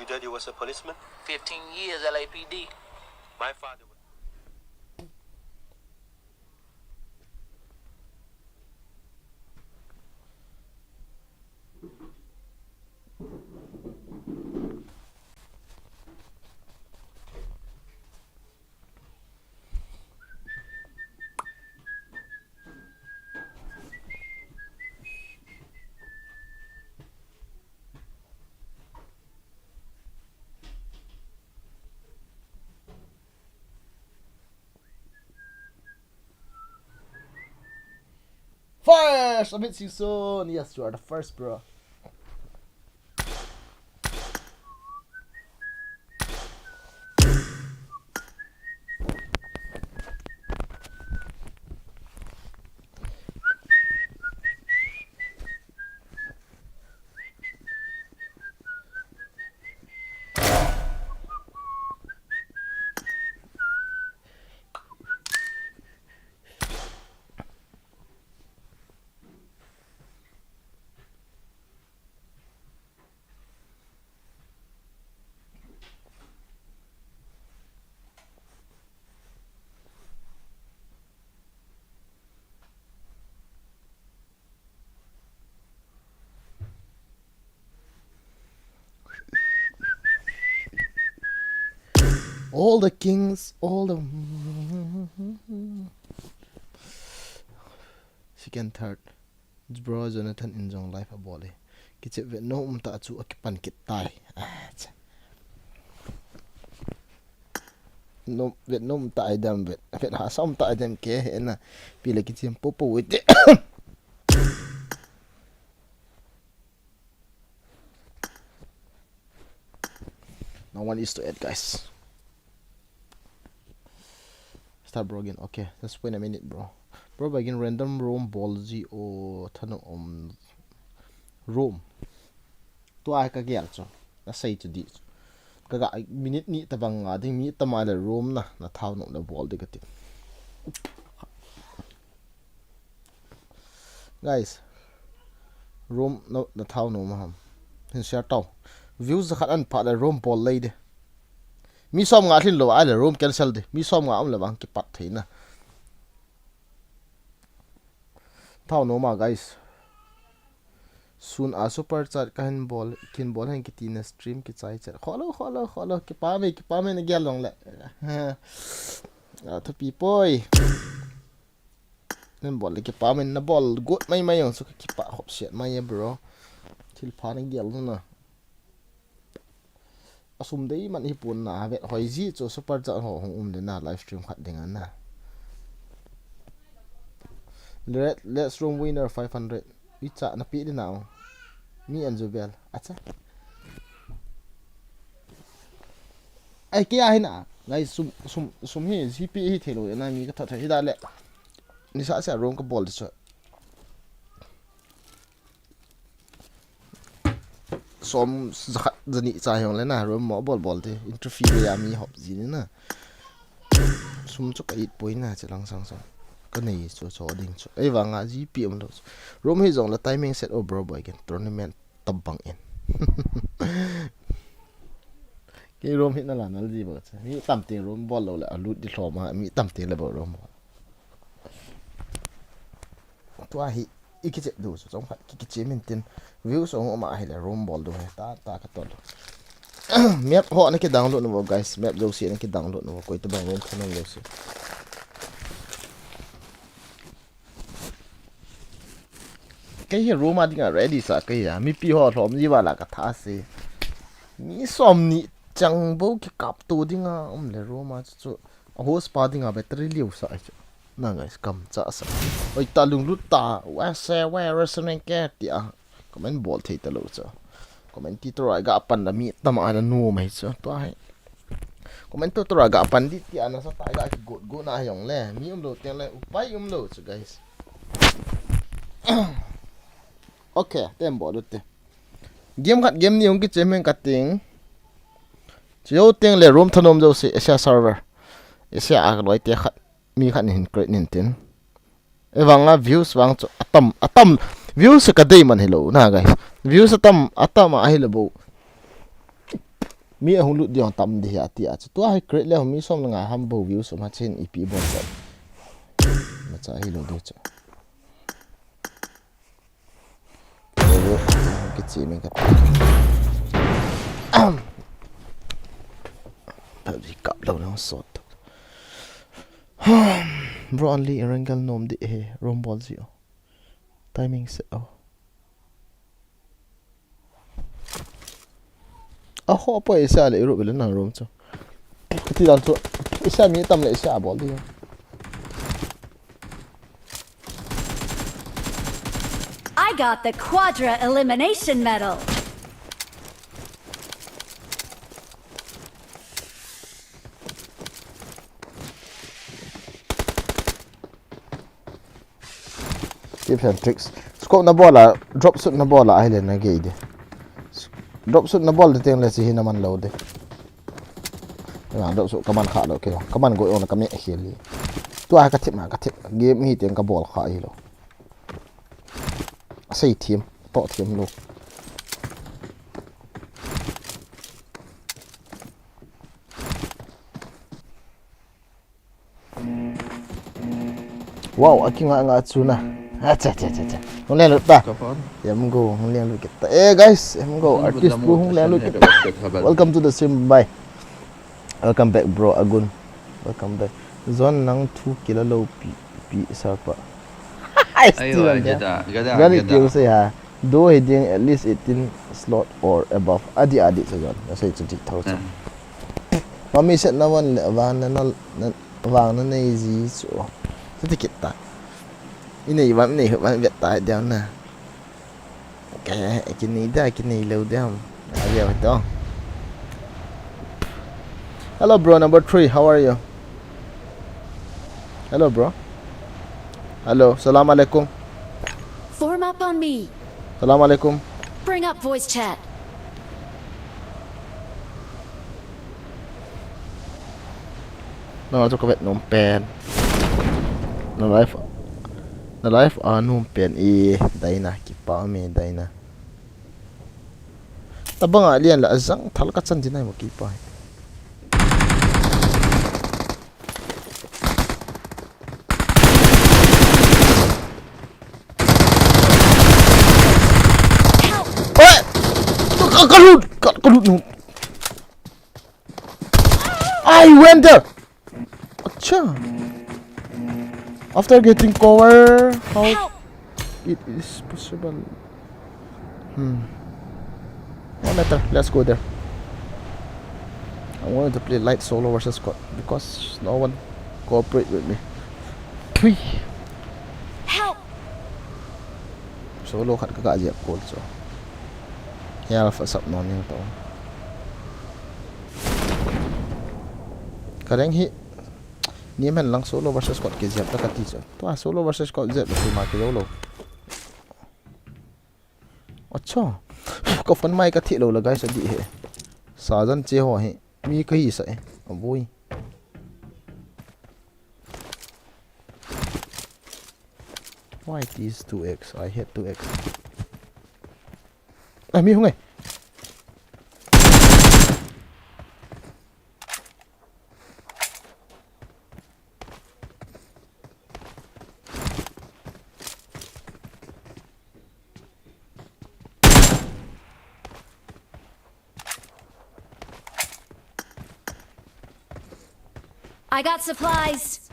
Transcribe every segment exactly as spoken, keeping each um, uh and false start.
Your daddy was a policeman? fifteen years L A P D. My father was. First, Amit Singson. Yes, you are the first, bro. All the kings, all the second, third. Bro Jonathan in jong live abol e. Kichep vet nom um ta chu akipan kit tai. Ah, cha. Nom, vet nom um ta ai dam vet. Vet ha som ta ai dam ke he na. Pi le kichep po po vet. No one is to add, guys. Start, bro, again. Okay, just wait a minute, bro. Bro, again, random room, ball, G O, thanom, um, room. Tua ka gel chu. Na sei chu di chu. Ka ga minute ni tabang nga ding mi tama le room na, na thao nom le bol di kati. Guys, room na, na thao nom ham. Hin share tau. Views za khat an pha le room bol lei de. Mi som nga thin lo ai le room cancel de. Mi som nga um le bang kipat thei na. Thao nom a, guys. Sun a super chat ka hin bol, kin bol hen kiti na stream kichai chat. Kholo, kholo, kholo. Kipa me, kipa me na gel long le. A thupi poi. Nen bol le kipa men na bol got mai mai jong chu ka kipa khop siat mai e, bro. Thil pha na gel na. A sum dei man hi pon na, vet hoi ji chu super chat ho hung um le na live stream khat ding a na. Let, let's room winner five hundred. I cha na pi di na. Mi an ju bel. Acha. Ai, kei a hin a, guys, sum, sum, sum hi, G P hi thei lo, na mi ka tha tha hi da le. Ni sa sa room ka bol di chu. Som za khat za ni cha jong le na, room mo bol bol di. Interview le ya mi hop ji ni na. Sum chu ka it poi na, che lang sang sang. Ka nei chu cho ding chu. Ei vang a G P um lo chu. Room hi jong le timing set o bro boy ken. Tournament tabang in. Kei room hi na la nal ji ba cha. Mi tam te room bol lo le a lut di hlom a, mi tam te le bol room bol. Tua hi i kichep du chu chom khat ki kichep min tin views ong um a hi le room bol du he ta ta ka ton. Map ho na ki download nu guys, map jo si na ki download nu koi tabang room thanom jo si. Kei hi room a dinga ready sa kei a, mipi ho hlom ji vala ka tha si. Mi som ni chang bo ki kap tu dinga um le room a chu chu. A host pa dinga battery liu sa chu. Na guys, kam cha sa. Oi ta lunglut ta. Wa se wa restaurant ke ti a. Comment bol thei ta lo chu. Comment ti to rai ga pan da mi tam a na nu mai chu. To hai. Comment to tura ga pan di ti ana sa tai ga ki got got na jong le. Mi um lo teng le upai um lo chu guys. Okay, tem bol u te. Game khat game ni hung ki chem hen ka ting. Chu jo teng le room thanom jo si Asia server. Asia a loi te khat mi khat ni hin create nin tin. Evanga views vang chu atam, atam, views ka dei man hi lo na guys. Views atam, atam a hi lo bo. Mi ahung lut ding tam ding ahi ati a chu. Tua hi create le mi som le nga ham bou views um a chen ipi bol chu. Macha hi lo ding chu. Kichi min ka. Pabji kap lo nang sot. Bro, only Erangel nom ding ahi, roam bol ji o. Timing se o. Aho po isa le iru bele nang roam chu. Ti dan chu. Isa mi tam le isa bol ding. I got the Quadra Elimination Medal. Tips and tricks. Scope na bol a, drop shoot na bol a, ahile na gei ding. Drop shoot na bol ding teng le chi hi na man lou ding. Na drop shoot ka man kha lou kei. Ka man goi ong na ka me khel ding. Tua ka thip ma ka thip. Game hi teng ka bol kha hi lou. Asei thim, to thim lou. Wow, aki nga nga chu na. Acha, acha, acha, acha. Hung leng lut ta. Em go, hung leng lut kit ta. Eh, guys, em go. Artist pu hung leng lut kit ta. Welcome to the stream, bye. Welcome back, bro Agun. Welcome back. Zon nang thu kila lou pi, pi sarpa. Ai, still on there. Gani tiu sei ha. Do he ding at least eighteen slot or above. Adi adi sa Zon. Na sei chu di thau chu. Mami set na van le van na na van na nei ji chu. Sa ti kit ta. I nei van nei van vet ta dia na. Okay, kinei da, kinei lou da. Ayo to. Hello, bro number three. How are you? Hello, bro. Hello. Salam alaikum. Form up on me. Salam alaikum. Bring up voice chat. Na chu ka vet nom pen. Na live, na live a nom pen e, Daina, kipa me Daina. Tabang a lian la azang thal ka chan dinai mo kipa. Oi! Ka, ka lut, ka, ka lut nom. I went there. Acha. After getting cover, how it is possible? Hmm. No matter. Let's go there. I'm going to play light solo versus squad because no one cooperate with me. Three. Help! Solo khat ka ka jep kol chu. Hial fa sap non ning to. Ka reng hi. Ni men lang solo versus squad ke jep ta ka ti chu. Tua solo versus squad jep ta ma ke lo lo. Acha. Ka phone mai ka thi lo la guys adi he. Sajan che ho hi. Mi ka hi sa e. Abui. Why this two X? I hate two X. Ah, mi hung e. I got supplies.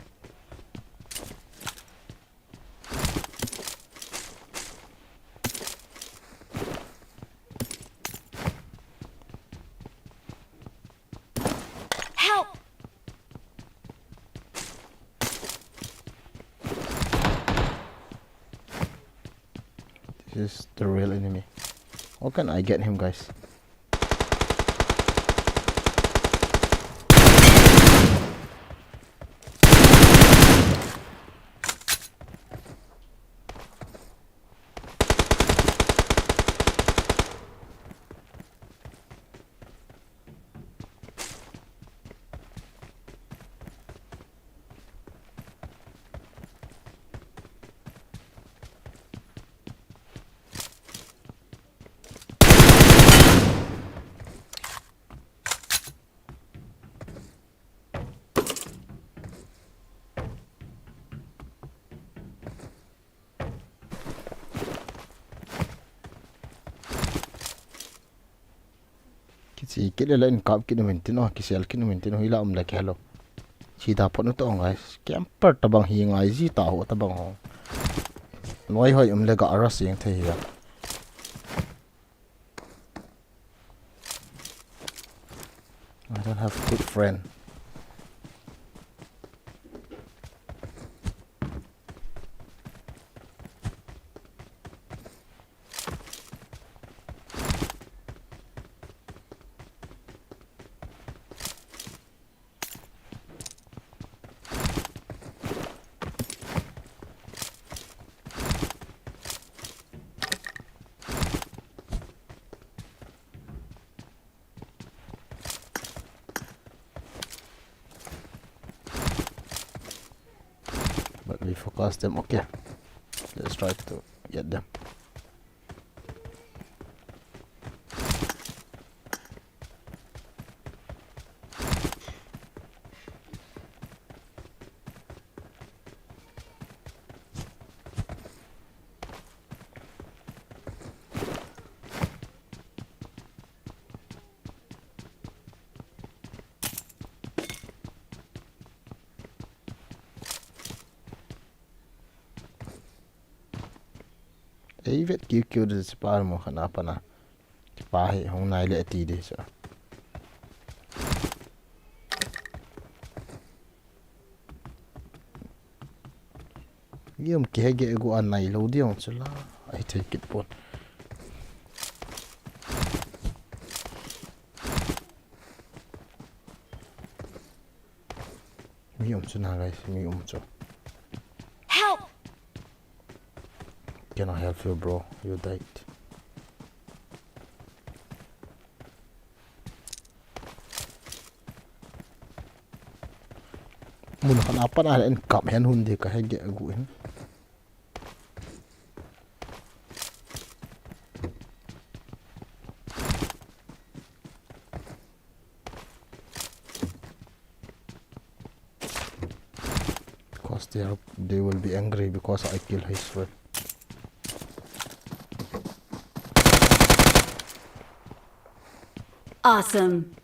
Help! This is the real enemy. How can I get him, guys? Kichi kit le la in kap kit umin tin o, kisel kit umin tin o, hila um le kelo. Chi ta phot u to guys. Camper tabang hi ngai ji ta ho tabang ho. Noi hoi um le ga ara sing thei hi a. I don't have a good friend. But we focus them. Okay. Let's try to get them. Ei vet kiu kiu de si pa mo khana pana. Ki pa hi hung nai le ti de sa. Yom ki hege gu an nai lo di ong chula. Ai thei kit pon. Mi um chu na guys, mi um chu. Help! Can I help you, bro? You died. Mun khat a pat a le en kap hen hun di ka hege gu hin. Because they are, they will be angry because I kill his friend. Awesome.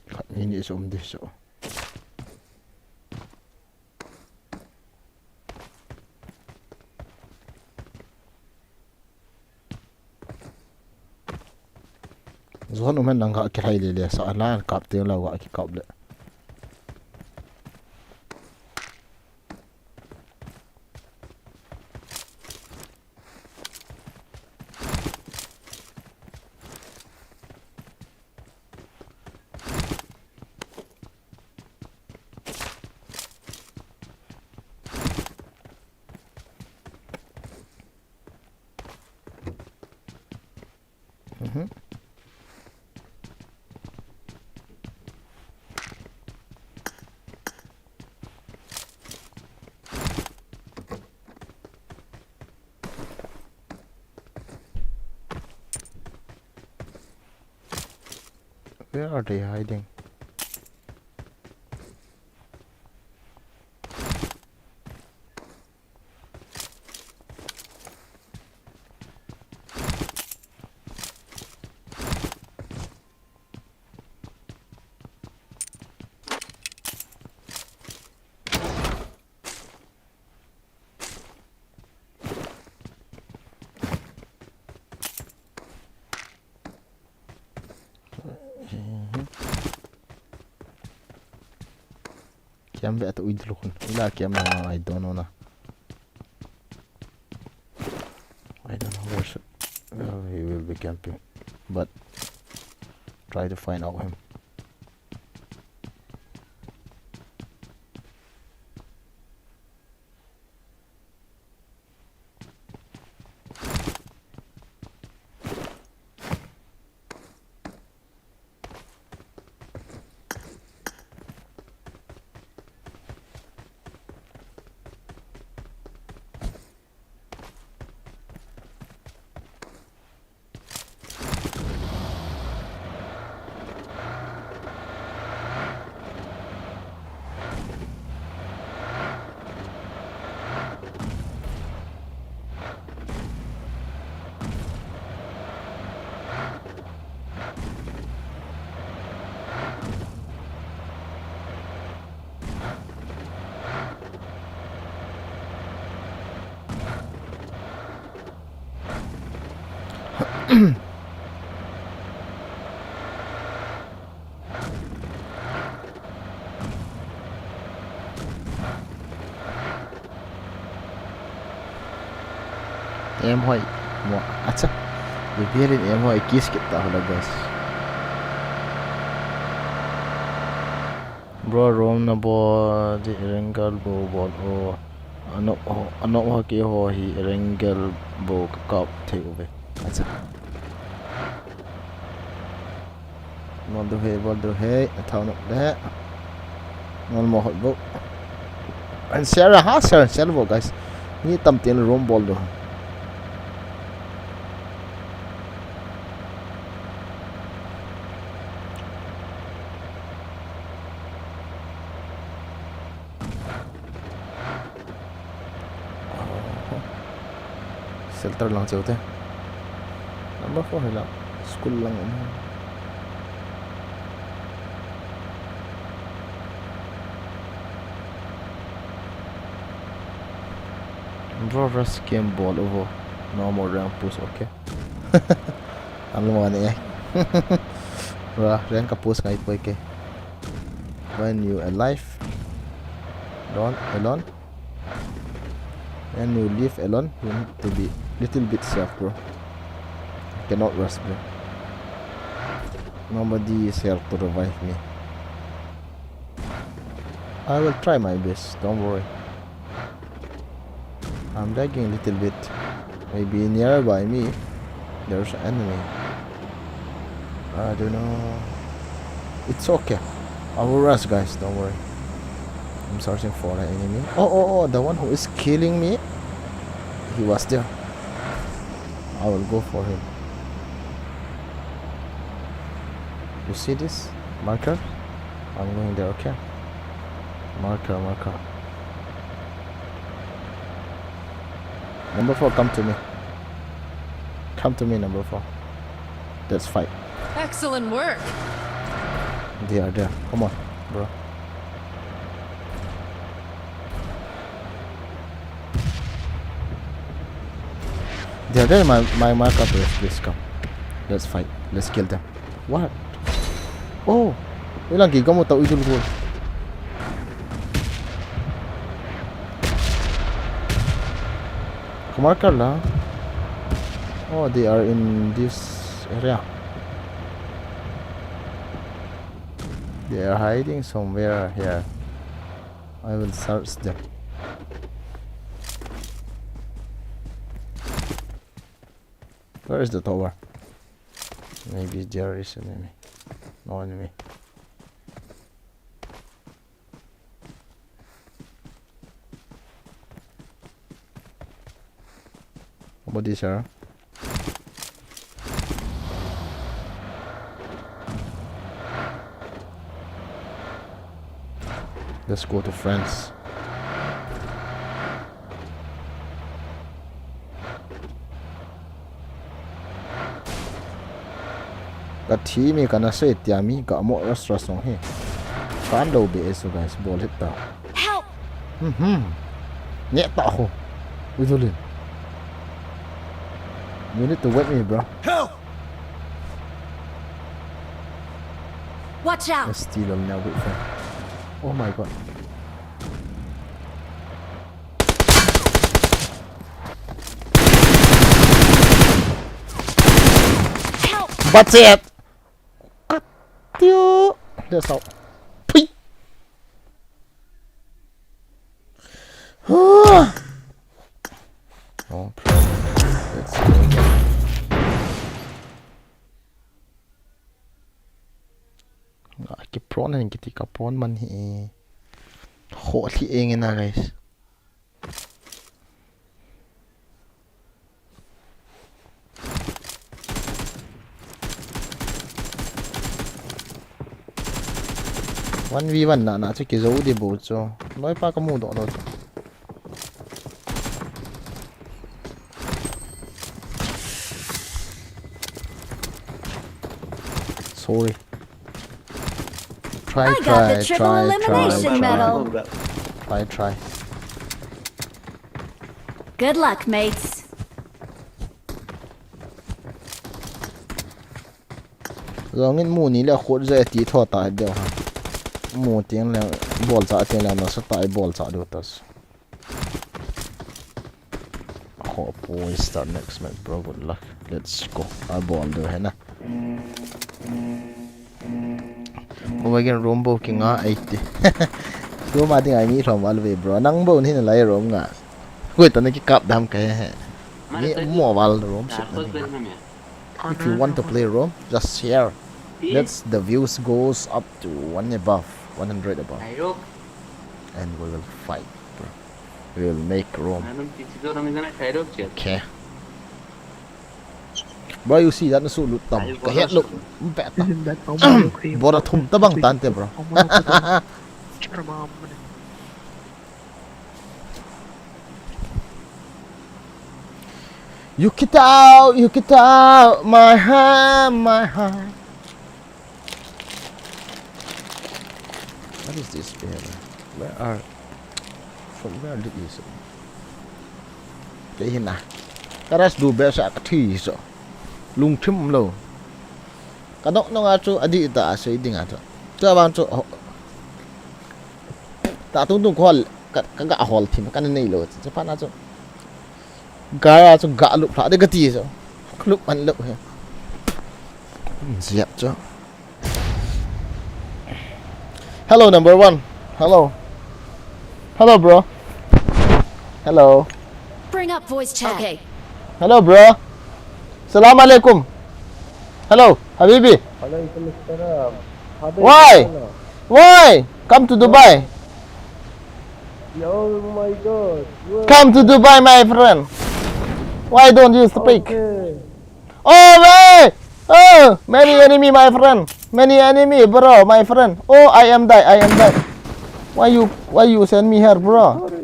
Khat ni ni som di so. Zon umen nang ka kilai le le sa anan kap te la wa ki kap le. Mhm. Where are they hiding? Kiam ve atu idlu khun. Ila kiam na, I don't know na. I don't know where should, where he will be camping, but try to find out him. Em hoi. Mo. Acha. Ipi helin em hoi kiss kit ta hola, guys. Bro, room na bol di Erangel bou bol o. Ano, ano ho keiho hi Erangel bou ka kap thei uve. Acha. Bol diu ahi, bol diu ahi, athau nom le. Ngol mo hot bou. An share ha, share, share bou, guys. Mi tamtah in room bol diu. Shelter lang cheu te. Number four hi la school lang um. Bro, rush game bol uvo. No more rank push, okay. Ang mo ni eh. Bro, rank ka push ngai poi ke. When you alive, don't alone. When you live alone, you need to be little bit safe, bro. Cannot rush, bro. Nobody is here to revive me. I will try my best, don't worry. I'm lagging a little bit. Maybe nearby me, there's an enemy. I don't know. It's okay. I will rush, guys. Don't worry. I'm searching for the enemy. Oh, oh, oh, the one who is killing me. He was there. I will go for him. You see this marker? I'm going there, okay? Marker, marker. Number four, come to me. Come to me, number four. Let's fight. Excellent work. They are there. Come on, bro. They are there, my, my marker, please, please come. Let's fight. Let's kill them. What? Oh, ilang ki kamu tau idul ko. Ka marker la. Oh, they are in this area. They are hiding somewhere here. I will search them. Where is the tower? Maybe there is an enemy. No enemy. How about this, sir? Let's go to France. Ka thi mi ka na se tia mi ka mo ras ras song he. Kan lo be eso, guys, bol hit ta. Help! Mhm. Ne ta ho. Udulin. You need to wait me, bro. Help! Watch out! Let's steal them now, wait for. Oh my God. Help! That's it. Cut you. That's all. Pui. Oh, let's go again. Nga ki prawn hen kiti ka prawn man hi. Ho thi eng na, guys. One v one na na chu kizo di bu chu. Loi pa ka mu do lo chu. Sorry. Try, I got the try, triple try, elimination try, medal. Try, try. Good luck, mates. Jong in mu ni le khut je ti tho ta deu ha. Mu ting le bol cha ting le na sa ta bol cha deu ta. Ho boy, start next match, bro. Good luck. Let's go. A bol deu he na. Ko ba gen room bo ki nga ai ti. Room a ding ai mi hlom val ve, bro. Nang bo ni na lai room nga. Ko ta na ki kap dam ka he. Ni mo val room sit na. If you want to play room, just share. Let's the views goes up to one above, one hundred above. And we will fight, bro. We will make room. Okay. Bro, you see that na su lut tam. Ka het lut. Beta. Bora thum ta bang tante, bro. You get out, you get out, my hand, my hand. What is this behind? Where are, from where did you say? Kei hina. Ka ras du be sa ka thi so. Lungthim lo. Ka nok nonga chu adi ta a sei dinga chu. Chu abang chu, oh. Ta tung tung khol ka, ka ga hol thim ka nei lo. Chu pa na chu. Gara chu ga lup hla de ka ti chu. Lup an lup he. Ziap chu. Hello, number one. Hello. Hello, bro. Hello. Bring up voice chat. Okay. Hello, bro. Salam alaikum. Hello, Habibi. Alaikum salam. Habibi, why? Hello. Why? Come to Dubai. Oh my God. Come to Dubai, my friend. Why don't you speak? Okay. Oh, man! Oh, many enemy, my friend. Many enemy, bro, my friend. Oh, I am die. I am die. Why you, why you send me here, bro? Sorry.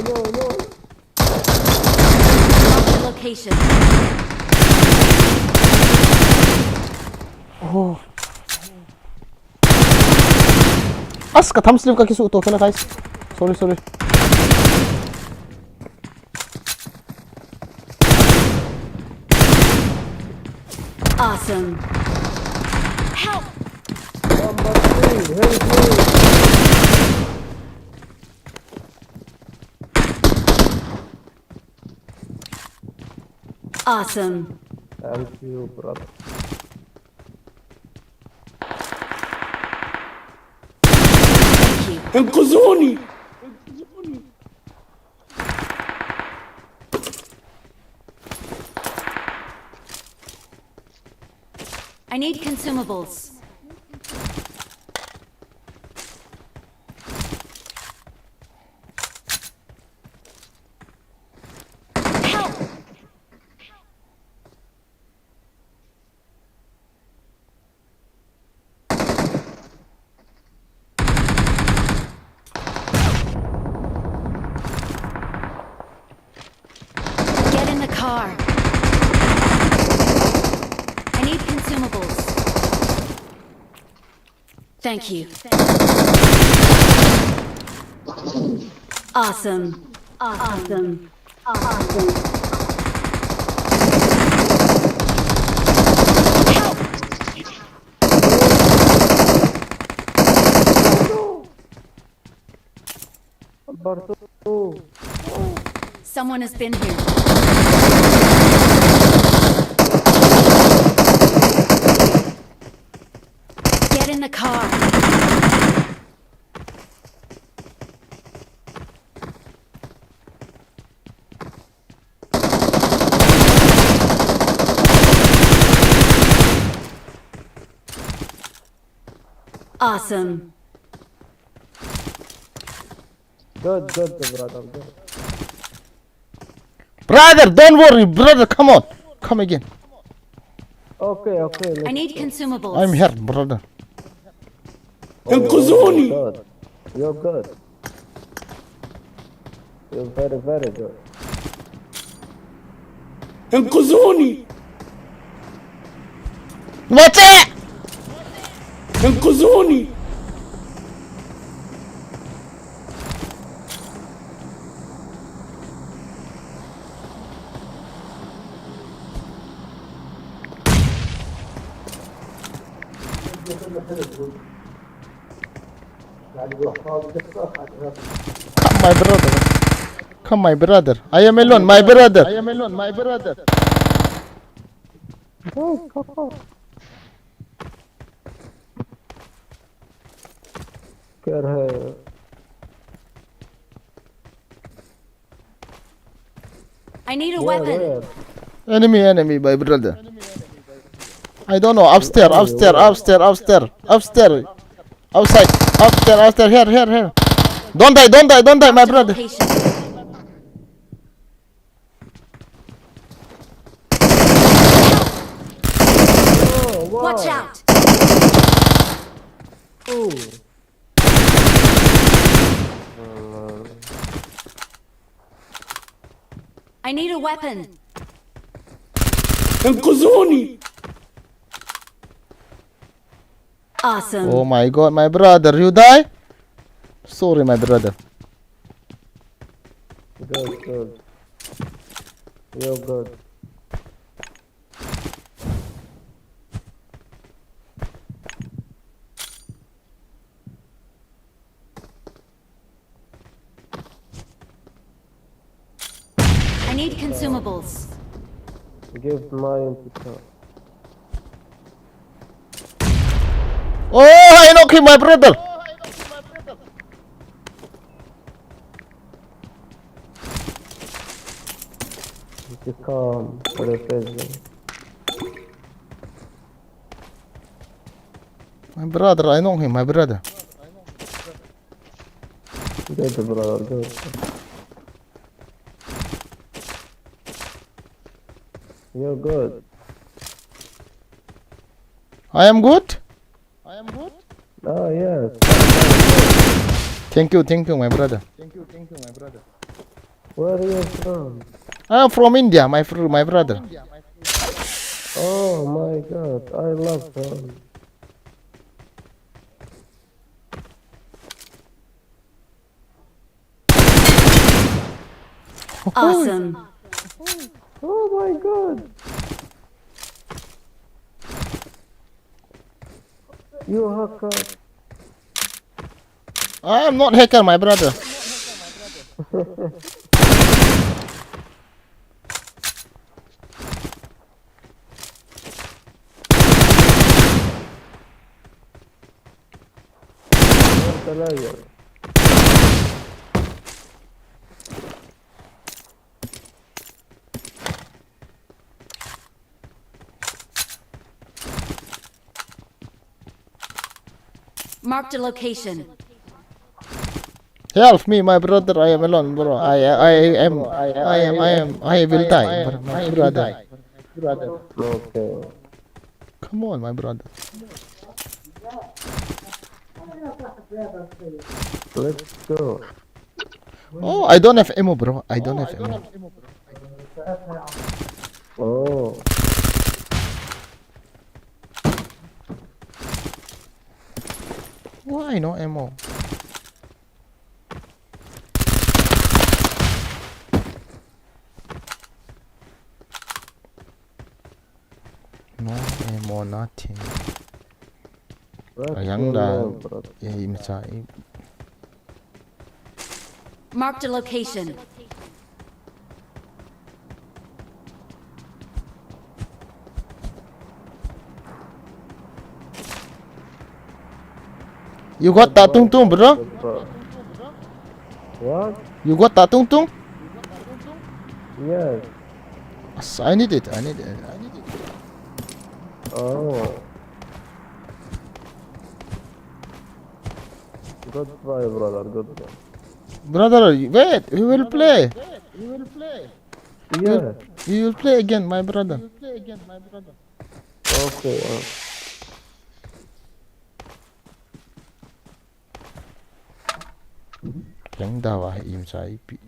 No, no, no. Mark the location. Oh. As ka thumb slip ka kisu to kena, guys. Sorry, sorry. Awesome. Help! Somebody help me! Awesome. Thank you, brother. Thank you. Nkuzuni! I need consumables. Help! Get in the car. I need consumables. Thank you. Awesome. Awesome. Awesome. Help! Someone has been here. Get in the car. Awesome. Good, good, brother, good. Brother, don't worry, brother, come on. Come again. Okay, okay, I need consumables. I'm here, brother. Oh, you're good. You're good. You're very, very good. Nkuzuni! What's it? Nkuzuni! Come, my brother. Come, my brother. I am alone, my brother. I am alone, my brother. Go, go, go. Where hai? I need a Where, weapon. Where? Enemy, enemy, my brother. I don't know. Upstairs, upstairs, upstairs, upstairs, upstairs. Outside, upstairs, upstairs. Here, here, here. Don't die, don't die, don't die, my brother. Location. Oh, wow. Watch out! Oh. I need a weapon. Kuzuni. Awesome. Oh my God, my brother, you die? Sorry, my brother. Good, good. You're good. I need consumables. Give mine to her. Oh, I knock him, my brother. Just come for the present. My brother, I know him, my brother. Good, brother, good. You're good. I am good? I am good? Oh, yes. Thank you, thank you, my brother. Thank you, thank you, my brother. Where are you from? I am from India, my fr-, my brother. Oh my God, I love him. Awesome. Oh my God. You hacker. I am not hacker, my brother. Marked a location. Help me, my brother. I am alone, bro. I, I am, I am, I am, I will die, bro, my brother. Okay. Come on, my brother. Let's go. Oh, I don't have ammo, bro. I don't have ammo. Oh. Why no ammo? No ammo, nothing. Ayang da. Ei, masa, ei. Marked a location. You got tatung tung, bro? What? You got tatung tung? Yes. Yes, I need it, I need it, I need it. Oh. Good try, brother, good try. Brother, wait, we will play. Yeah. We will play again, my brother. Okay, uh. Yang dawa im sai pi.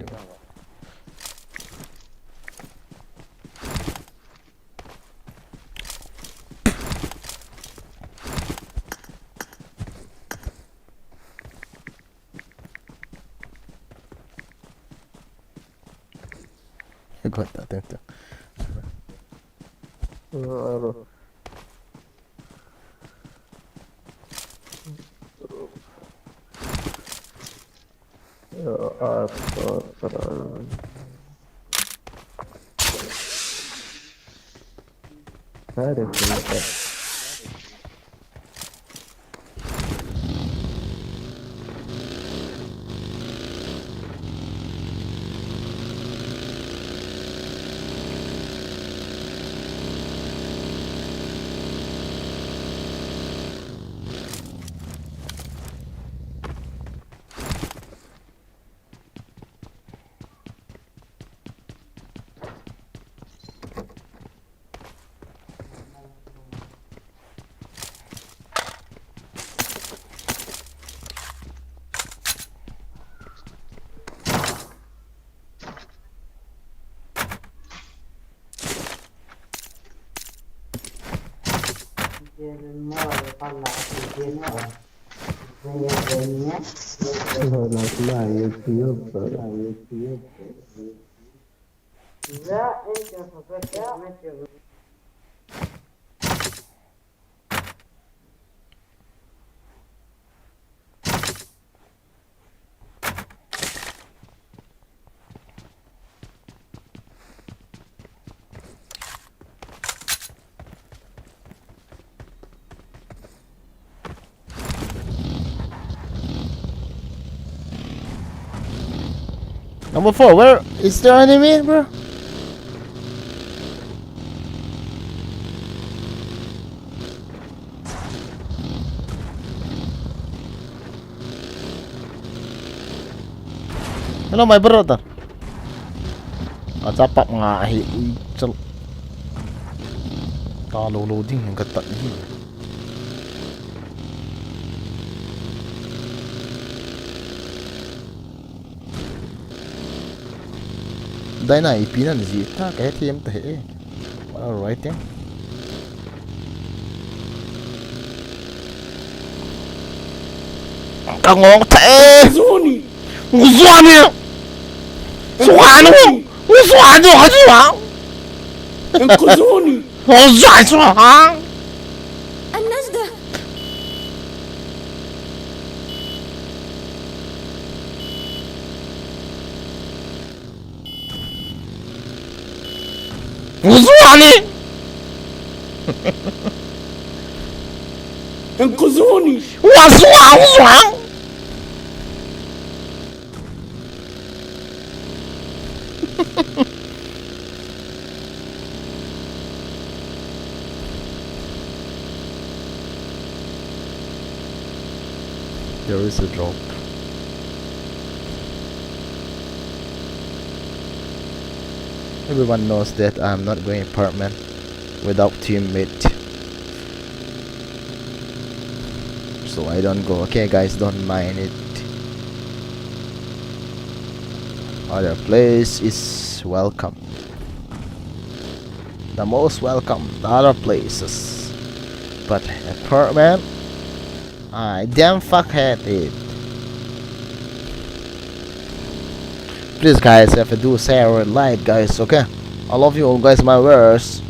Got that, that, that. Uh, I don't know. Astaghfirullah. Hadi. Number four, where is there enemy, bro? Hello, my brother. Acha pap nga hi chal. Ta lo lo ding ka ta hi. Daina ipi nan ji ta ka he thiam ta he. What are writing? Ka ngong ta e. Zuni. Zuni. Suanu. Suanu. Haji wa. Zuni. Zuni. Suanu. Another. Uzuani! Nkuzuni! Wazua, uzua! There is a drop. Everyone knows that I'm not going apartment without teammate. So I don't go. Okay, guys, don't mind it. Other place is welcome. The most welcome, the other places. But apartment, I damn fuck hate it. Please, guys, if you do share and like, guys, okay? I love you all, guys, my viewers.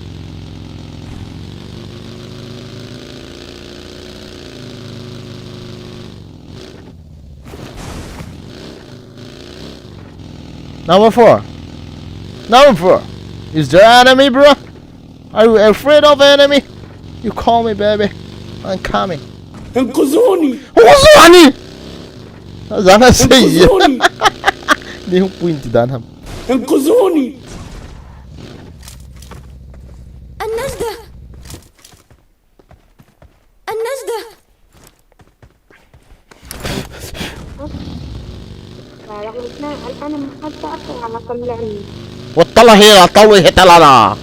Number four. Number four. Is there enemy, bro? Are you afraid of enemy? You call me, baby. I'm coming. Nkuzuni. Nkuzuni! Zana sei. Nkuzuni. Ni hu point dan ham. Nkuzuni. Another. Another. Wattala hina talu hitalana.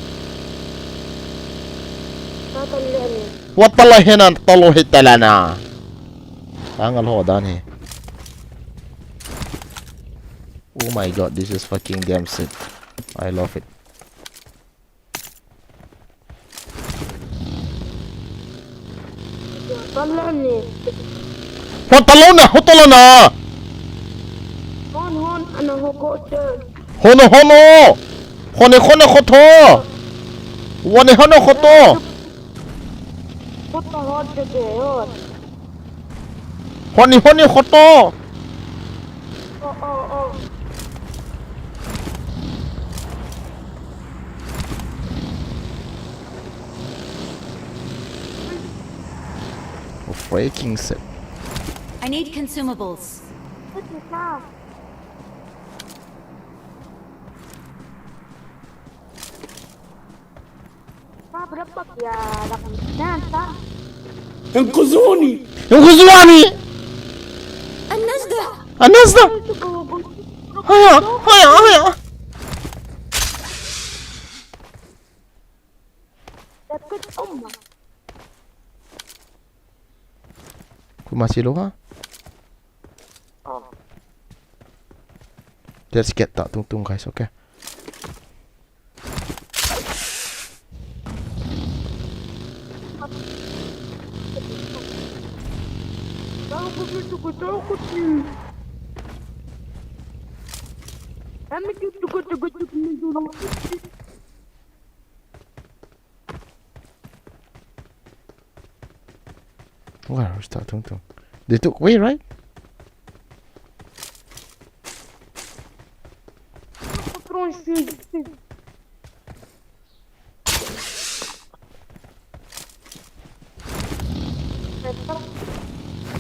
Wattala hina talu hitalana. Angal ho dan hi. Oh my god, this is fucking damn sick. I love it. Talani. Ho talona, ho talona. Hon, hon, ana ho ko chen. Hono, hono. Hone, hone, hoto. Wane, hono, hoto. Hoto, hoto, hoto. Honi, honi, hoto. Oh, oh. Breaking set. I need consumables. Enquzuni! Enquzuni! Anazda! Anazda! Haya! Haya! Haya! Kuma silo ha? Let's get that tung tung, guys, okay? Where is that tung tung? They took away, right?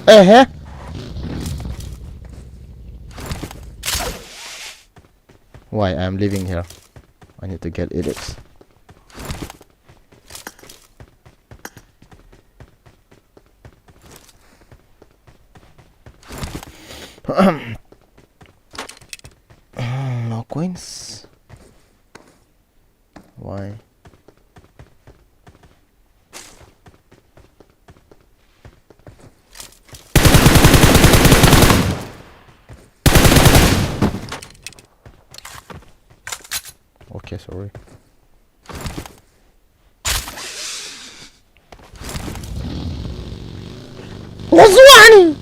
Eh, eh. Why I'm living here? I need to get Elix. No coins. Why? Okay, sorry. What's one?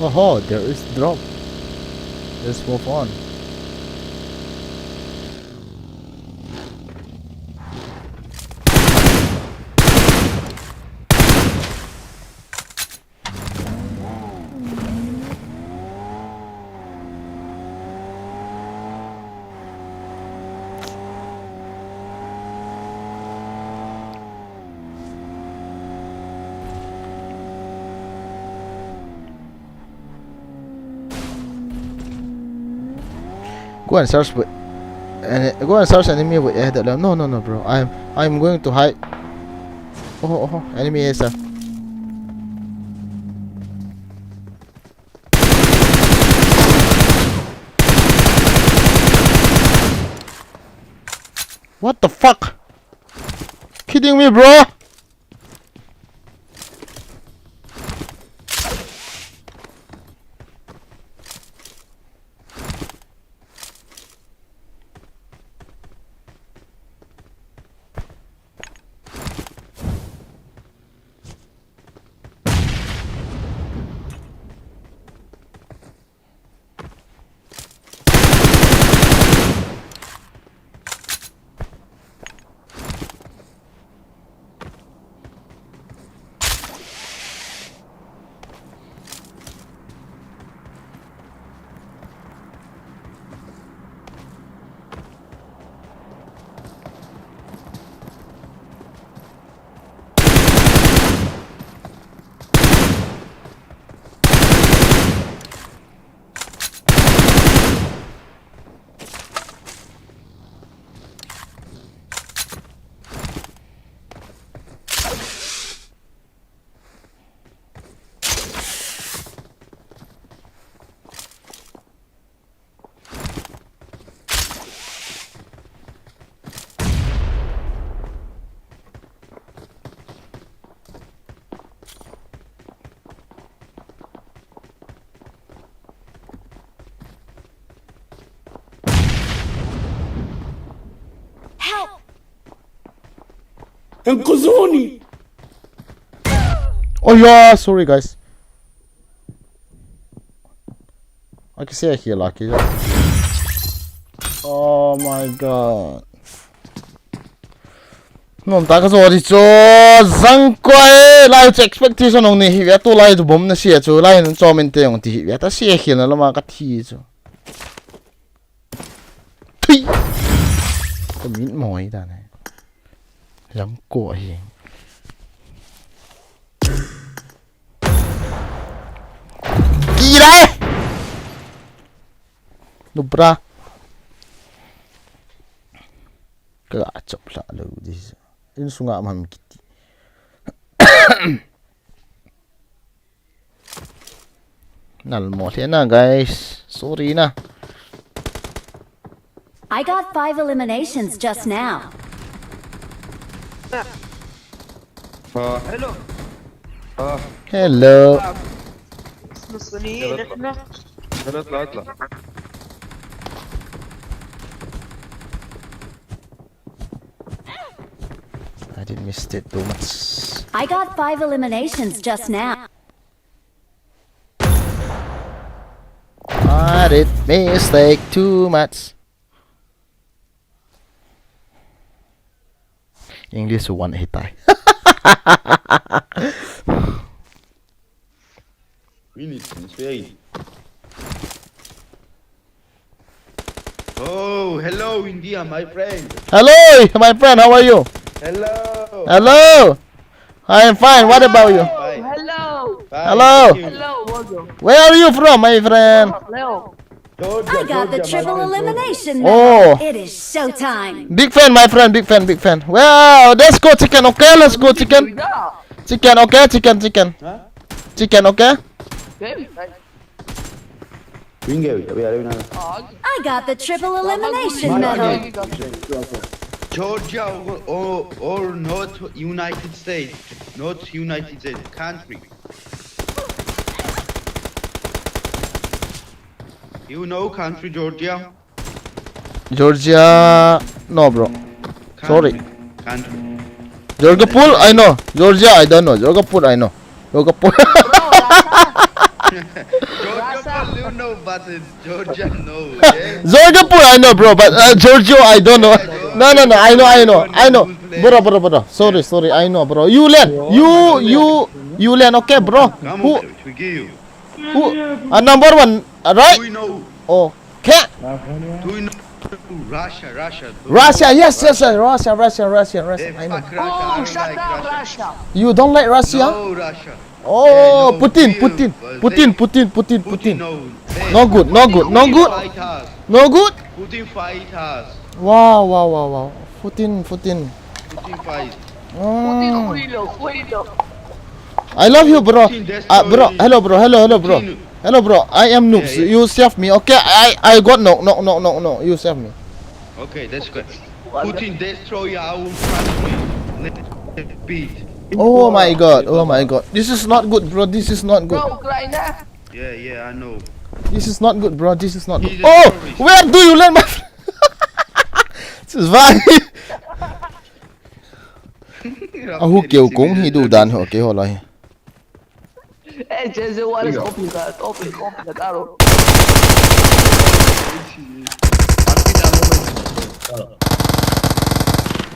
Oho, there is drop. Let's move on. Go and search with, and go and search enemy with air that. No, no, no, bro. I'm, I'm going to hide. Oh, oh, enemy is a. What the fuck? Kidding me, bro? Help! Enquzuni! Oh yeah, sorry guys. I can see a heal, lucky. Oh my god. Nom ta ka zo di cho, zang koi. Lai chu expectation ong ni hi ve, tu lai chu bomb na sia chu, lai nun chomin te ong ti hi ve, ta sia khel na lama ka thi chu. Thui. Ka min moi ta ne. Jam ko hi. Ti lai. Nubra. Ka chop la lo di. Insunga mam kiti. Nal mo le na, guys. Sorry na. I got five eliminations just now. Uh, hello. Uh, Hello. Nasıl iyi? Ne kadar? Ne kadar? I didn't miss it too much. I got five eliminations just now. I did mistake too much. English one hitai. Really, it's very. Oh, hello, India, my friend. Hello, my friend, how are you? Hello. Hello. I am fine. What about you? Fine. Hello. Fine, Hello. thank you. Hello, Wojo. Where are you from, my friend? Hello. Georgia, I got the Georgia, my triple friend, Georgia. Elimination Oh. Medal. It is showtime. Big fan, my friend. Big fan. Big fan. Well, let's go chicken. Okay, let's go chicken. Yeah. Chicken. Okay, chicken. Chicken. Huh? Chicken. Okay. Okay. Winge, we are in a. Oh, I got the triple elimination Mama, medal. Mama. Georgia or, or, or not United States, not United States, country. You know country Georgia? Georgia. No, bro. Sorry. Country. Georgia Pool, I know. Georgia, I don't know. Georgia Pool, I know. Georgia Pool. Georgia Pool, you know, but uh, Georgia, no. Yeah? Georgia Pool, I know, bro, but uh, Giorgio, I don't know. No, no, no, I know, I know, I know. Bro, bro, bro. Sorry, sorry, I know, bro. You learn. You, you, you learn, okay, bro. Come Who, on, we give you. who? Uh, number one, uh, right? Do you know? Okay. Do you know Russia? Russia. Russia, yes, yes, yes, Russia, Russia, Russia, Russia. Eh, I know. fuck Russia. I Oh, don't shut like up, Russia. Russia. You don't like Russia? No, Russia. Oh, Eh, no, Putin, Putin, Putin, uh, Putin, they- Putin, Putin, Putin, Putin. no. No good, no good, no good, Fight us. No good. Putin fight us. Wow, wow, wow, wow. Putin, Putin. Putin fight. Putin, Oh. Putin, Putin. I love you, bro. Putin Ah, bro. destroy Hello, bro. Hello, hello, bro. Putin. Hello, bro. I am noobs. Yeah, yeah. You save me, okay? I, I got no, no, no, no, no. You save me. Okay, that's good. Putin destroy our country. Let's beat. Oh my god. Oh my god. This is not good, bro. This is not good. Bro, Ukraine. Yeah, yeah, I know. This is not good, bro. This is not good. He's a Oh, terrorist. where do you learn my? This is why. Ahu keu kong hi du dan ho ke ho lai. Eh, Jesse, what is open that? Open, open that arrow.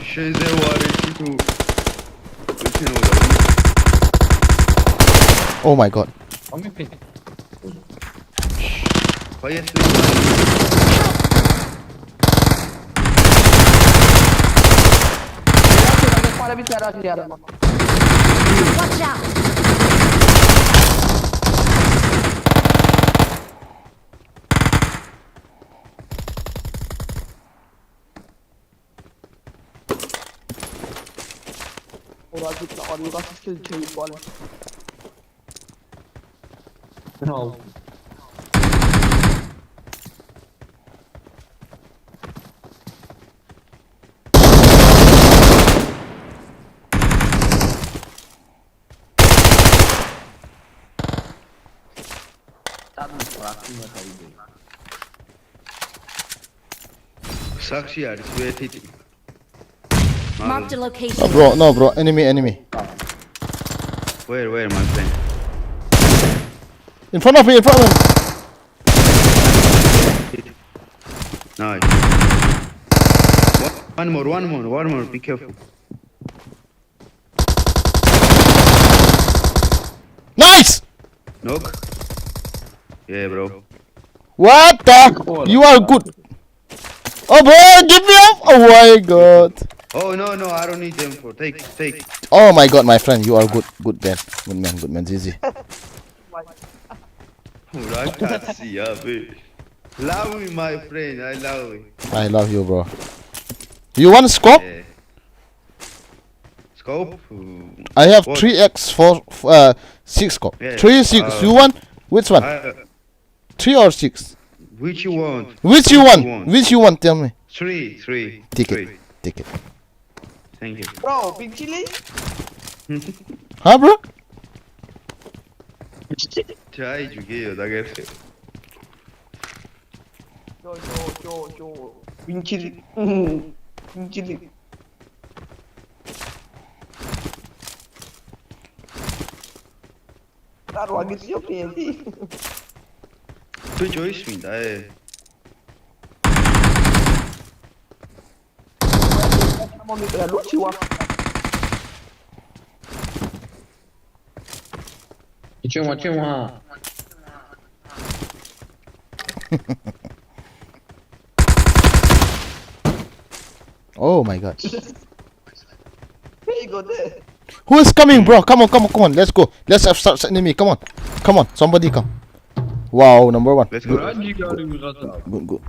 Sheze ware chitu. Oh my god. Fire. Watch out! Ora gitme, ora gitme, skill change wale. Sucks, yeah, it's worth it. Marked a No, location. bro, no, bro. Enemy, enemy. Where, where, my friend? In front of me, in front of me. Nice. One, one more, one more, one more. Be careful. Knock. Yeah, bro. What the? You are good. Oh boy, give me up. Oh my god. Oh no, no, I don't need them for. Take, take. Oh my god, my friend, you are good. Good man. Good man, good man. G G. Love you, my friend. I love you. I love you, bro. You want scope? Yeah. Scope? I have three X four, uh, six scope. Yeah, three six. Uh, you want? Which one? I, three or six? Which you want? Which you want? Which you want? Tell me. Three, three. Take it. Take it. Thank you. Bro, pink chili? Huh, bro? Try to get you. Yo, yo, yo, yo. Pink chili. Pink chili. Taruh agit yo peli. Tu choice mi dai. Ichung wa, chung wa. Oh my god. There you go there. Who is coming, bro? Come on, come on, come on. Let's go. Let's have such enemy. Come on. Come on. Somebody come. Wow, number one. Let's go. Good, good, good.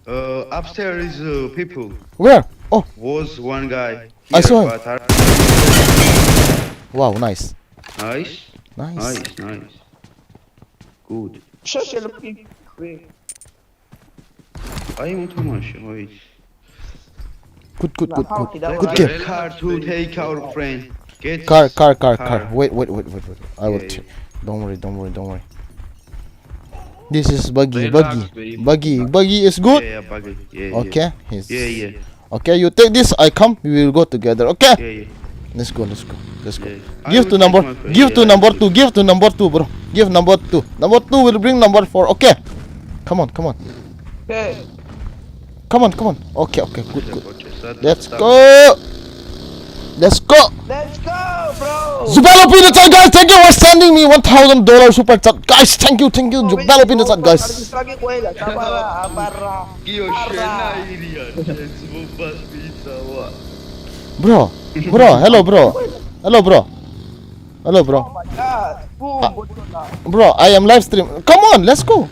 Uh, upstairs is uh, people. Where? Oh. Was one guy. I saw him. Wow, nice. Nice. Nice. Nice, nice. Good. Shasha looking. Ai, muito mais, oi. Good, good, good, good. Good game. Car to take our friend. Get car, car, car, car. Wait, wait, wait, wait, wait. I will. Don't worry, don't worry, don't worry. This is buggy, buggy, buggy, buggy is good. Yeah, yeah, buggy. Yeah, okay, yeah. Yeah, yeah. Okay, you take this, I come, we will go together, okay? Yeah, yeah. Let's go, let's go, let's go. Yeah. Give to number, give to number two, give to number two, bro. Give number two. Number two will bring number four, okay? Come on, come on. Okay. Come on, come on. Okay, okay, good, good. Let's go. Let's go. Let's go, bro. Zubalo Pinata, guys, thank you for sending me one thousand dollar super chat. Guys, thank you, thank you. Zubalo Pinata, guys. Bro, bro, hello, bro. Hello, bro. Hello, bro. Bro, I am live stream. Come on, let's go.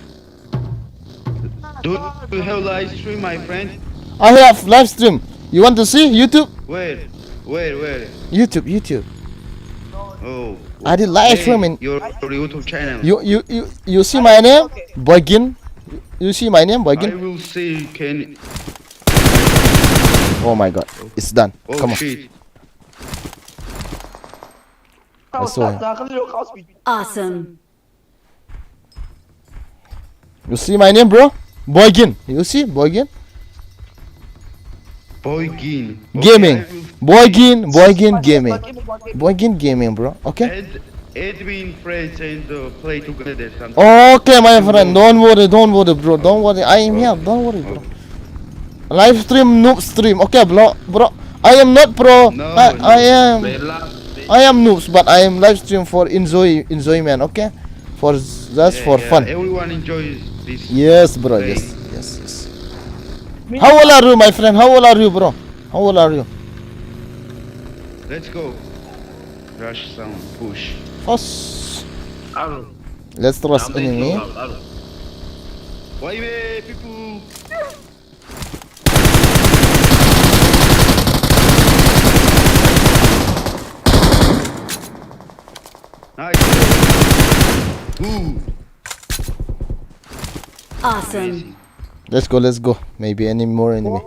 Do you have live stream, my friend? I have live stream. You want to see YouTube? Where? Where? Where? YouTube, YouTube. Oh. I did live streaming. Your YouTube channel. You you you you see my name? Boygin. You see my name, Boygin? I will see. Can. Oh my god. It's done. Come on. Shit. I saw him. Awesome. You see my name, bro? Boygin. You see? Boygin? Boygin. Gaming. Boygin, Boygin Gaming. Boygin Gaming, bro. Okay? Add, add me in friends and uh, play together sometime. Okay, my friend. Don't worry, don't worry, bro. Don't worry. I am here. Don't worry, bro. Live stream, noob stream. Okay, bro. Bro, I am not pro. I, I am. I am noobs, but I am live stream for enjoy enjoyment. Okay, for just for fun. Everyone enjoys this. Yes, bro. Yes, yes, yes. How old are you, my friend? How old are you, bro? How old are you? Let's go. Rush sound. Push. First. Let's trust enemy. Why me, people? Nice. Ooh. Awesome. Amazing. Let's go, let's go. Maybe any more enemy.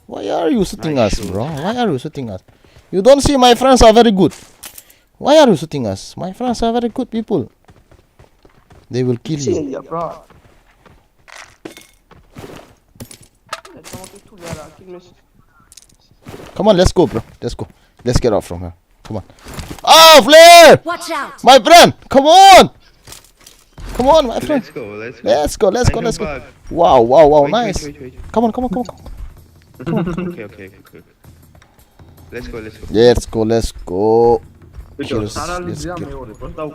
Why are you shooting us, bro? Why are you shooting us? You don't see my friends are very good. Why are you shooting us? My friends are very good people. They will kill you. Come on, let's go, bro. Let's go. Let's get out from here. Come on. Oh, flare! Watch out! My friend, come on! Come on, my friend. Let's go, let's go. Let's go, let's go, let's go. Wow, wow, wow, nice. Come on, come on, come on, come on. Okay, okay, okay, okay. Let's go, let's go. Let's go, let's go. Kills, yes, kill.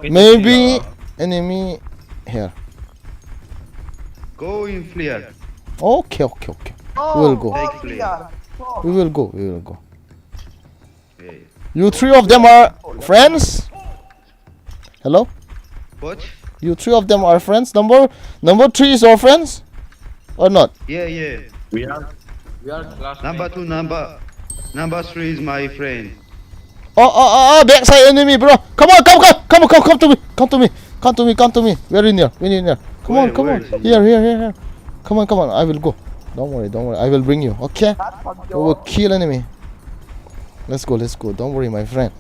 Maybe enemy here. Go in flare. Okay, okay, okay. We'll go. Take flare. We will go, we will go. Hey. You three of them are friends? Hello? What? You three of them are friends? Number number three is your friends? Or not? Yeah, yeah. We are we are classmates. Number two, number number three is my friend. Oh, oh, oh, oh, backside enemy, bro. Come on, come, come, come, come, come to me, come to me, come to me, come to me. Very near, very near. Come on, come on. Here, here, here, here. Come on, come on. I will go. Don't worry, don't worry. I will bring you. Okay? We will kill enemy. Let's go, let's go. Don't worry, my friend.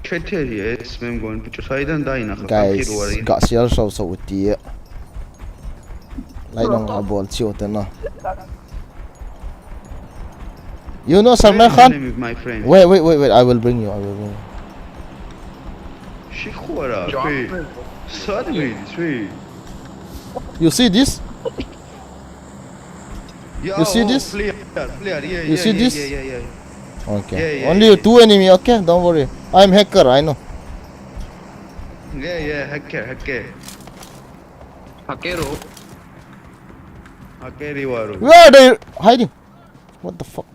Guys, ga sial sau sau uti. Lai nong abol chiu te na. You know Salman Khan? Wait, wait, wait, wait. I will bring you. I will bring you. You see this? You see this? You see this? Okay. Only two enemy, okay? Don't worry. I'm hacker, I know. Yeah, yeah, hacker, hacker. Hackero. Hackeriwaru. Where are they hiding? What the fuck?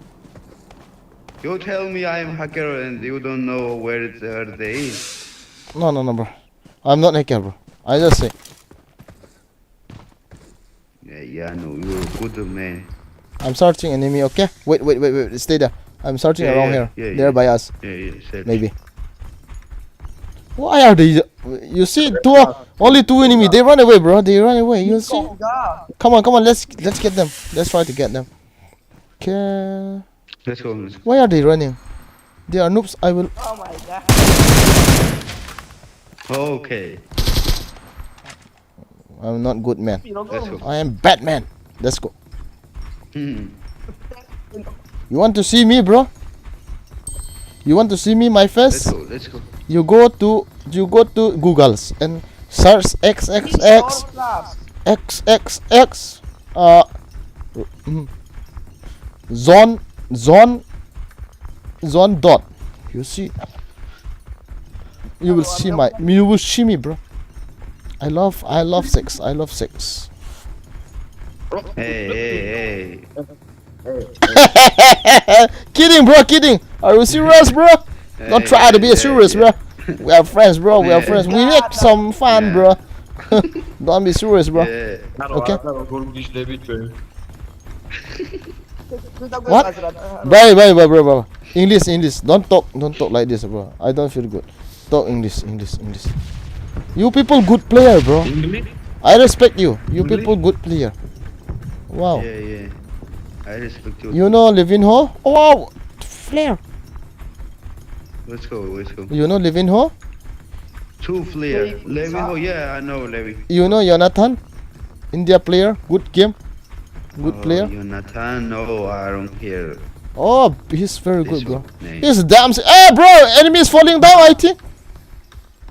You tell me I am hacker and you don't know where it, where they is. No, no, no, bro. I'm not hacker, bro. I just say. Yeah, yeah, no, you're a good man. I'm searching enemy, okay? Wait, wait, wait, wait. Stay there. I'm searching around here. There by us. Yeah, yeah, search. Maybe. Why are they? You see, two, only two enemy. They run away, bro. They run away. You see? Come on, come on. Let's let's get them. Let's try to get them. Okay. Let's go. Let's go. Why are they running? They are noobs. I will. Oh my god. Okay. I'm not good man. Let's go. I am Batman. Let's go. Hmm. You want to see me, bro? You want to see me, my face? Let's go. Let's go. You go to you go to Google's and search X X X X X X. Uh, mm, zone zone zone dot. You see? You will see my. You will see me, bro. I love. I love sex. I love sex. Hey, hey, hey. Kidding, bro. Kidding. Are you serious, bro? Don't try to be serious, bro. We are friends, bro. We are friends. We make some fun, bro. Don't be serious, bro. Okay. What? Bye, bye, bye, bro, bro. English, English. Don't talk, don't talk like this, bro. I don't feel good. Talk English, English, English. You people good player, bro. English? I respect you. You people good player. Wow. Yeah, yeah. I respect you. You know Levinho? Oh, wow. Flare. Let's go, let's go. You know Levinho? Two flare. Levinho, yeah, I know Levi. You know Jonathan? India player, good game. Good player. Jonathan, no, I don't care. Oh, he's very good, bro. He's damn. Hey, bro, enemy is falling down, I think.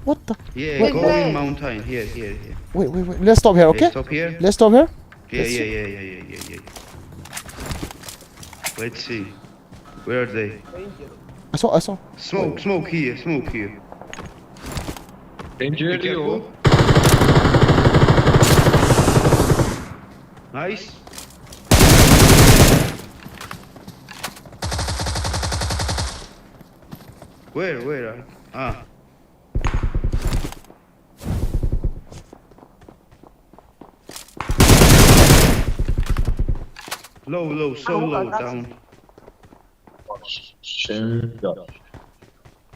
What the? Yeah, go in mountain. Here, here, here. Wait, wait, wait. Let's stop here, okay? Stop here. Let's stop here. Yeah, yeah, yeah, yeah, yeah, yeah, yeah. Let's see. Where are they? I saw, I saw. Smoke, smoke here, smoke here. Danger. Be careful. Nice. Where, where are? Ah. Low, low, so low, down.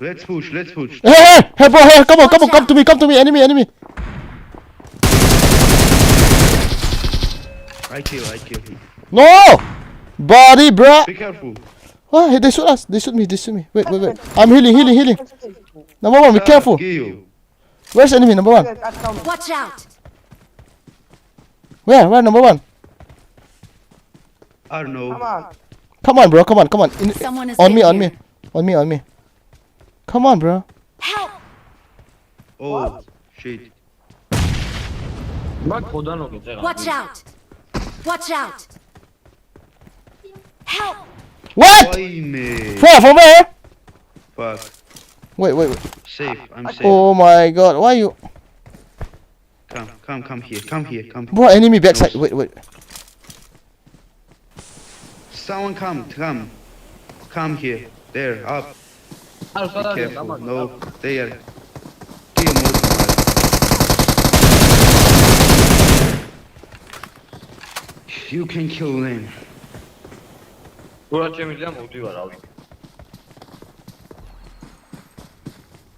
Let's push, let's push. Hey, hey, hey, bro, hey, come on, come on, come to me, come to me, enemy, enemy. I kill, I kill him. No! Body, bro. Be careful. Ah, hey, they shoot us, they shoot me, they shoot me. Wait, wait, wait. I'm healing, healing, healing. Number one, be careful. Where's enemy number one? Watch out! Where? Where number one? I don't know. Come on. Come on, bro. Come on, come on. In, on me, on me. On me, on me. Come on, bro. Help! Oh, shit. Watch out! Watch out! Help! What? Why me? From, from where? Fuck. Wait, wait, wait. Safe, I'm safe. Oh my god, why you? Come, come, come here, come here, come. Bro, enemy backside. Wait, wait. Someone come, come. Come here. There, up. Be Alpha, careful. Alpha. No, they are. Kill most of us. You can kill them. Bura çemeyeceğim, o diyor abi.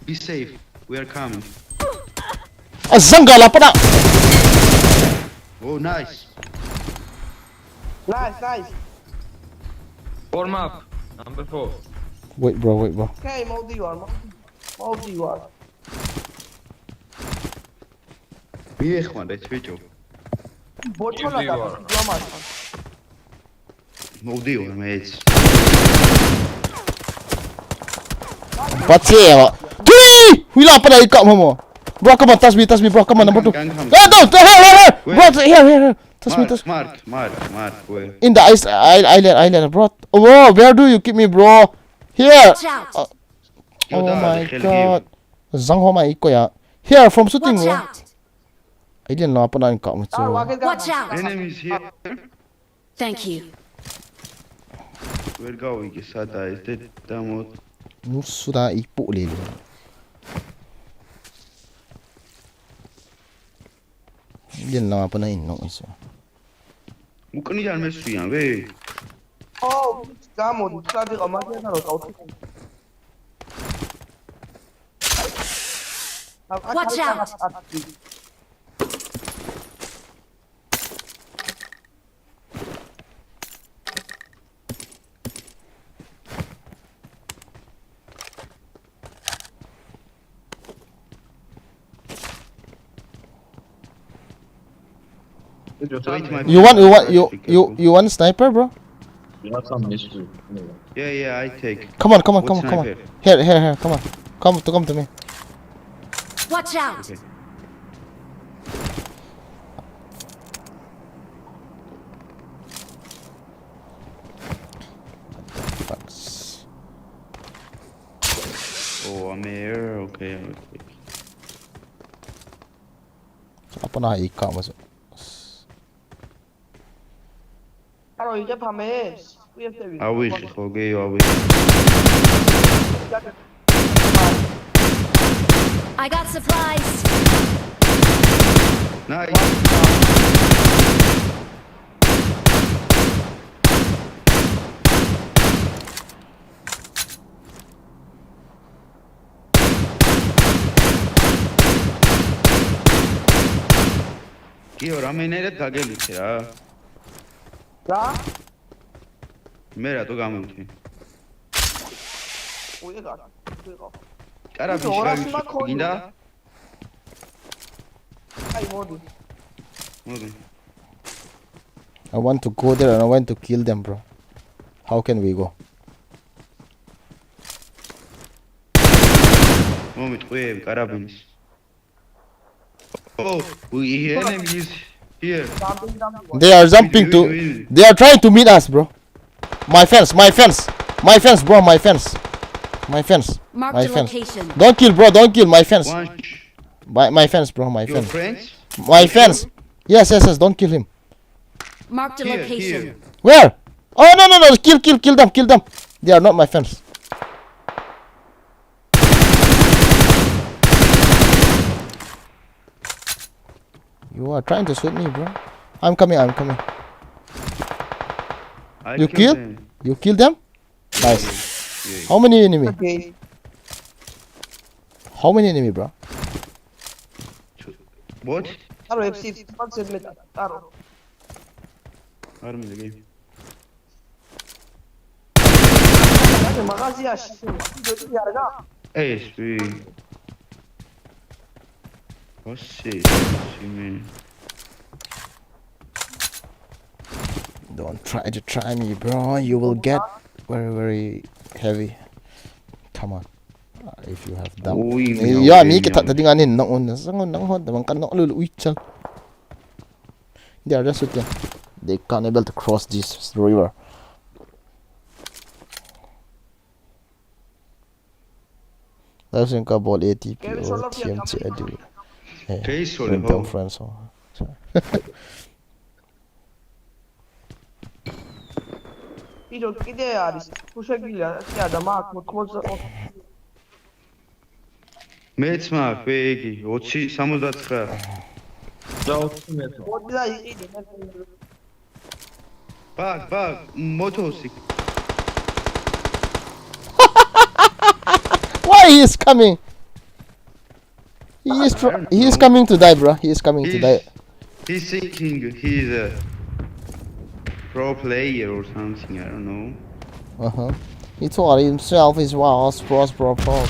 Be safe. We are coming. Azang gala pada. Oh, nice. Nice, nice. Warm up. Number four. Wait, bro, wait, bro. Okay, Modi you are, Modi. Modi you are. Yes, man, that's video. Bot You wala do da, you are. Modi you are, man. Modi, mates. Patse wa. Three! Huila pada ikap mo. Bro, come on, touch me, touch me, bro. Come on, number two. Gang, gang, gang. Hey, don't, here, here, here. Wait. Bro, here, here, here. Touch me, Mark, touch. Mark, Mark, Mark, where? In the ice, I, I, I, bro. Oh, where do you keep me, bro? Here. Watch out! Uh, Yo, Oh da, my the hell god. Zang ho mai ko ya. Here, from shooting, Watch bro. Out! Ai din la pa nan ka mu Ah, chu. wage Watch ga. Out! Enemies here. Thank you. Where go we get side eye? Is that down what? Nu su da i pu le le. Ai din la pa nan in no isu. Mukani jan me suya, we. Oh, ga Modi, sa di ka ma ke na ro ka utu. Watch out. Wait, my You want, you want, you, Be you, careful. You want sniper, bro? You have some mystery. Anyway. Yeah, yeah, I take. Come on, come on, What come on, come on. Sniper? Here, here, here, come on. Come to, come to me. Watch out! Okay. Fucks. Oh, I'm here. Okay, okay. Apa na i ka mas. Aro, ije phame. Kuya se wi. I wish, okay, I wish. I got supplies! Nice. Ki ora maine ret gage likhera. Ga? Mera to gamu thi. Kuya ga. Kuya ga. Ara Ki ora bishra sima kholi. Inda. Ai, Modi. Okay. I want to go there and I want to kill them, bro. How can we go? Moment, wait, karabin. Oh, we hear enemies here. Jumping, jumping. They are jumping to. They are trying to meet us, bro. My fans, my fans, my fans, bro, my fans, my fans, Marked my a fans. Location. Don't kill, bro. Don't kill my fans. One, sh- My, my fans, bro, my your fans. Friends? My fans. Yes, yes, yes. Don't kill him. Marked a Here, location. Here. Where? Oh no, no, no! Kill, kill, kill them, kill them. They are not my fans. You are trying to shoot me, bro. I'm coming, I'm coming. I You kill kill? Them. You kill them? Nice. Yeah. How many enemy? Okay. How many enemy, bro? What? Aro, F C, one set me. Aro. Army the game. Aro, magazi ya shi. Aro, ga. A S P. What's it? What's it mean? Don't try to try me, bro. You will get very, very heavy. Come on. Uh, if you have done. Ui, Ya, ui, mi kita ui. Tadi nganin nang un, sang nang hot, bang kan nang lulu uichal. They are just sitting. They can't able to cross this river. Tao sin ka bol A T P o thiam che a du. Eh, Kei sol rin ho. Tao friends ho. Ido kide ya dis. Kusha gila ya da ma ko ko sa. Metsma pegi ochi samudatra. Jao, metsma. Bak, bak, motosikl. Why he is coming? He is tr- he is coming to die, bro. He is coming to die. He's thinking he's a pro player or something, I don't know. Uh-huh. He thought himself is wow, pro, pro, pro.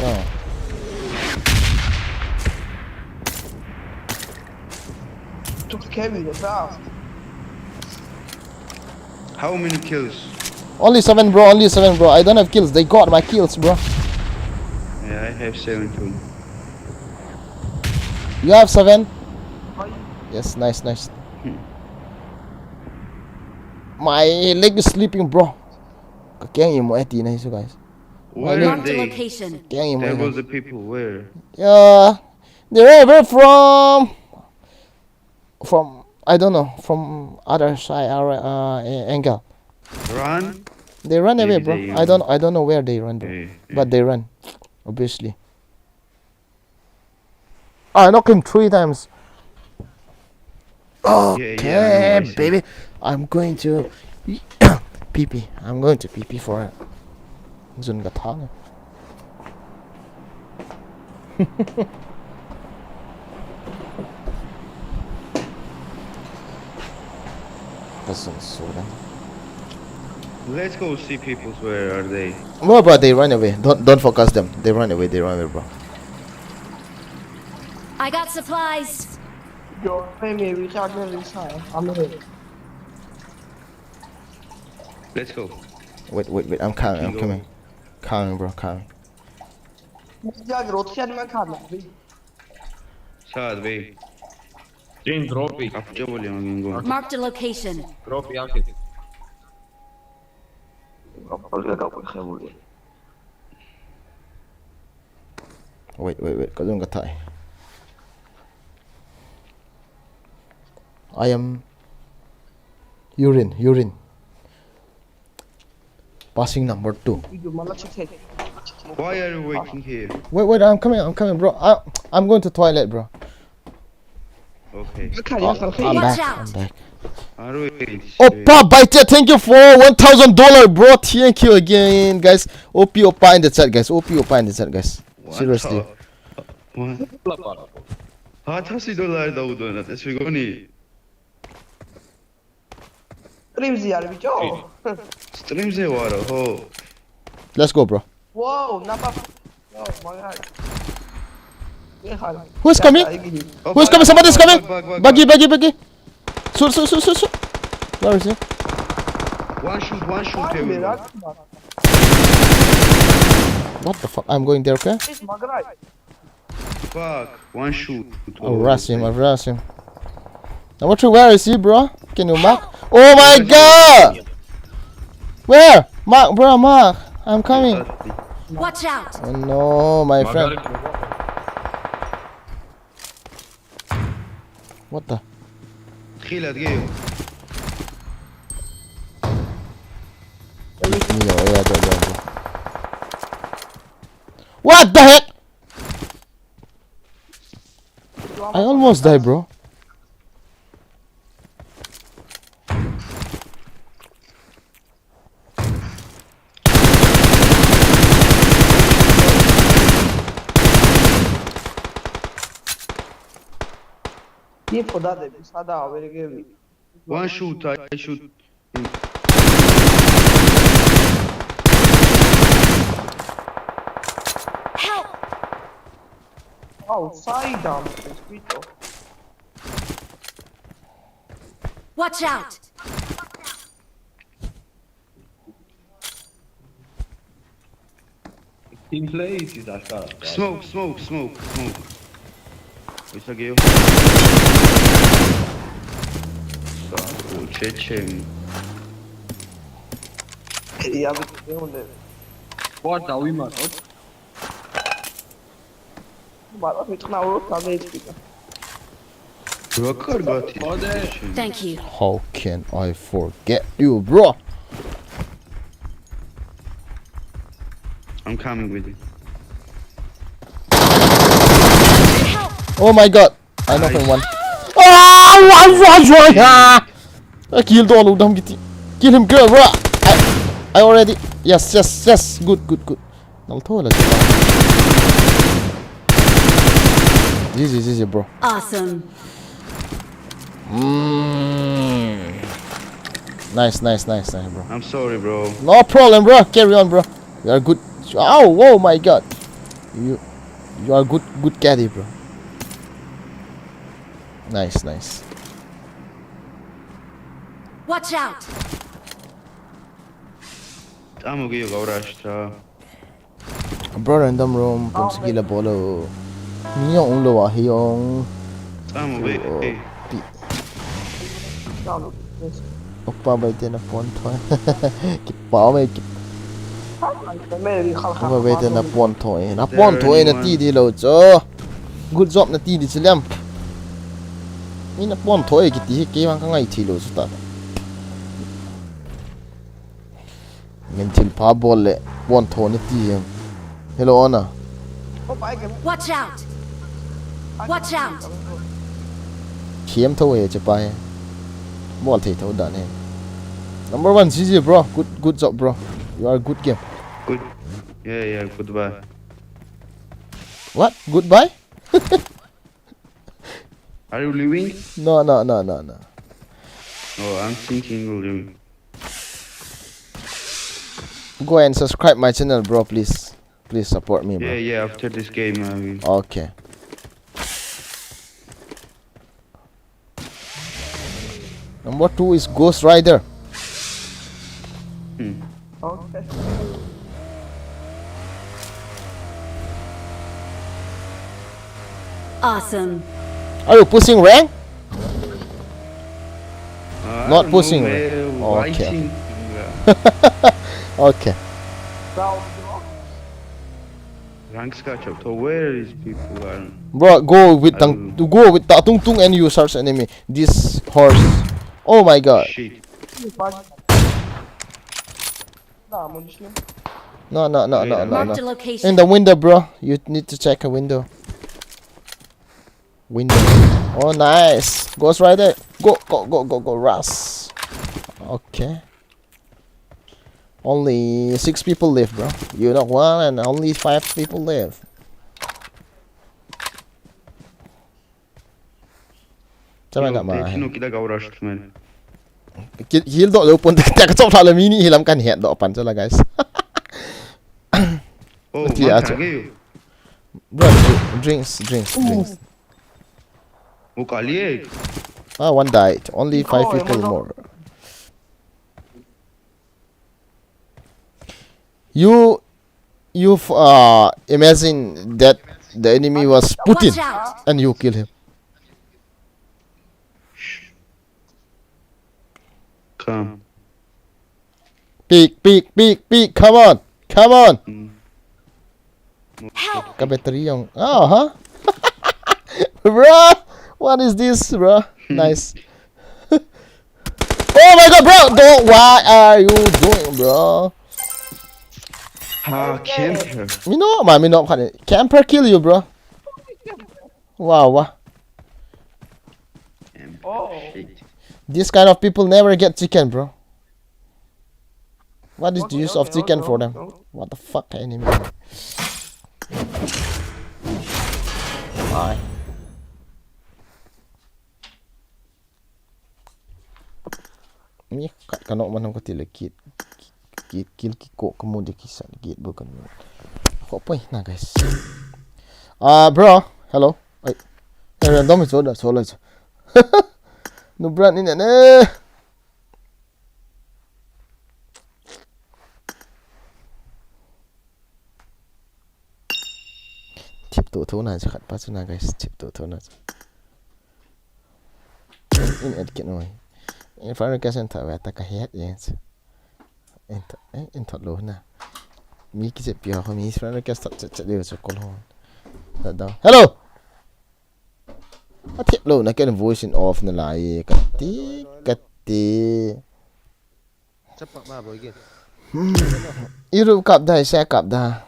Took the carry the fast. How many kills? Only seven, bro. Only seven, bro. I don't have kills. They got my kills, bro. Yeah, I have seven too. You have seven? Yes, nice, nice. Hmm. My leg is sleeping, bro. Ka keng imo eti na hisu, guys. Where are they? Marked a location. Keng imo. There was the people. Where? Yeah. They were from from I don't know, from other side or uh, angle. Run? They run away, bro. I don't I don't know where they run, bro. But they run, obviously. I knock him three times. Okay, baby. I'm going to pee pee. I'm going to pee pee for a Zun ka thang. Ka zun so dan. Let's go see people. Where are they? Bro, bro, they run away. Don't don't focus them. They run away. They run away, bro. I got supplies. Yo, pay me, recharge me, recharge. I'm ready. Let's go. Wait, wait, wait. I'm coming. I'm coming. Coming, bro. Coming. Saad bhai. Jin drop hi. Marked a location. Drop hi aake. Wait, wait, wait. Ka zun ka thai. I am urine, urine. Passing number two. Why are you waiting here? Wait, wait, I'm coming, I'm coming, bro. I, I'm going to toilet, bro. Okay. Watch out! Oppa Baite, thank you for one thousand dollar, bro. Thank you again, guys. O P Oppa in the chat, guys. O P Oppa in the chat, guys. Seriously. Ha, thasi dollar da udona, that's we goni. Stream ze yaar, bicho. Stream ze wara ho. Let's go, bro. Wow, napa. Oh my God. Who's coming? Who's coming? Somebody's coming. Bagi, bagi, bagi. Shoot, shoot, shoot, shoot, shoot. Where is he? One shoot, one shoot. What the fuck? I'm going there, okay? Fuck, one shoot. I'll rush him, I'll rush him. Now, what you, where is he, bro? Can you mark? Oh my God! Where? Mark, bro, mark. I'm coming. Watch out! Oh no, my friend. What the? What the heck? I almost die, bro. Ye phoda de, sada avere ke. One shoot, I shoot. Help! Outside, um, mosquito. Watch out! Team play, si Smoke, smoke, smoke, smoke. Uisa geo. Sa, o Chechen. Ya, bitte, Hunde. Boah, da, wie man, oh. But what we now look at it. Worker got his position. Thank you. How can I forget you, bro? I'm coming with you. Oh my god! I knock him one. Ah, one, one, one, ah! I killed all of them, kiti. Kill him, girl, bro. I, I already. Yes, yes, yes. Good, good, good. Nang tho la. G G, G G, bro. Awesome. Mm. Nice, nice, nice, nice, bro. I'm sorry, bro. No problem, bro. Carry on, bro. You are good. Oh, oh my god. You, you are good, good caddy, bro. Nice, nice. Watch out! Tamo ki yoga ora ashta. Bro, random room, pum sigi la bolo. Ni yong lo wa hi yong. Tamo be. Oh, Hey. Pi. Down. Yes. Oppa bai te na pon thoi. Ki pa me ki. Maybe half Oppa bai te na pon thoi. Na pon thoi na ti di lo cho. Good job na ti di chilem. Ni na pon thoi ki ti ke wang ka ngai thi lo chu ta. Min thil pha bol le pon thoi na ti em. Hello, Ona. Oh, I can. Watch out! Watch out! Khiam tho he che pa he. Bol thei tho dan he. Number one, G G, bro. Good, good job, bro. You are good game. Good. Yeah, yeah, goodbye. What? Goodbye? Are you leaving? No, no, no, no, no. Oh, I'm thinking you're leaving. Go and subscribe my channel, bro, please. Please support me, bro. Yeah, yeah, after this game, I will. Okay. Number two is Ghost Rider. Hmm. Okay. Awesome. Are you pushing rank? Uh, I Not don't pushing, know, right? man. Oh, okay. Waiting. Okay. Down. Rank catch up. So where is people are? Bro, go with I tang will- go with ta tung tung and you search enemy. This horse. Oh my god. Shit. Nah, I'm just No, no, no, no, Yeah. no, Marked a no. location. In the window, bro. You need to check a window. Window. Oh, nice. Ghost Rider. Go, go, go, go, go, Ras. Okay. Only six people live, bro. You knock one and only five people live. Chama Yo, na ma. Tino kita kau rush, man. Ki-, heal doh lou pon, ta ka chop tha le mi ni hilam kan het doh pan chala, guys. Oh, Ti man, acha. Thage yo. Bro, dri-, drinks, drinks, drinks. Oh, kali eh. Ah, one died. Only five Oh, people yeah, more. You, you f-, uh, imagine that the enemy was Putin Watch out! And you kill him. Come. Peek, peek, peek, peek. Come on. Come on. Mm. Help! Ka battery yung. Ah, ha? Bro, what is this, bro? Nice. Oh my god, bro! Don't, what are you doing, bro? Ha, camper. Mi no, ma, mi no, khan. Camper kill you, bro. Wow, wow. Camper. Oh. Shit. This kind of people never get chicken, bro. What is Okay, the use okay, of chicken okay, for them? Okay. What the fuck, enemy? Bye. Ni ka, ka nok man ko tile kit, kit, kil ki ko ka mu de ki sa kit bu kan mu. Ko poi na, guys. Ah, bro, hello. Ai. Eh, random so da so la so. No brand ni ne ne. Thip tu tu na chu khat pa chu na, guys, thip tu tu na chu. In et kit noi. In friend request in tha ve ta ka het yen chu. In tha, eh, in tha lo na. Mi ki che pia ho mi friend request tha che che de chu ko lo. Shut down. Hello. Athip lou na ken voice in off na lai kati, kati. Chapa ma boy ke. Iru kap da, isa kap da.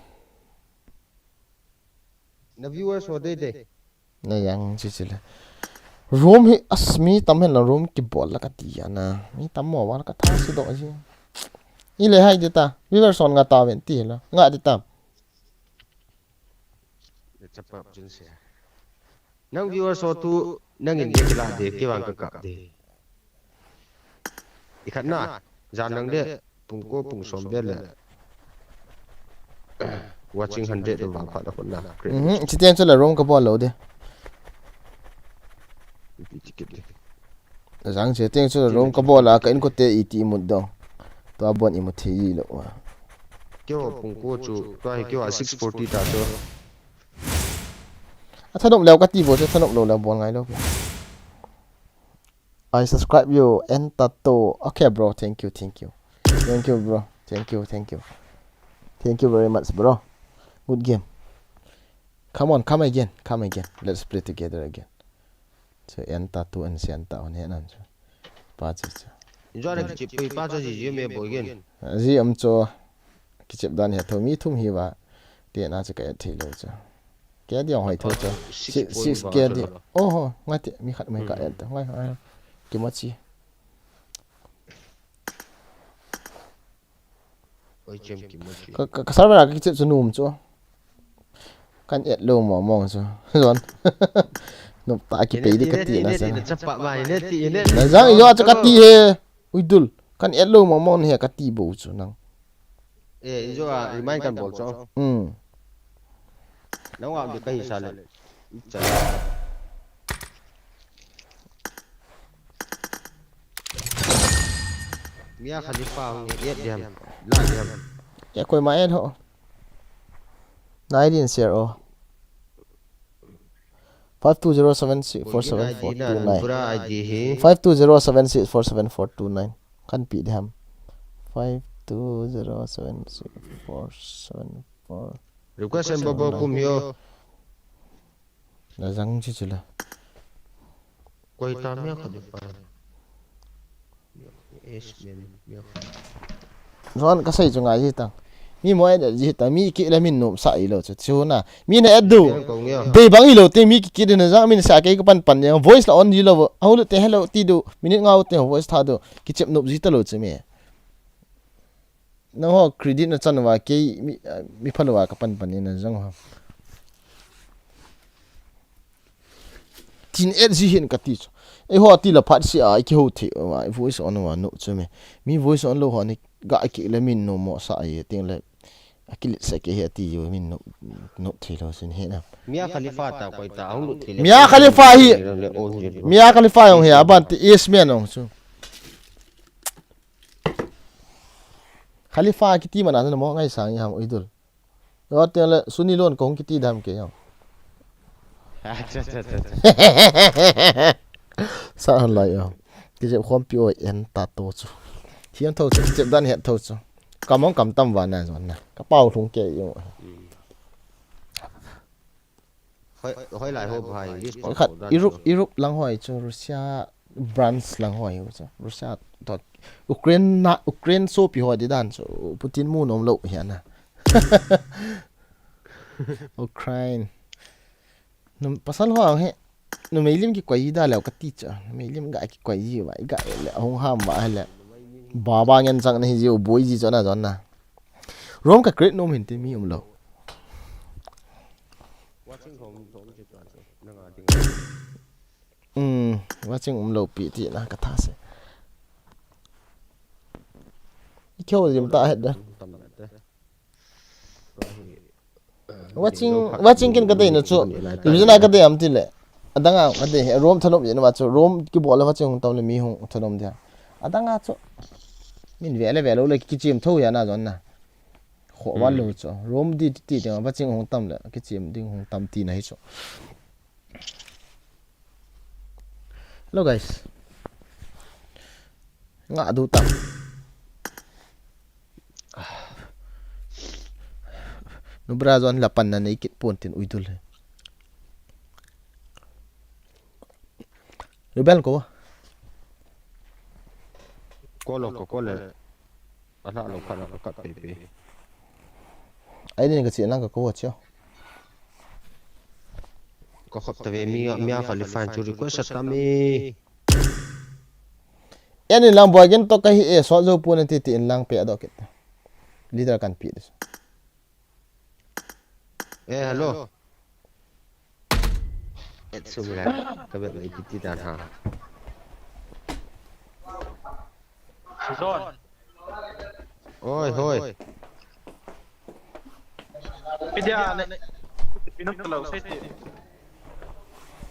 Na viewers ho dei dei. Na yang chi chi le. Room hi as mi tam hen la room kibol la kati ana. Mi tam mo wa la ka tha si do ji. I le hai de ta. Viewers hon nga ta ven ti la. Nga de ta. Chapa jun se. Nang viewers ho tu nang in de kila de ke wang ka kap de. I khat na, jan nang de, pung ko pung som de le. Watching hundred lo vang phat a khun na. Mhm, chitian chu la room ka bol lo de. Ipi ti kit de. Jang chitian chu la room ka bol a ka in ko te i ti mut do. Tua bon i mut thei lo wa. Keo pung ko chu, tua hi keo a six forty ta chu. A thanop leo ka ti bo chu thanop lo leo bol ngai lo. I subscribe you and Tato. Okay, bro. Thank you, thank you. Thank you, bro. Thank you, thank you. Thank you very much, bro. Good game. Come on, come again, come again. Let's play together again. So, and Tato and Santa on here, nan. Pa chu chu. Enjoy na kichip pui pa chu ji ji me bo again. Ji am chu. Kichep dan hi tho mi thum hi va. Te na chu ka et thei lo chu. Ke dia hoi tho chu. Six, six ke dia. Oho, ngai te mi khat mai ka et. Ngai, ngai. Kimochi. Oi chem kimochi. Ka, ka, ka server a ka kichep chu num chu. Kan et lo mo mo chu. Zon. Nop ta ki pe di ka ti na sa. Na jang yo chu ka ti he. Ui dul. Kan et lo mo mo he ka ti bo chu nang. Eh, injo a remind kan bol chu. Hmm. Nang wa bi ka hi sa le. Mia Khalifa hung et diam. La diam. Ya koi ma et ho. Nai din share o. Five two zero seven six four seven four two nine. Five two zero seven six four seven four two nine. Kan pi diam. Five two zero seven six four seven four. Request and bobo kum hiyo. Na jang chi chi la. Koi ta Mia Khalifa. Yes, man. Zon ka sei chu ngai ji tang. Mi mo et ji tang mi ki le min nom sa i lo chu chu na. Mi na et du. Be bang i lo te mi ki ki de na jang min sa ke ka pan pan ne. Voice la on ji lo. Au lo te hello ti du. Minute ngau te voice tha du. Kichep nop ji ta lo chu mi. Nang ho credit na chan wa ke mi mi pha lo wa ka pan pan ni na jang ho. Tin et ji hin ka ti chu. Ei ho ti la phat si a ki ho the wa voice on wa no chu me. Mi voice on lo ho ni ga ki le min no mo sa ai ting le. A ki le se ke he ti yo min no no thi lo sin he na. Mia Khalifa ta koi ta hung lut thi le. Mia Khalifa hi. Mia Khalifa yong he aban ti yes me no chu. Khalifa kiti mana na mo ngai sang ham ui dul. Yo te le suni lon kong kiti dam ke yo. Acha acha acha. Sa han lai yo. Ki jep khom pi oi en ta to chu. Hian tho chu ki jep dan hian tho chu. Kam ong kam tam va na zon na. Ka pau lhung ke yo. Hoi lai ho bhai. Khat Europe Europe lang hoi chu Russia branch lang hoi chu. Russia to Ukraine na Ukraine so pi hoi di dan chu Putin mu nom lo hian na. Ukraine. Num pasal ho he. Numei lim ki koi da leo ka ti cha. Numei lim ga ki koi ji wa ga le hung ham wa le. Baba ngen chang na hi ji u boi ji cha na zon na. Rom ka create nom hin ti mi um lo. Um, watching um lo pi ti na ka tha se. I kyo lim ta het da. Watching watching kin ka dei na chu. Reason a ka dei am ti le. Adanga ka dei he rom thanom ye na wa chu rom ki bol le watching hung tam le mi hung thanom dia. Adanga chu. Min ve le ve lo le ki chim tho ya na zon na. Kho wa lo chu. Rom di ti ti watching hung tam le ki chim ding hung tam ti na hi chu. Hello guys. Nga du ta. Nubra zon la pan na nei kit pon tin ui dul he. Rebel ko. Ko lo ko ko le. Ala lo kha lo ka pe pe. Ai ni ka chi lang ka ko chi. Ko khop ta ve mi mi a Khalifa chu request ta mi. Eni lang boy gen to ka hi e so jo pu na ti ti in lang pe do kit. Leader kan pi dis. Eh, hello. Et sum la, ka bet mai titi dan ha. John. Oi, hoi. Pidia ne. Pinam talo sai ti.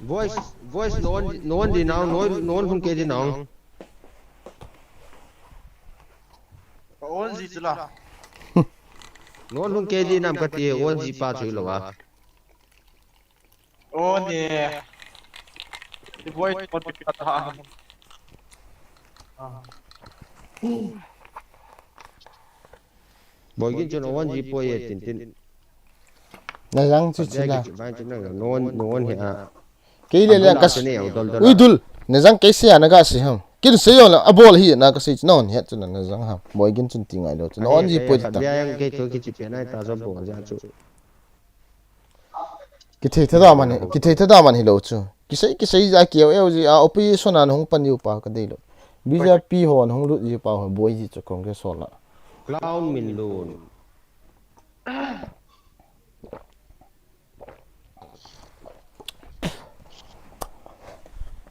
Voice, voice non, non di nang, non, non hung ke di nang. On ji chula. Non hung ke di nam ka ti, on ji pa chu lo a. On e. Di boy ko ti pa ta. Boy gin chun on ji po ye tin tin. Na jang chu chula. Bang chu na non, non he a. Kei le le ka si. Ui dul. Na jang kei se a na ga si ham. Kin se yo la a bol hi na ka si chu non he chu na na jang ham. Boy gin chun ti ngai lo chu. Na on ji po ta. Bia yang kei to ki chi pe nai ta jo bol ja chu. Ki thei thada man, ki thei thada man hi lo chu. Ki sei, ki sei ja ki eu eu ji a opposition an hung pan yu pa ka dei lo. B J P ho an hung lut ji pa ho boy ji chu Congress ho la. Clown min lun.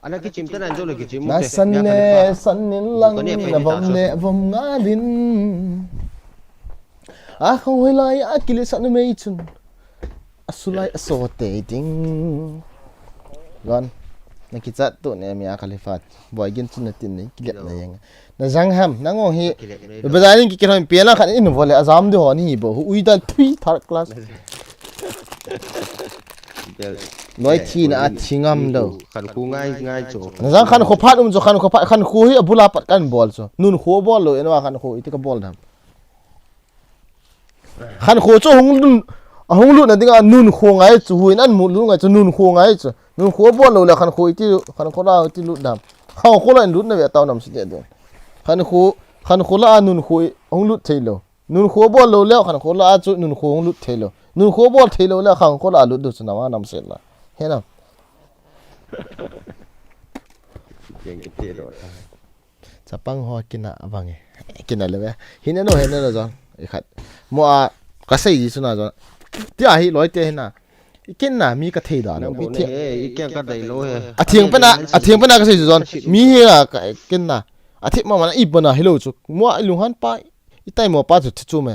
Ana kichim ta nan jo le kichim. Na san le san nin lang na vom le vom nga din. A khong hoi lai a kile sa na mei chun. A sulai a so te ding. Gon. Na kichat tu ne mi a Khalifa. Boy gin chun na tin nei kilep na yang. Na jang ham, na ngong hi. Bazaar in ki kihon pia la khan in vole a jam de ho ni bo. Ui dal three third class. Noi thi na a thi ngam do. Khan khu ngai ngai chu. Na jang khan khu phat um chu khan khu phat khan khu hi a bula pat kan bol chu. Nun khu bol lo en wa khan khu iti ka bol dam. Khan khu chu hung lun a hung lun na dinga nun khu ngai chu huin an mu lu ngai chu nun khu ngai chu. Nun khu bol lo le khan khu iti khan khu la iti lut dam. Khan khu la in lut na ve tau nam si de do. Khan khu khan khu la nun khu hung lut thei lo. Nun khu bol lo le khan khu la chu nun khu hung lut thei lo. Nun khu bol thei lo le khan khu la lut du chu na ma nam se la. He na. Keng ki te lo ta. Chapang ho kina vang e. Kina le ve. Hina no hina no jong. I khat. Mo a ka sei ji suna jong. Ti a hi loi te hina. I kin na mi ka thei da lo. Mi thei. I kin ka dai lo he. A thiang pana, a thiang pana ka sei jong. Mi hi a ka kin na. A thip ma ma na i bona hi lo chu. Mo a i lung han pa. I tai mo pa chu thi chu me.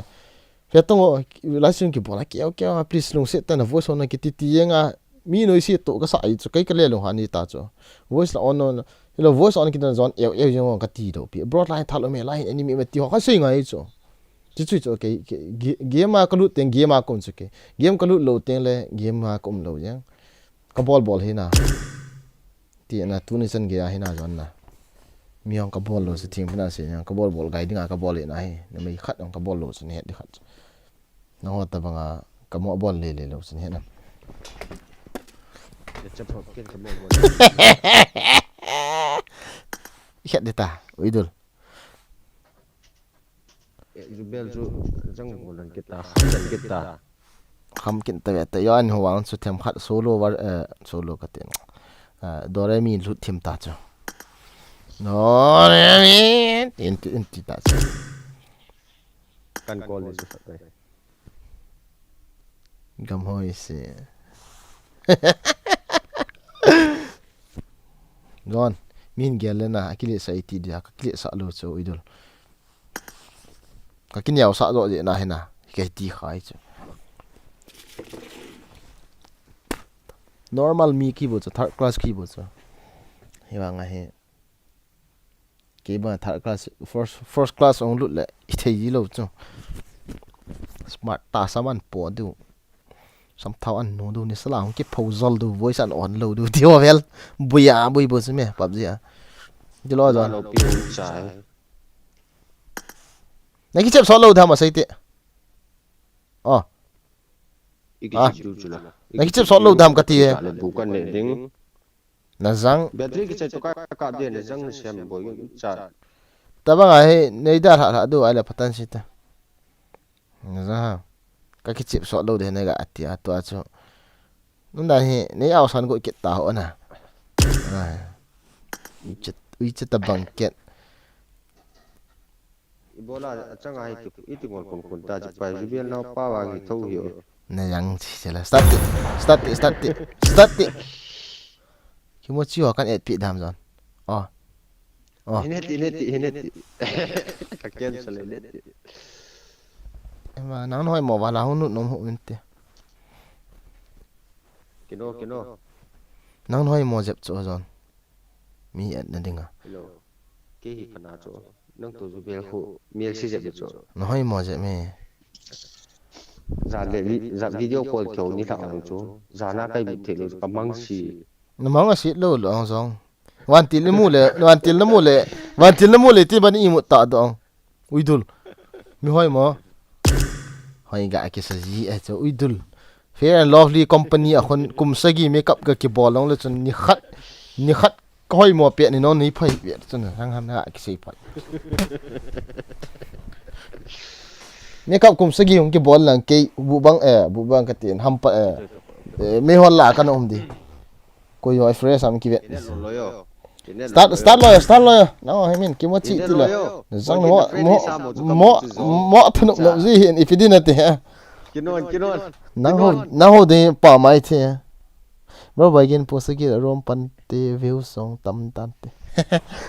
Fe tong o, lai sun ki bola keu keu a, please lungset tah in voice on na kiti ti jeng a, mi noise toh ka sa ai chu, kei ka le lung han ni ta chu. Voice la on on, hello voice on ki dan zon, eu eu jeng on ka ti do pi. Bro lai thalo me lai enemy me ti ho ka sei ngai chu. Ti chu chu kei, kei, ge-, game a ka lut teng game a ka um chu kei. Game ka lut lo teng le game a ka um lo jeng. Ka bol bol hi na. Ti na tuni chan gei a hi na zon na. Mi hong ka bol lo se thing pina se na ka bol bol gai dinga ka bol le na hi. Na mei khat hong ka bol lo se ni het di khat. Na ho ta banga ka mo bol le le lo se ni het na. Ya chap hop ken ka bol bol. Het di ta, ui dul. Eh, Jubel chu jang ho lan kita, lan kita. Kham kin ta ve ta, yo an ho wang chu them khat solo war, eh, solo ka tin. Eh, do re mi lut them ta chu. Do re mi, in ti, in ti ta chu. Kan call ni chu khat ai. Gam hoi se. Gon, min gel le na, a kile sa iti dia, ka kile sa lo chu idol. Ka kiniau sa do je na hina, ke ti khai chu. Normal mi ki bo chu, third class ki bo chu. Hi wa nga hi. Kei ba third class, first, first class ong lut le, i thei ji lo chu. Smart ta saman po du. Sam thau an nu du ni sala hong ki pho zol du, voice an on lo du, ti ho vel. Buya, bui bo chu me, PUBG a. Ti lo zon. Lo pi un chai. Na ki chep so lo dam a sei ti. Oh. I ki chep du chu la. Na ki chep so lo dam ka ti e. Le bu kan ne ding. Najang. Battery kichai to ka ka de najang sem boi cha. Tabang ahi, nei da hla hla du ai la patan sita. Najang ha. Ka kichip so lo de ne ga ati a to a chu. Nunda hi, nei au san go kit ta ho na. Ai. Uiche, uiche tabang ket. Ibola achang ahi tu, iti ngol kun kun ta chi pai, Jubel nau pa wa ngi thou hi o. Najang chi chi la. Start it, start it, start it, start it. Kimochi ho kan et pi dam zon. Oh. Oh. Hineti, hineti, hineti. Ka cancel hineti. Ema, nang noi mo wala hunu nom ho min te. Kino, kino. Nang noi mo jep cho zon. Mi et na dinga. Hello. Ke hi kana cho. Nang tu Jubel khu. Mi si jep cho. Noi mo jep me. Za le vi, za video call kyo ni ta ang cho. Za na kai bi the lo ka mang si. Na mang a sit lo lo ang zong. Vantil ni mu le, vantil na mu le, vantil na mu le ti ban i mu ta dong. Uidul. Mi hoi mo. Hoi ga kisa ji e cho uidul. Fair and Lovely company a khon kum sagi makeup ga kibol long le chun ni khat, ni khat ka hoi mo pe ni non ni phai pe chun hang ham na kisei phai. Makeup kum sagi hung kibol lang kei bu bang eh, bu bang ka tin ham pa eh. Eh, me hol la ka na um di. Koi hoi fresh am kivet. Ine lo lo yo. Ine lo Start, lo start yo. Lo yo, start lo yo. Nang hoi min kimochi Ine ti lo lo. Yo. Zang Koi mo, kin mo, friend sa mo chu mo, kamu chu zo. Mo thanop no ji hin ipi din ati ha. Kinon, kinon. Nang ho, nang ho de pa mai the. Bro, bai gen post ki rom pan te view song tam tan te.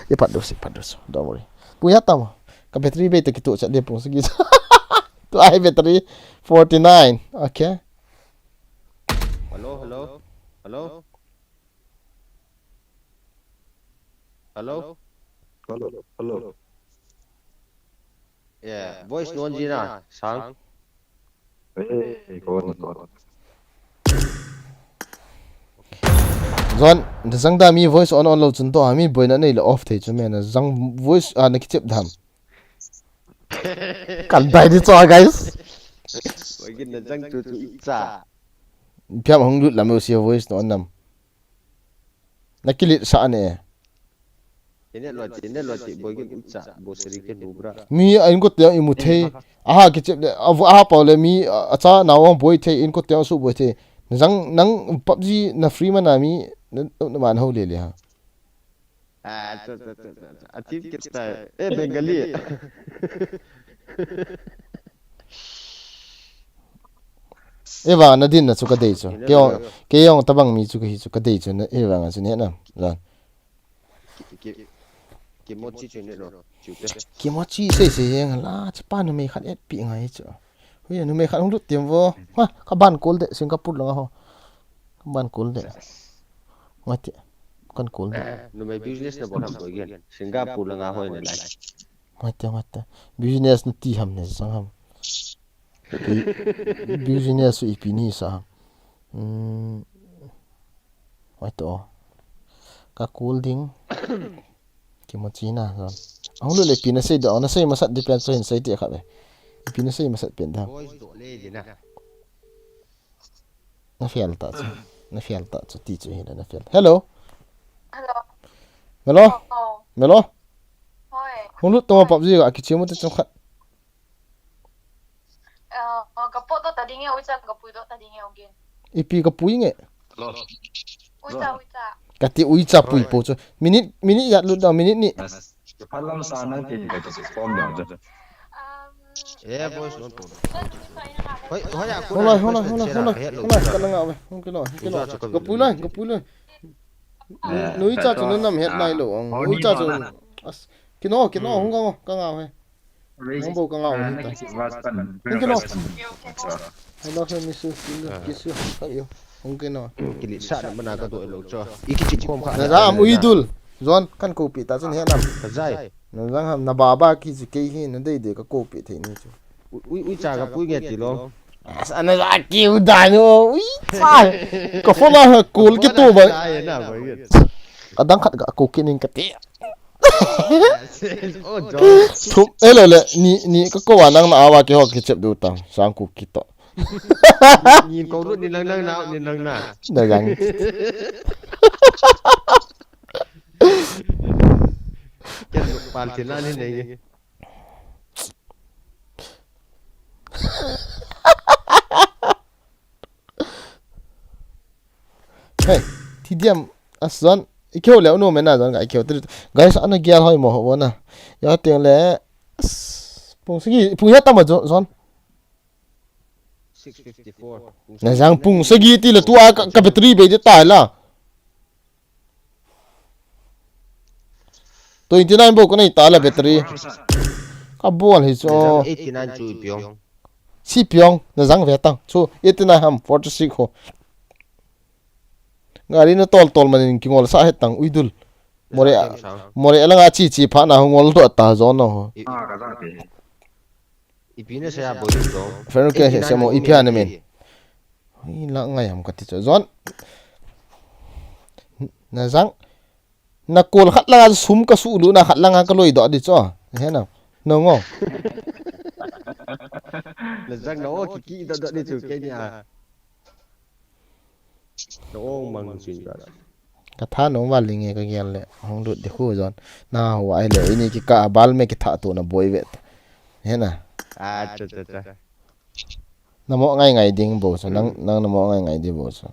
Ye pat do si, pat do so. Don't worry. Pu ya tam. Ka battery bai to kitu cha de post ki. To ai battery forty-nine. Okay. Hello, hello. Hello. Hello. Hello, hello. Yeah, voice non ji na sang. Hey, go on, go on. Zon, da zang da mi voice on on lo chun to ha mi boina nei le off thei chu me na zang voice a na kichep dam. Kan dai di cho guys. Wai gin na zang tu tu icha. Piam hong lut lam u si voice no nam. Na kilit sa ne. Ine lo ti, ine lo ti, boi gin icha, bo seri ke nu bra. Mi a in ko te i mu thei. Aha kichep le, a vo aha pau le mi a cha na wang boi thei in ko te su boi thei. Zang nang PUBG na free mana mi na man ho le le ha. Ah, cha cha cha cha. Atim ke ta. Eh, Bengali. Eva na din na chu ka dei chu. Ke yong, ke yong tabang mi chu ka hi chu ka dei chu na eva nga chu ne na. Zan. Kimochi chu ne lo. Chu te. Kimochi sei sei yang la cha pa na me khat et pi ngai chu. Hui nu me khat hung lut tiam vo. Ha, ka ban kol de Singapore langa ho. Ka ban kol de. Ngai te. Kan kol de. Nu me business na bol ham boi gin. Singapore langa ho ne lai. Ngai te, ngai te. Business na ti ham ne sang ham. Business su ipi ni sa ham. Hmm. Ngai to. Ka kol ding. Kimochi na zon. Ahung lut le ipi na sei do, na sei masat di pen so hin sei ti kha ve. Ipi na sei masat pen da. Voice do le ji na. Na fial ta chu. Na fial ta chu ti chu hi na fial. Hello. Hello. Melo. Oh. Melo. Hoi. Hung lut to PUBG ga kichi mu te chung khat. Uh, ka pot to ta ding e, uicha ka pui to ta ding e, again. Ipi ka pui nge. Uicha, uicha. Ka ti uicha pui po chu. Minute, minute ya lut da minute ni. Palam sa nang ti ka ti form ya. Um, Eh, voice on. Hoi, hoi, Hold on, hold on, hold on, hold on. Hold on, ka na nga ve. Hung kino, hung kino. Ka pui lai, ka pui lai. Nui cha chu na nam het nai lo ang. Nui cha chu. As, kino, kino, hung ka ngo, ka nga ve. Nang bo ka nga ve ta. Hung kino. I love you, miss you, feel you, kiss you, hug you. Hung kino. Kili sa na mana ka do lo cho. I kichi khom kha. Na za am uidul. Zon kan ko pi ta chun he nam. Ka zai. Na zang ham na baba ki ji kei hi na dei dei ka ko pi thei ni chu. Ui, ui cha ka pui nge ti lo. Ana za ki u da no. Ui cha. Ka phone a call ki tu ba. Ka dang khat ka ko ki ning ka ti. Thum, eh, le, le, ni, ni, ka ko wa nang na awa ki ho ki chep du ta. Sang ku ki to. Nin ko lut ni lang lang na, ni lang na. Na jang. Ken pal thil la ni nei. Hey, T D M, as John, i kêu leo nu mena John, i kêu tri. Guys, ana gial hoi mo ho na. Ya tiang le, as, pung sagi, pung ya tama John, John. Six fifty-four. Na jang pung sagi ti le tu a ka, ka battery bei de tai la. Twenty nine bou ka nei ta la battery. Ka bol hi chu. Eighty nine chu i piong. Si piong, na jang ve tang. Chu eighty nine ham, forty six ho. Gari na tol tol manin kingol sa het tang, ui dul. More, sang, sang. More alanga chi chi pha na ho ngol do ta John no ho. I- Ah, ka jang te. Ipi na sa ya boi to. Friend request se mo, ipi ana min. Hoi la ngai ham ka ti chu. John. Na jang. Na kol khat langa sum ka su lu na khat langa ka loi do di chu. He na. No ngo. Na jang no ki ki do do di chu ke ni a. No ong mang sin ka. Ka tha nung val linge ka gel le, hung lut di khu John. Na ho ai le, ini ki ka bal me ki tha tu na boi vet. He na. Ah, cha, cha, cha. Na mo ngai ngai ding bou sa, nang, nang na mo ngai ngai di bou sa.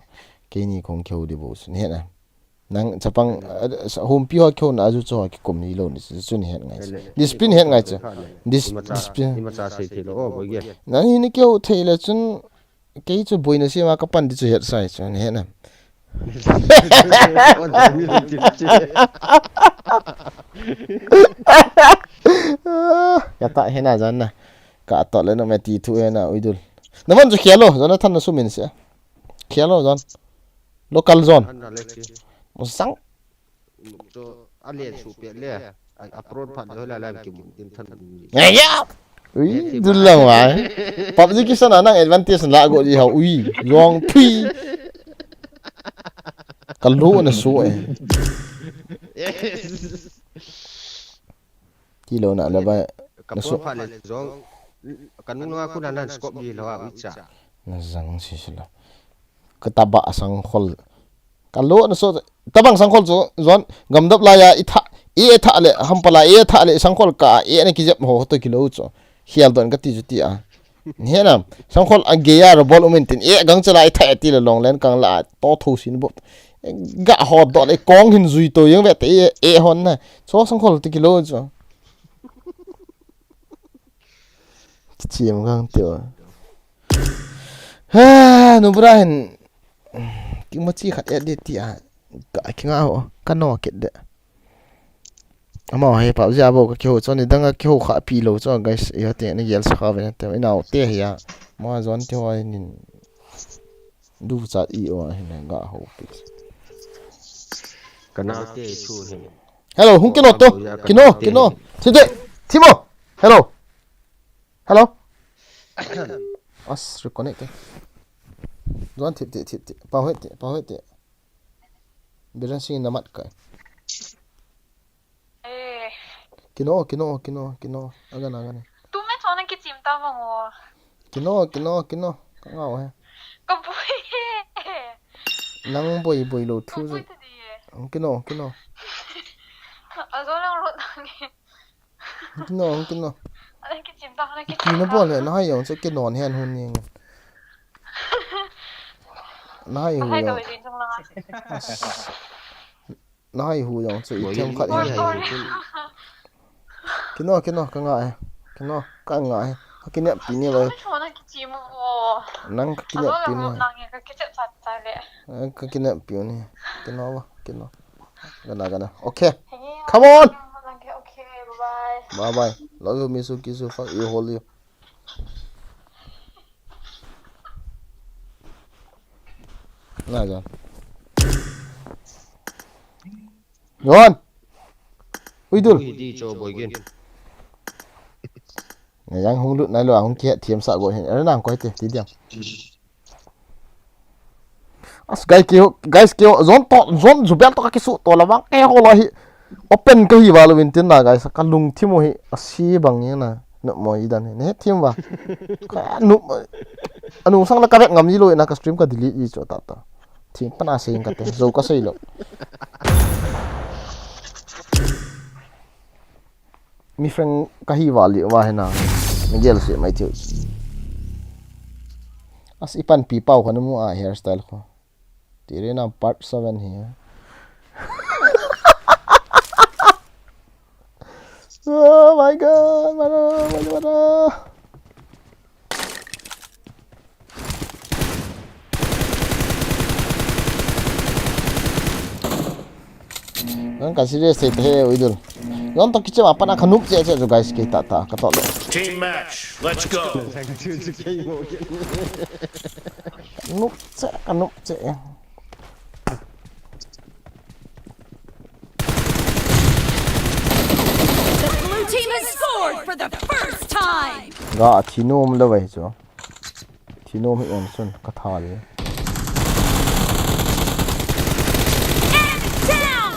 Keini kong keu di bou sa, he na. Nang chapang, ah, sa, humpi ho keu na aju cho ki kum ni lo ni, chu ni het ngai sa. Ele, discipline het ngai cha. Ima cha, discipline. Ima cha sei thei lo, oh, boi ge. Nang hini keu thei le chun, Kei chu boina sema ka pan di chu het sai chu, ni het na. Ka ta hena jan na. Ka to le na me ti thu hena uidul. Na man chu khelo, Jonathan na sumin se. Khelo jan. Local zone. Musang. Chu a len suh pet le, a, a pro phat le hoilai lai kimun tin than. Ngaiya! Ui, dul lang wa. PUBG kisan a nang advantage la go di ha, ui, jong phi. Ka lo na so e. Yes. Ti lo na le ba. Ka pro phat le jong, ka nung nga khu na nan scope di lo a, ui cha. Na jang si si lo. Ka taba a sangkhol. Ka lo na so, tabang sangkhol chu, zon, gamdap laiya, i tha, i e tha le, hampala, i e tha le, sangkhol ka, i e na kijep ho, to kilo chu. Hial don ka ti chu ti a. Ni he na, sangkhol a ge ya, robol umin tin, e gang chala, i tha e ti le long len kang la, to tho sin bo. Ga ho do le, kong hin zui to, yang ve te, e, e hon na. So sangkhol ti kilo chu. Chiam gang teo. Ha, nu bra hin. Ki mo chi khat et de ti a. Ka ki nga ho. Ka no ket de. Ama he pa ja bo ka ki ho chon ni dang ka ki ho kha pi lo chon guys. Ya te ni gel sa kha ve te. Ina o te ya. Ma zon te ho nin. Du cha i o hin ga ho pi. Ka na te chu hin. Hello, hung kino to. Kino, kino. Thide. Thimo. Hello. Hello. As reconnect. Don thip thip thip thip. Pa hoi thip, pa hoi thip. Biran sing namat kai. Eh. Kino, kino, kino, kino. Agan, agan. Tu me chona ki chim ta mo. Kino, kino, kino. Ka ngau he. Ka boi he. Nang boi, boi lo thu. Ka boi ta di he. Kino, kino. Azo nang ro nang he. Kino, kino. Ana ki chim ta, ana ki chim ta. Kino bol he, na hai yong se kino ni han hun ni. Na hai hu yong. Na hai hu yong se i them khat he. Kino, kino, ka nga he. Kino, ka nga he. Ka kinep pi ni lo. Nang ka kinep pi ni. Ka kinep pi ni. Kino ba, kino. Gana, gana. Okay. Come on. Okay, bye bye. Bye bye. Love you, miss you, kiss you, fuck you, hold you. Na jan. Yon. Ui dul. Ui di cho boi gin. Na jang hung lut nai lo hung kihe thiam sa go hin. Era nang koi te ti diam. As guys kio, guys kio, zon to, zon zubel to ka kisu to la bang ke ho lo hi. Open ka hi va lo win tin na guys, ka lung thim u hi, asi bang ni na, no mo i dan hi, ne thim va. Ka nu, Anung sang la ka vek ngam ji lou in a ka stream ka delete ji chu tata. Thing pana sei kate, jou ka sei lou. Mi friend ka hi val li va hena. Mi gel se mai tiu. As ipan pi pau ka namu a hairstyle ko. Tirena part seven hi. Oh my God, mara, mara, mara. Nang ka serious thei te he, Uidul. Yon to kiche ma pana ka nup che che jo guys, ke ta ta ka to le. Team match, let's go. Nup che, ka nup che. The blue team has scored for the first time. Ga thi nom le vai cho. Thi nom hi em sun ka tha le. And down.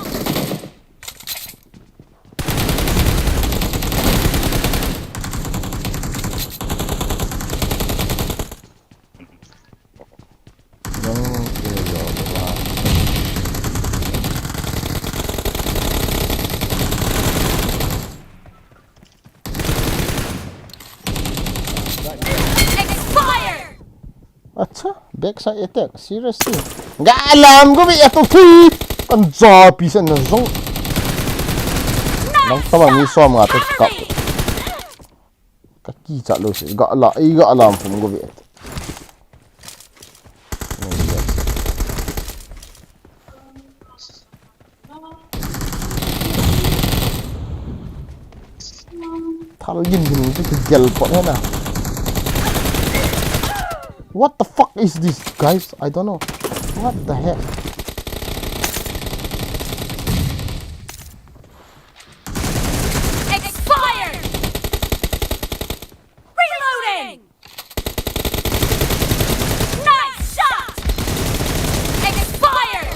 Expired! Acha, backside attack, seriously. Ga lam ko bi ato fi. Kan ja pi sen na zong. Nang tama ni som nga to kap. Ka ki cha lo se, ga la, i ga lam pum ko bi. Thal gin gin chu kigel pot hena. What the fuck is this, guys? I don't know. What the heck? Expired! Reloading! Nice shot! Expired!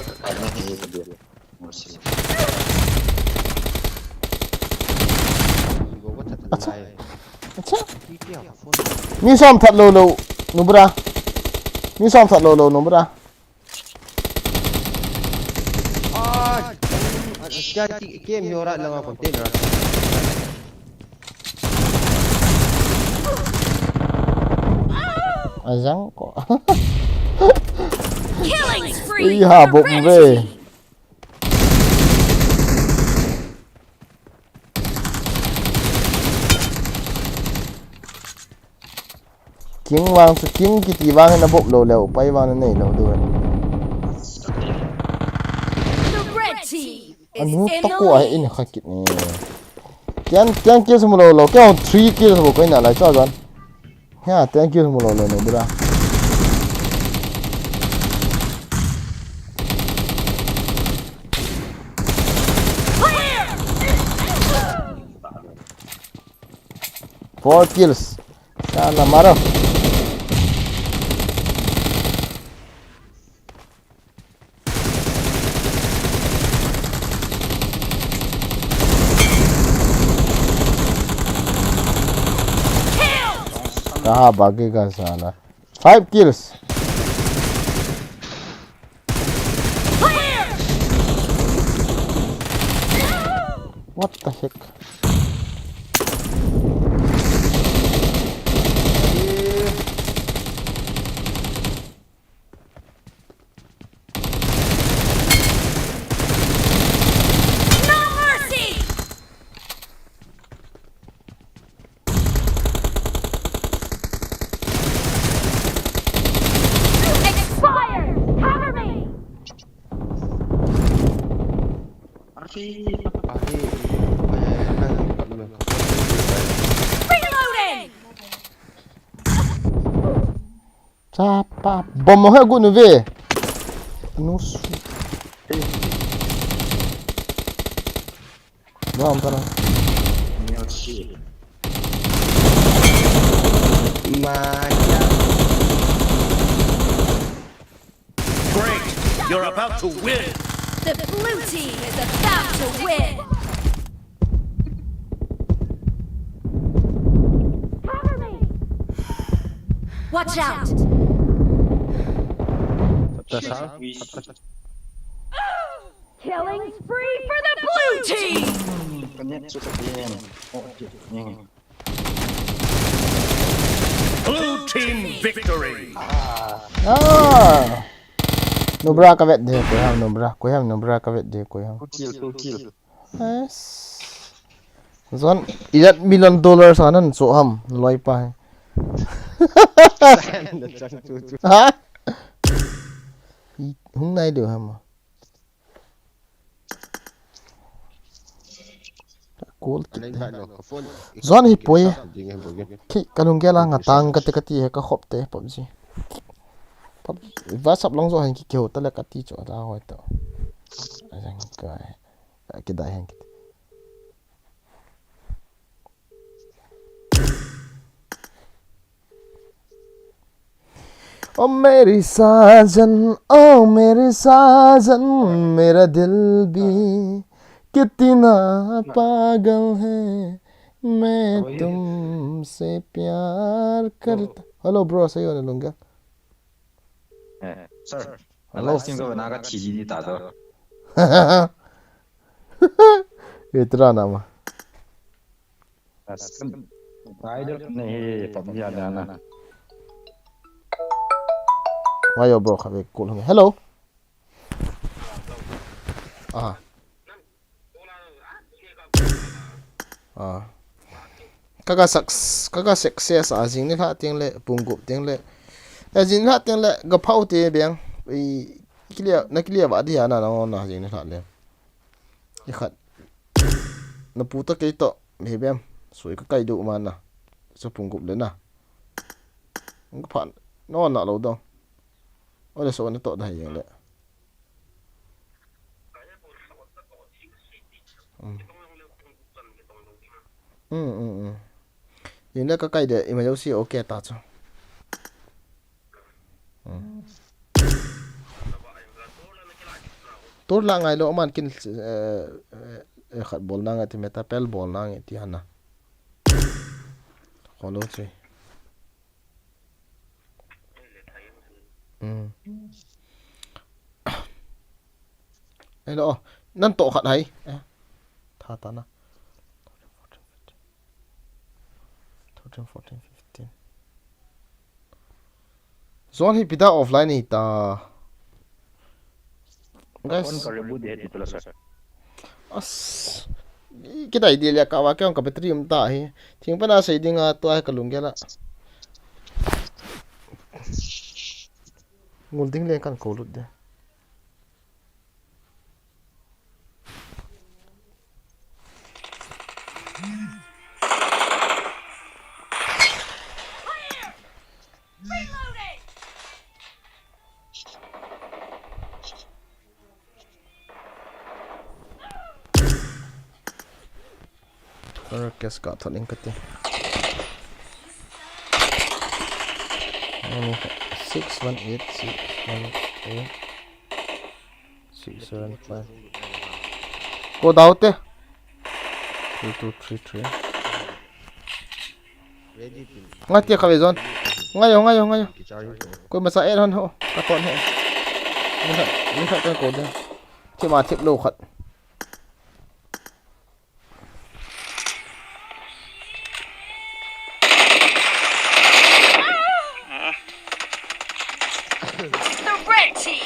Acha. Acha. Mi som that lo lo, Nubra. Mi som that lo lo, Nubra. Ah, ah, kya ti-, kem hi ora langa container. Ajang ko. Killing spree. Ih, ha, for bok red ve. Team. King vang chu king kiti vang in a bop lo leh, pai vang na nei lo do. The red team is in the lead. Anu tako a in kha kit ni. Ten, ten kills mu lo lo, keu three kills mu ko in a lai chu a zan. Ha, ten kills mu lo lo ne, bra. Four kills. Sana maro. Kaha bagi ka sana. Five kills. What the heck? No mercy! Expired! Cover me! Reloading! Chapa, bomb he gu nu ve. Nu su. Bomb ta na. Great! You're about to win! The blue team is about to win! Cover me! Watch out! Tasa. Killing spree for the blue team! Ka net chu ka gen. Oh, okay. Ning. Blue team victory. Ah. Nubra ka vet de, koi ham Nubra, koi ham Nubra ka vet de, koi ham. Two kill, two kill. Yes. Zon, ilat million dollars anan so ham, loi pa. Na chang tu tu. Ha? I- Hung nai de ham. Cool. Aleng ba no ka phone. Zon hi poi. Ding he bo ge. Ki kalung gela nga tang kati kati he ka khop te PUBG. Pub WhatsApp long zo han ki keu ta le kati cho ta hoi to. Ajang ka. Ki dai han ki. ओ मेरी साजन, ओ मेरी साजन, मेरा दिल भी कितना पागल है, मैं तुमसे प्यार करता। Hello bro, seiyo na lungga. Eh, sir. Hello. Live stream ko bana ka chiji ni ta to. Ye tura nama. Idol ne he pam ya na na. Ngayo bro, khabe call hung. Hello. Ah. Ah. Kaga success, kaga success a jing ni lha ting le, pung gup ting le. A jing ni lha ting le, ga phau te beng. I clear, na clear ba dia na na na jing ni lha le. I khat. Na pu ta kei to, he bem. Sui ka kai du ma na. Sa pung gup le na. Nga phan. No na lo dong. Ole so na to da jing le. Yin le ka kai de, ima jau si okay ta chu. Tur la ngai lo man kin, eh, eh, khat bol na ngai ti meta pel bol na ngai ti hana. Kholo chi. Hello, nan to khat hai. Eh, tha ta na. Thirteen, fourteen, fifteen. Zon hi pida offline hi ta. Guys. On ka reboot de he tu la sir. As. Kita idea le ka wa ke on ka battery um ta hi. Thing pa na sei ding a to ai ka lung gela. Ngul ding le kan ko lut de. Ora kes ka thon in kati. Six one eight, six one eight, six seven five. Ko dau te. Three two three three. Ngai tia kave zon. Ngai yo, ngai yo, ngai yo. Koi masa add hon ho. Ka ton ho. Ni khat, ni khat kan ko de. Thip ma thip lo khat. The red team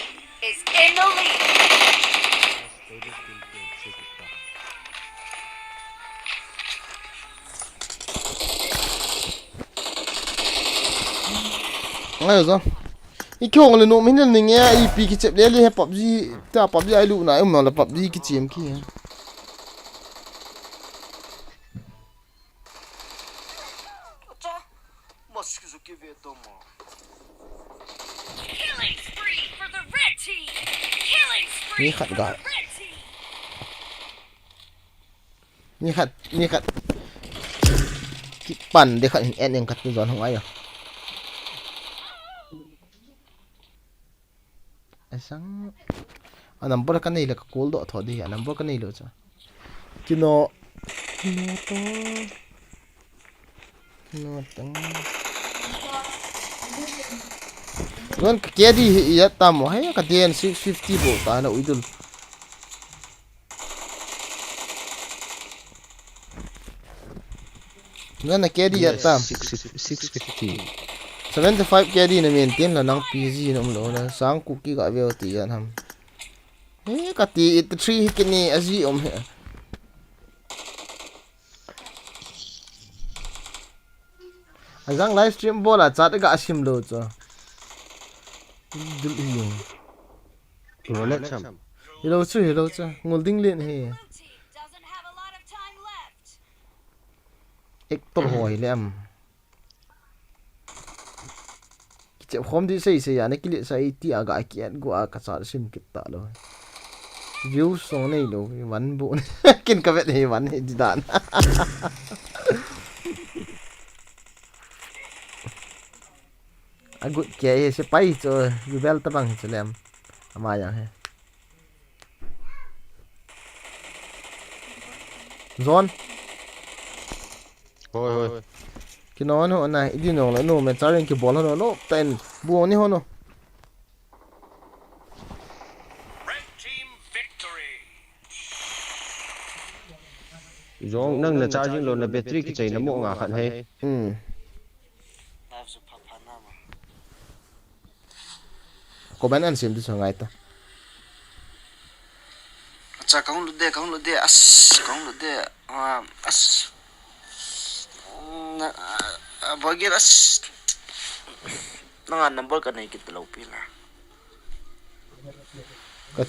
is in the lead. Ngai zon. I kong le no min le ninge a ipi kichep le le he PUBG ta PUBG ai lu na um na le PUBG kichem ki. Killing spree for the red team. Killing spree Ni khat for ga. The red team. Ni khat, ni khat. Kipan de khat in en en khat ni zon hung ai a. Asang. A number ka nei le ka call do tho di a number ka nei lo cha. Kino. Kino to. Kino tang. Zon ka K D hi ijat tam mo, hei ka D N six fifty bol ta na uidul. Zon na K D ijat tam. Six, six fifty. Seventy five K D na maintain la nang P G na um lo na sang ku ki ga veo ti jan ham. Hei ka ti eighty three hi kini aji um he. Ajang live stream bol a chat ga asim lo chu. Dul hi. Rolex ham. Hilo chu, hilo chu. Ngul ding len hi. Actor hoi le am. Kichep khom di sei sei ya ne kile sa iti aga ki at gu a ka chat sim kit ta lo. View song nei lo, van bu. Kin ka vet hi van hi di dan. A good ke he se pai cho, you bel ta bang cho lem. Ama yang he. Zon. Hoi, hoi. Kino no na, idi no lo, no, men charing ki bol no, no, ten, bu ni ho no. Zong nang na charging lo na battery kichai na mo nga khat he. Hmm. Comment an sim tu sa ngai ta. Acha, kahung lut de, kahung lut de, as, kahung lut de, ah, as. Na, ah, bagir as. Nanga number ka nei kit lo pila. Ka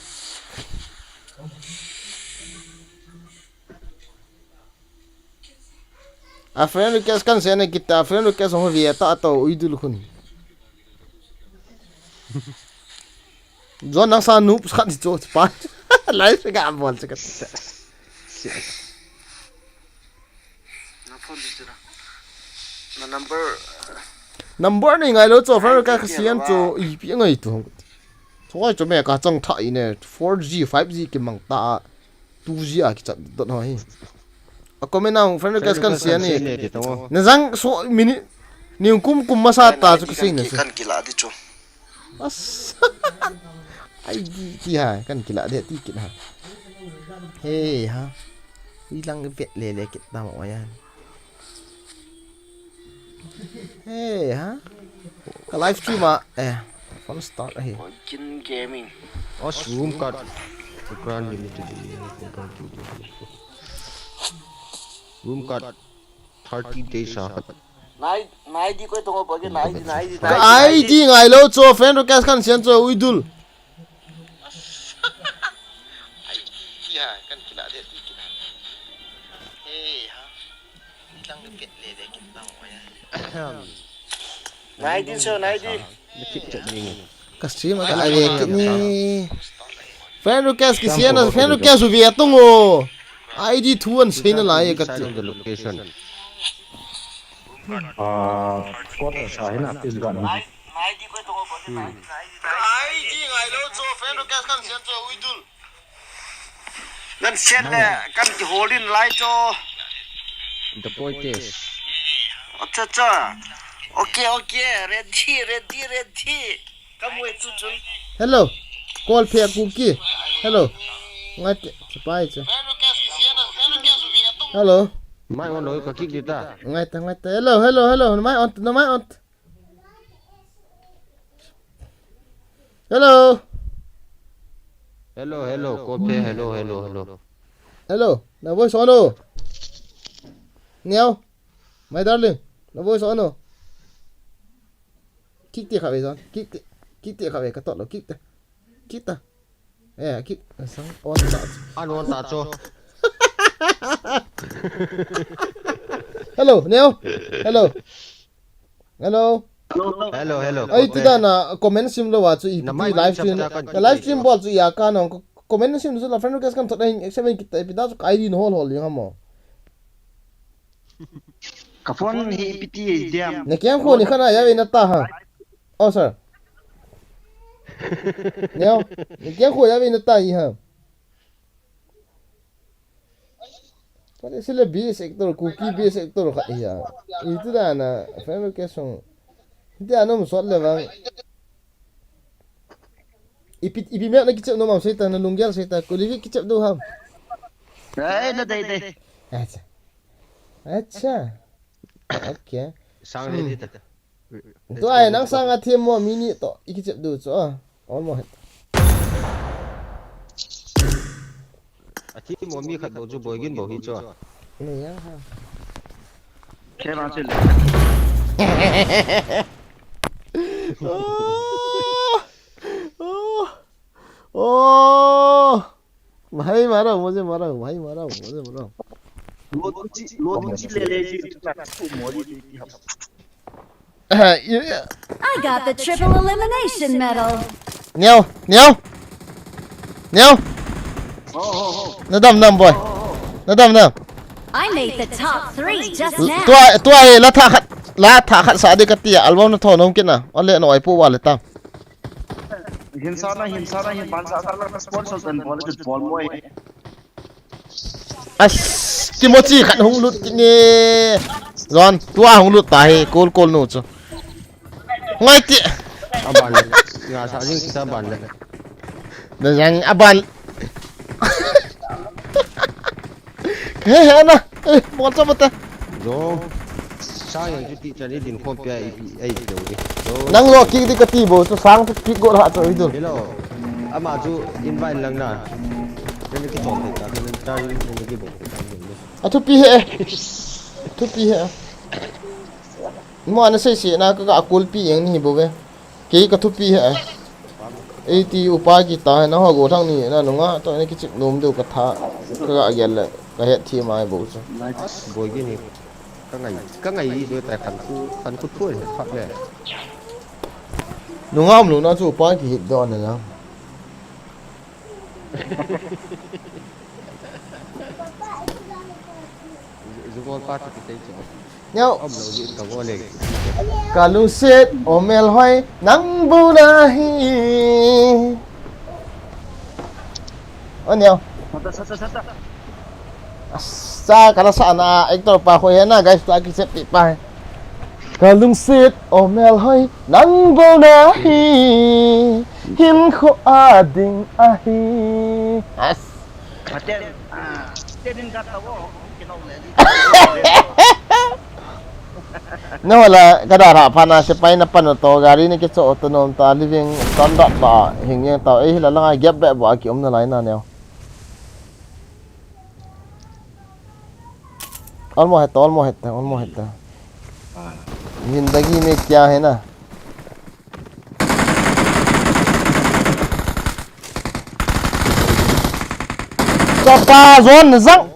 A friend request kan send e kita, a friend request ho via ta to uidul khun. Zon nang sa noob khat ni cho pa. Live ga bol cha ka. Na phone di chu na. Na number. Number ni ngai lo cho friend request ka send cho ipi ngai tu. Choi cho me ka chang tha ine four G, five G ki mang ta. Two G a kichat dot ho hi. A comment a friend request kan send e. Na jang so minute. Ni kum kum masa ta chu ka sei na se. Kan kila di chu. As. Ai di ti ha kan kila de ti kit ha. He ha. Ui lang vet le le kit ta mo yan. Hey, ha? Ka live stream a, eh, phone start ahi. Kin Gaming. Os room card. Grand limited. Room card. Thirty days a. Nai, nai di koi tongo pagi, nai di, nai di, nai di. Ka I D ngai lo cho, friend request kan send cho, uidul. Ai, ti ha, kan kila de, ti kila. Hey, ha. Lang de pet le de, kin tang mo ya. Nai di so, nai di. Ka stream ka ai ve kit ni. Friend request ki sian, friend request u ve tung o. I D thu an sei na lai ka ti. Location. Ah, quarter sa hina pis gan. Nai di koi tongo pagi, nai di, nai di, nai di. Ai di ngai lo cho, friend request kan send cho, uidul. Kan send le, kan kihol in lai cho. The point is. Acha, acha. Okay, okay. Ready, ready, ready. Come wait, chu, chu. Hello. Call phe Kuki. Hello. Ngai te, chapai che. Hello. Mai on lo ka kick di ta. Ngai ta, ngai ta. Hello, hello, hello. Mai on, no mai on. Hello. Hello, hello, call phe, hello, hello, hello. Hello, na voice on o. Niao. My darling, na voice on o. Kick te kha ve zon. Kick te, kick te kha ve ka tot lo, kick te. Kick ta. Eh, kick. Sang on ta. An on ta cho. Hello, Neo. Hello. Hello. Hello, hello. Ai, ti da na comment sim lo wa chu ipi live stream. Live stream bol chu ya ka nong comment sim chu la friend request kan thot hin accept kit ta ipi da chu ka I D no hol hol ding ha mo. Ka phone hi ipi ti diam. Na keng kho ni khana ya ve na ta ha. Oh, sir. Neo. Na keng kho ya ve na ta i ha. Pare sila best actor, Kuki best actor khat hi a. Itu da na, friend request song. Tia nom sot le vang. Ipi, ipi meh na kichep nom am sei ta, na lunggel sei ta, kuli vi kichep do ham. Ai, na dei dei. Acha. Acha. Okay. Sang le di ta. Tua ai nang sang a thim mo mini to, i kichep do cho. Almost. A thi mo mi khat bou chu Boigin bou hi chu. Ni yang ha. Khe ma chu le. Oh. Oh. Oh. Bhai maro, mujhe maro, bhai maro, mujhe maro. Lo tu chi, lo tu chi le le chi tu ta tu mo li ti ham. Ah, you, yeah. I got the triple elimination medal. Neo, Neo. Neo. Ho, ho, ho. Nadam, nam, boy. Ho, ho, ho. Nadam, nam. I made the top three just now. Tua, tua, eh, la tha khat, la tha khat sa de ka tia, album na tho nom kit na. Ole no ai pu wa le ta. Hin sa na, hin sa na, hin ban sa sa la ka sponsor dan bol, bol mo e. As, Timothy khat hung lut kit ne. Zon, tua hung lut ta hi, kol kol nu chu. Ngai ti. Aban le. Nga sa jing sa ban le. Na jang aban. He he na. Eh, mo cha mata. Zo. Sa yang chu ti chan i din khom pia i, i, i, i, i. Zo. Nang lo ki di ka ti bo, chu sang chu pi go ha chu i dun. Hello. Ama chu invite lang na. Kani ki chom te ta, kani ta, kani ki bo. A thupi he. Thupi he. Mo ana sei sei na ka, ka kulpi yang ni bo ve. Kei ka thupi he. Eiti upa kita he na ho go thang ni na nunga to ni kichip nom deu ka tha. Ka ga gel le ka het thi mai bo chu. Boigin hi. Ka ngai, ka ngai i zo tai khan khu, khan khu thu he phak le. Nunga um lo na chu upa ki hit do na na. Zu-, zugol pa chu kisei chu. Neo. Om lo din ka go le. Ka lungset o melhoi nang bou na hi. O Neo. Sata, sata, sata. Asa, ka la sa na actor pa ho he na, guys, tua kichep pi pa he. Ka lungset o melhoi nang bou na hi. Hin kho a ding ahi. As. Aten, ah, tenin ka tawo, kino le di. Na wala, ka da ra pha na sepai na pan to, gari ni kicho to nom ta, living standard ba, hing yang ta, eh, la langa gap be ba ki um na lai na Neo. Almost het, almost het, almost het. Ah. Zindagi mein kya hai na? Chapa zone na zang.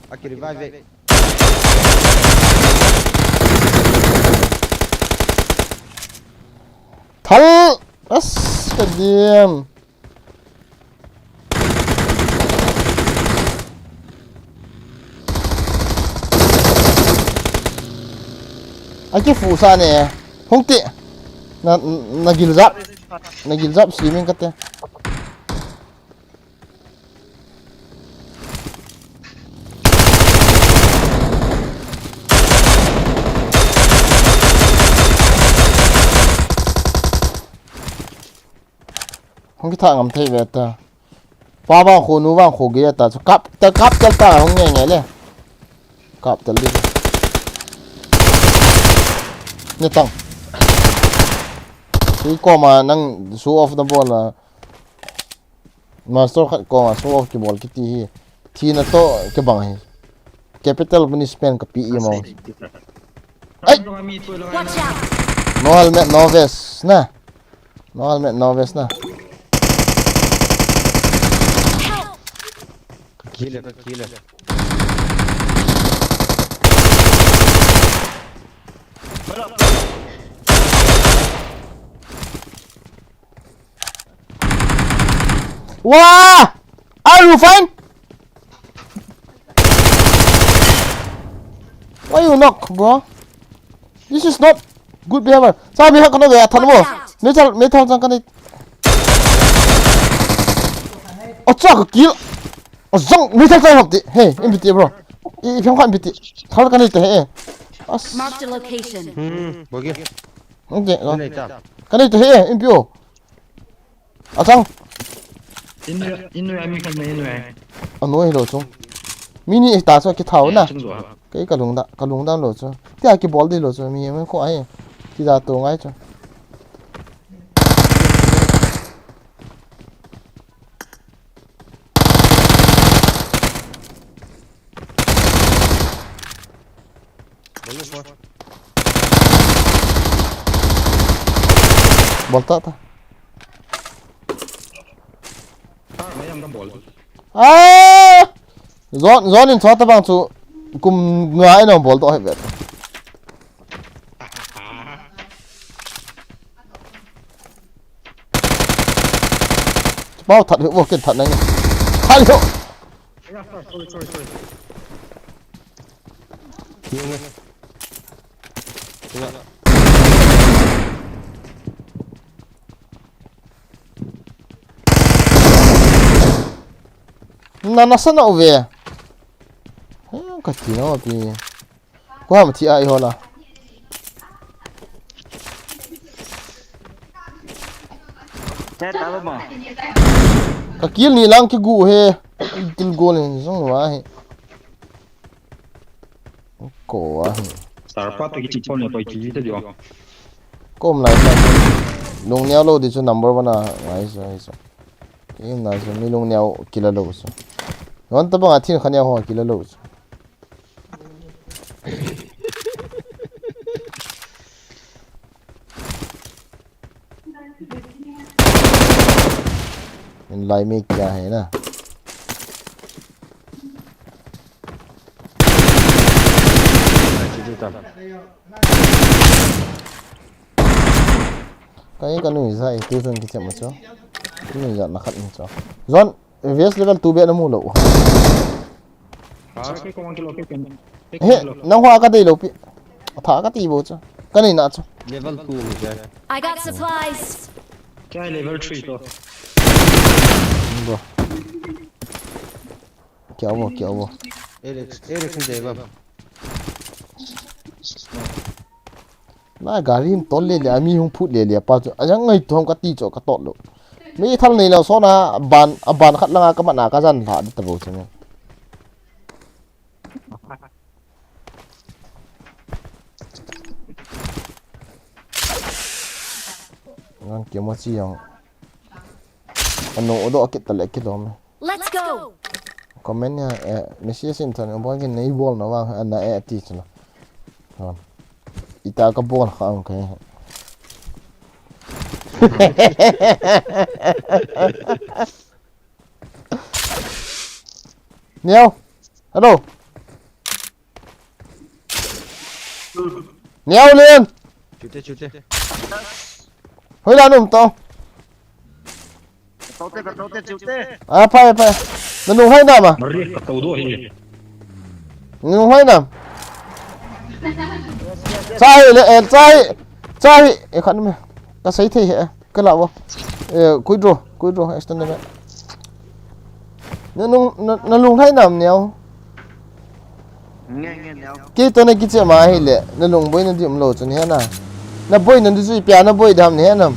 Aki revive. Thal! As, ka diam. Aki fu sa ne. Hung ti. Na, na gil jap. Na gil jap si min ka te. Hung kitha ngam thei ve ta. Pa vang khu, nu vang khu ge ta chu kap ta, kap tel ta, hung nge nge le. Kap tel di. Ni tang. Tui koma nang show off na bol na. Master khat koma show off kibol kiti hi. Thina to kibang hi. Capital punishment kape i mo. Ai! Watch out! No helmet, no vest na. No helmet, no vest na. Kill e, kill e. Wow! Are you fine? Why you knock, bro? This is not good behavior. Sa mi ha kano gaya than mo. Watch out! Metal, metal jang kani. Acha ka kill. Ajang metal jang hop ti. Hey, in biti bro. I, i phiang khan biti. Thal kani te he. As. Marked a location. Hmm, bogi. Okay, no. Nei ta. Kani te he, in pio. Achang. Inu, inu ami khan nei inu. Anoi lo chung. Mi ni ta so ki thau na. Chung zo ha. Kei ka lungdam, ka lungdam lou chu. Tia kibol ding lou chu, mi, mi kho ahi. Kija to ngai chu. Bol ta ta. Ah, mayam ka bol. Ah! Zon, zon in chota bang chu kum nga ina bol to he vet. Pau that hi wo ken that nang. That hi. Sorry, sorry, sorry. Na, na sana uve. He, ka ti na pi. Ko ham thi ai hola. Ka kill ni lang kigu he. Kill goal ni zong wa he. Ko wa he. Star pa to ki ti pon ne ko ki te dio. Kom lai sa. Lung niau lo di chu number one a ngai sa, ngai sa. Ki ngai sa mi lung niau kila lo sa. Non ta bang a thin khan niau ho kila lo sa. In lai mi kya hai na? Ka nui za e, tu zon kiche ma cho. Ka nui za na khat ni cho. Zon, V S level two be na mu lo. He, nang hua ka dei lo pi. Tha ka ti bo cho. Ka nei na cho. Level two mi je. I got supplies. Kya level three to? Bo. Kya bo, kya bo. Alex, Alex in dei ba. Na gari hung tol le le, ami hung phut le le, pa chu. Ajang ngai tu hung ka ti cho ka tot lo. Mi thal nei lo so na ban, a ban khat langa ka mat na ka jan la di ta bo chu ne. Ngan ke mo chi yang. Ano odo akit ta le kilo me. Let's go. Comment ya, eh, message in than, bol kin nei bol na vang, ana eh ti chuna. Ita ka bol kha ang kai. Neo. Hello. Neo Lin. Chute, chute. Hoi la num to. Ka to te, ka to te, chute. A, phai, phai. Na nung hai na ma. Mari, ka to do hi. Na nung hai na. Chai le, eh, chai. Chai. E khan me. Ka sei thei he. Ka la wo. Eh, kuidro, kuidro, extend me. Na nung, na, na lung hai nam neo. Nge, nge, neo. Kei to na kiche ma hi le, na lung boi na di um lo chun he na. Na boi na di chu i pia na boi dam ni he nam.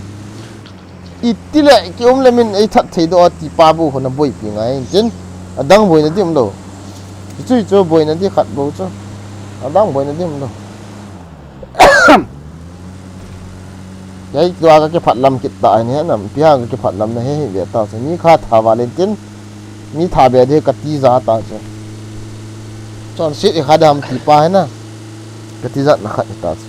I ti le, ki um le min ei that thei do ti pa bu ho na boi pi ngai tin. Adang boi na di um lo. Ki chui chu boi na di khat bo chu. Adang boi na di um lo. Kei tua ka kiphat lam kit ta ni he nam, pia ka kiphat lam na he hi ve ta chu. Ni kha tha va len tin. Mi tha be de ka ti za ta chu. Chon sit i kha dam ti pa he na. Ka ti zat na khat ta chu.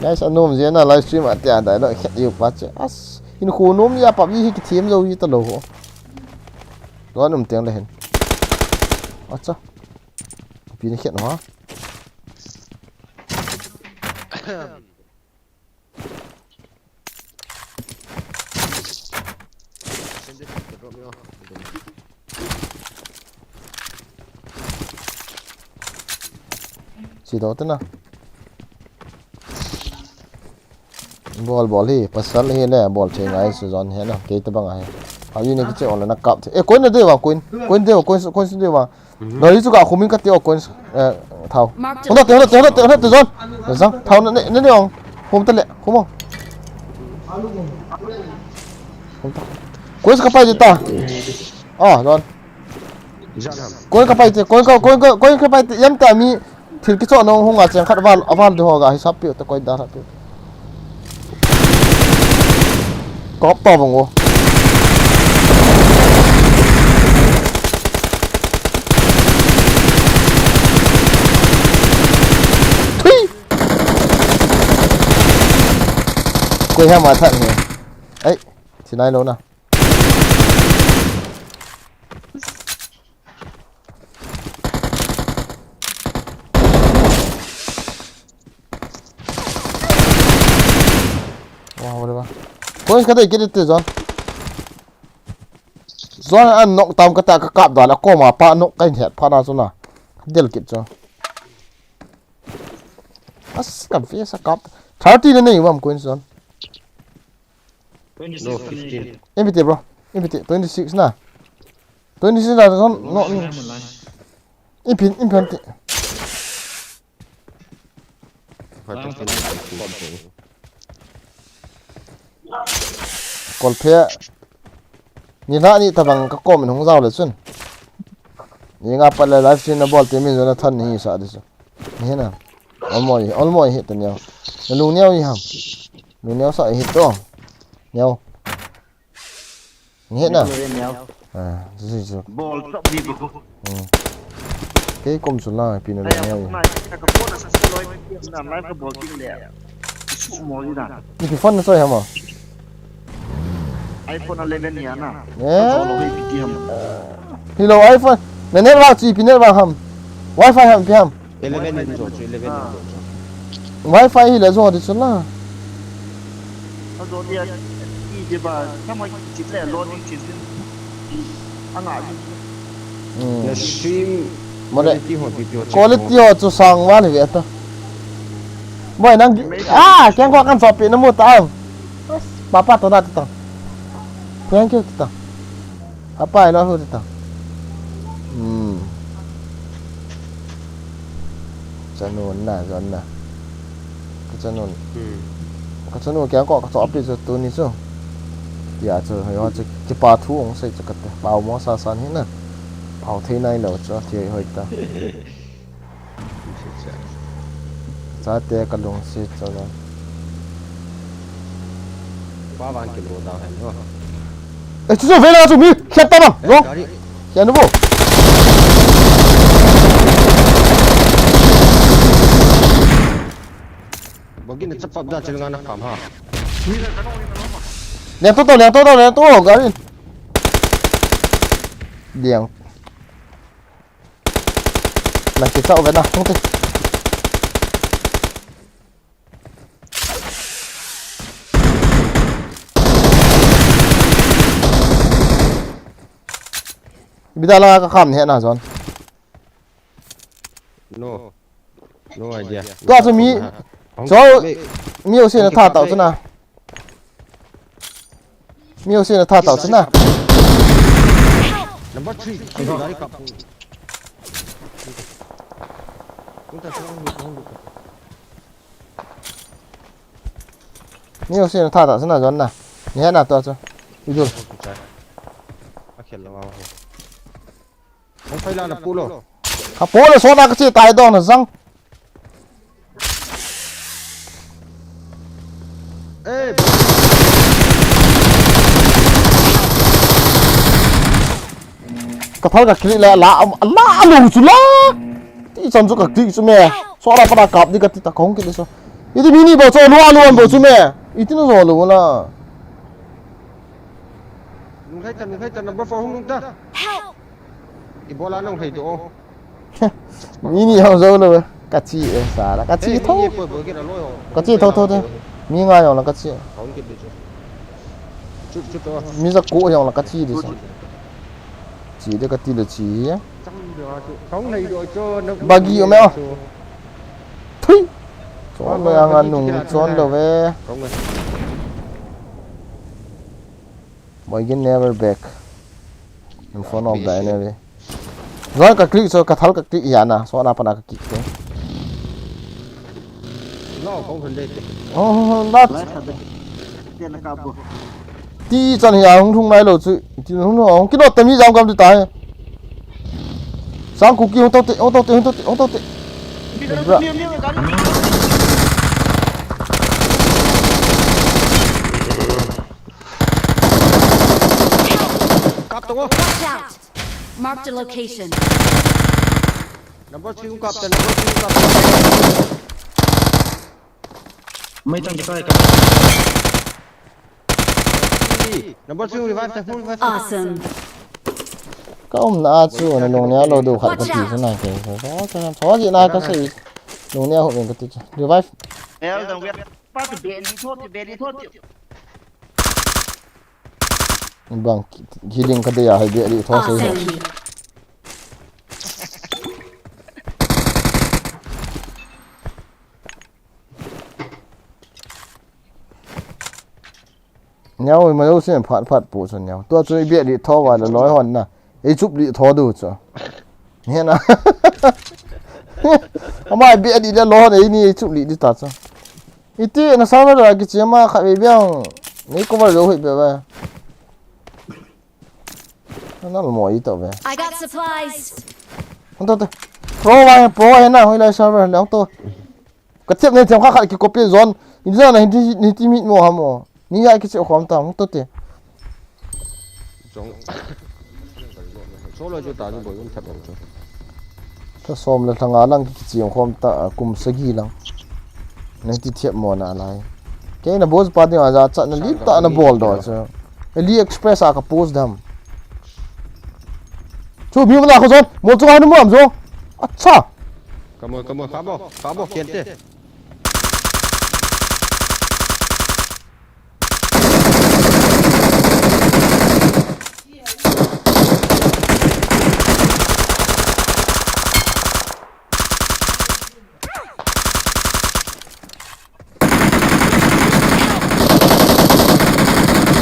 Guys, anom jeng a live stream a tia dialogue khet u pa che. As, in khu nom ya pa hi kithem jo hi ta lo ho. Don um teng le hin. Acha. Pi ni khet ha. Si do te na. Bol, bol hi, pasal hi le, bol che ngai su zon he na, kei te bang a he. A yu ne kiche on le na kap the. E, koi na de wa, koi, koi de wa, koi, koi de wa. Gari chu ka khum in ka te o, koi, eh, thao. Marked a Hong ta te, hong ta te, hong ta te, hong ta te zon. Zang, thao na ne, ne ne ong. Khum ta le, khum ong. Khum ta. Koi ka pai de ta. Ah, zon. Koi ka pai te, koi ka, koi ka, koi ka pai te, yam ta mi. Thil kichoh nong hung a cheng khat aval, aval de ho ga hisap piu te koi da sap piu. Kop to bang o. Thui. Koi ha ma that ni. Ai, thi nai lo na. Wow, whatever. Points ka dei kit te zon. Zon an nok tam ka ta ka kap da la ko ma pa nok ka in het pha na chu na. Del kit chu. As ka ve sa kap. Thirty na nei wam coins zon. No, fifteen. Empty, bro. Empty. Twenty-six na. Twenty-six na, no, no. Empty, empty. Kol phe. Ni na ni tabang ka comment hung jao le chun. Ni nga pa le live stream na bol te min zona than ni sa di su. Ni na. Olmo, olmo hi ta niau. Na lung niau hi ham. Lung niau sa hi to. Niau. Ni na. Niau, niau. Ah, this is. Bol chop ni ko. Hmm. Kei kom chu la pi na lung niau hi. Ai, ka phone sa sa loi na live ka bol king le. Su mo ni na. Ni ki phone na soi hama. iPhone eleven ya na. Eh? Ka bol loi pi ti ham. Hello, iPhone. Na network chi pi network ham. Wi-Fi ham pi ham. Eleven in jo chu, eleven in jo chu. Wi-Fi hi le jo di chu la. A jo dia, i dia ba, sama ki chip le lo ding chin tin. Anga di. Hmm. Na stream Mole. Quality ho, B P ho check Quality ho. Ho chu sang val hi ve ta. Boy nang, ah, keng ko kan chopi na mu ta. Papa to na ta. Thank you ta. Apai lo hu ta. Hmm. Chanu na, zon na. Ka chanu. Hmm. Ka chanu kya ko ka chopi chu tuni chu. Ya chu, hoi ho chu, kipa thu ong sei chu ka te. Pau mo sa san hi na. Pau thei nai lo chu, thi hoi ta. Chate ka lungset chu na. Pa vang kilo da hen ho. Eh, chu chu vela chu mi, khet ta bang. Lo. Gari. Khet nu bo. Bagi na chapap da chil nga na kam ha. Liang to to, liang to to, liang to, gari. Liang. Na kisa ove na, hung te. Bida la ka kham ni he na zon. No. No idea. Tua chu mi. Hung so, me- mi o se na tha tau chu na. Mi o se na tha tau chu na. Number three. Gari kap. Mi o se na tha tau chu na zon na. Ni he na tua chu. Idul. A khel lo. Hung phai la na pu lo. Ka pu lo so na ka che tai dong na zang. Eh. Ka thal ka kili la la la lo chu la. Ti Chan chu ka click chu me. Sona pana kap di kati ta kong kiti so. Iti mi ni bou chu, lua lua bou chu me. Iti na zo lou na. Nung khai ta, nung khai ta, number four hung nung ta. Help! Ibola nung khai to. Mi ni hau zo lou. Ka chi e sala. Ka chi tho. Ka chi tho tho tho. Mi nga yong la ka chi. Kong kiti chu. Chu chu to. Mi za ko yong la ka chi di so. Chi de ka ti le chi. Bagi o me o. Thui. Chon lo yang anung chon lo ve. Boy gin never back. In front of the enemy. Zoi ka click so ka thal ka click ya na. So na pana ka click te. Oh, that. Ti chan hi a hung thung nai lo chu. Ti hung hung hung kilo tami jam kam ti tai. Sang ku ki hung to te, hung to te, hung to te, hung to te. Bra. Kap to. Watch out! Marked a location. Number three kap ta, number three kap ta. Mai tang kita ka. Number three revive ta, revive ta. Awesome. Ka um na chu na long ne lo do khat ka ti chu na ke. Tho tho ji na ka sei. Long ne ho ka ti chu. Revive. Mel dang wet. Pa tu be ni tho ti be ni tho ti. Bang healing ka de ya hai be ni tho sei. Awesome. Niau, ma lo sen phat phat pu chu niau. Tua chu i bia li tho va la loi hon na. I chup li tho du chu. He na. Ama i bia li la loi hon ei ni i chup li di ta chu. Iti na sa la ki chi ma kha be biang. Ni ko va lo hui be ba. Na lo mo i to be. I got supplies. Hon to to. Pro va pro he na hoi lai server le hon to. Ka thiam nei thiam kha kha ki copy zone. Ni za na hin ti, ni ti mi mo ha mo. Ni ya ki che khom ta mo to te. Zong. Solo jo ta ni bo yun thap chu. Tha som le thanga lang ki chi khom ta kum sagi lang. Nei ti thiam mo na lai. Ke na boss pa ding a ja cha na li ta na bol do chu. AliExpress a ka post dam. Chu mi mo na ko zone. Mo chu ha ni mo am zo. Acha. Kamo, kamo, kamo, kamo, kien te.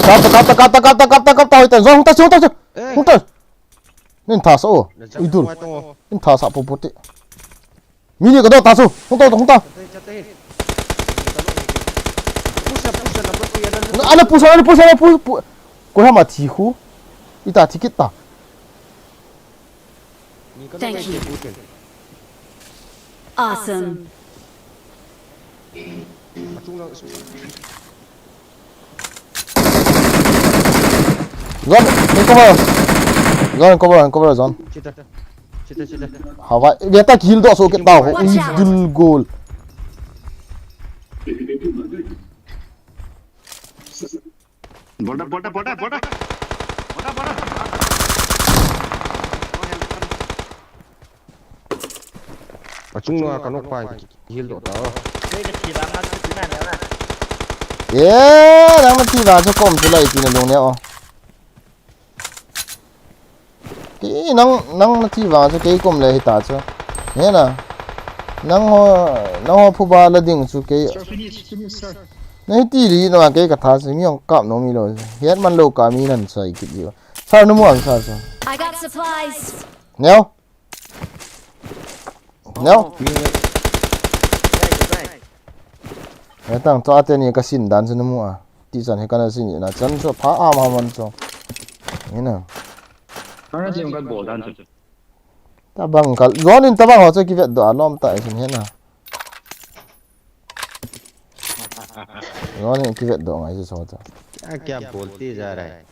Kapta, kapta, kapta, kapta, kapta, kapta, hoita, zone, hung ta, hung ta, hung ta. Nin tha sa o. Idul. Nin tha sa popote. Mini ka do ta su. Hung ta, hung ta. Ana push, ana push, ana push, push. Ko hama thi khu. Ita thi kit ta. Thank you. Awesome. Zone, in cover. Zone, in cover, in cover, zone. Chita, chita, chita. Hawa, beta kill do so ke tao. Watch out. Idul goal. Border, border, border, border. Border, border. Achung no ka nok pai. Heal do ta. Kei ka thi vang a chu tina ne na. Ye, nang na thi vang chu kom chu lai tina lung ne o. Kei nang, nang na thi vang chu kei kom le hita chu. He na. Nang ho, nang ho phuba la ding chu kei. Sir, finish, finish, sir. Na hi ti li no kei ka tha chu mi ong kap no mi lo. Hiat man lo ka mi nan sai kit ji. Sir, no mo am sir, sir. I got supplies. Neo. Neo. Etang to ate ni ka sin dan chu namu a. Ti chan he ka na sin na chan chu pha am ham an chu. Ina. Kana jim ka bol dan chu. Tabang kal. Zone in tabang ho chu kivet do a lom ta sin he na. Zone in kivet do ngai chu so ta. Kya kya bolte ja raha hai?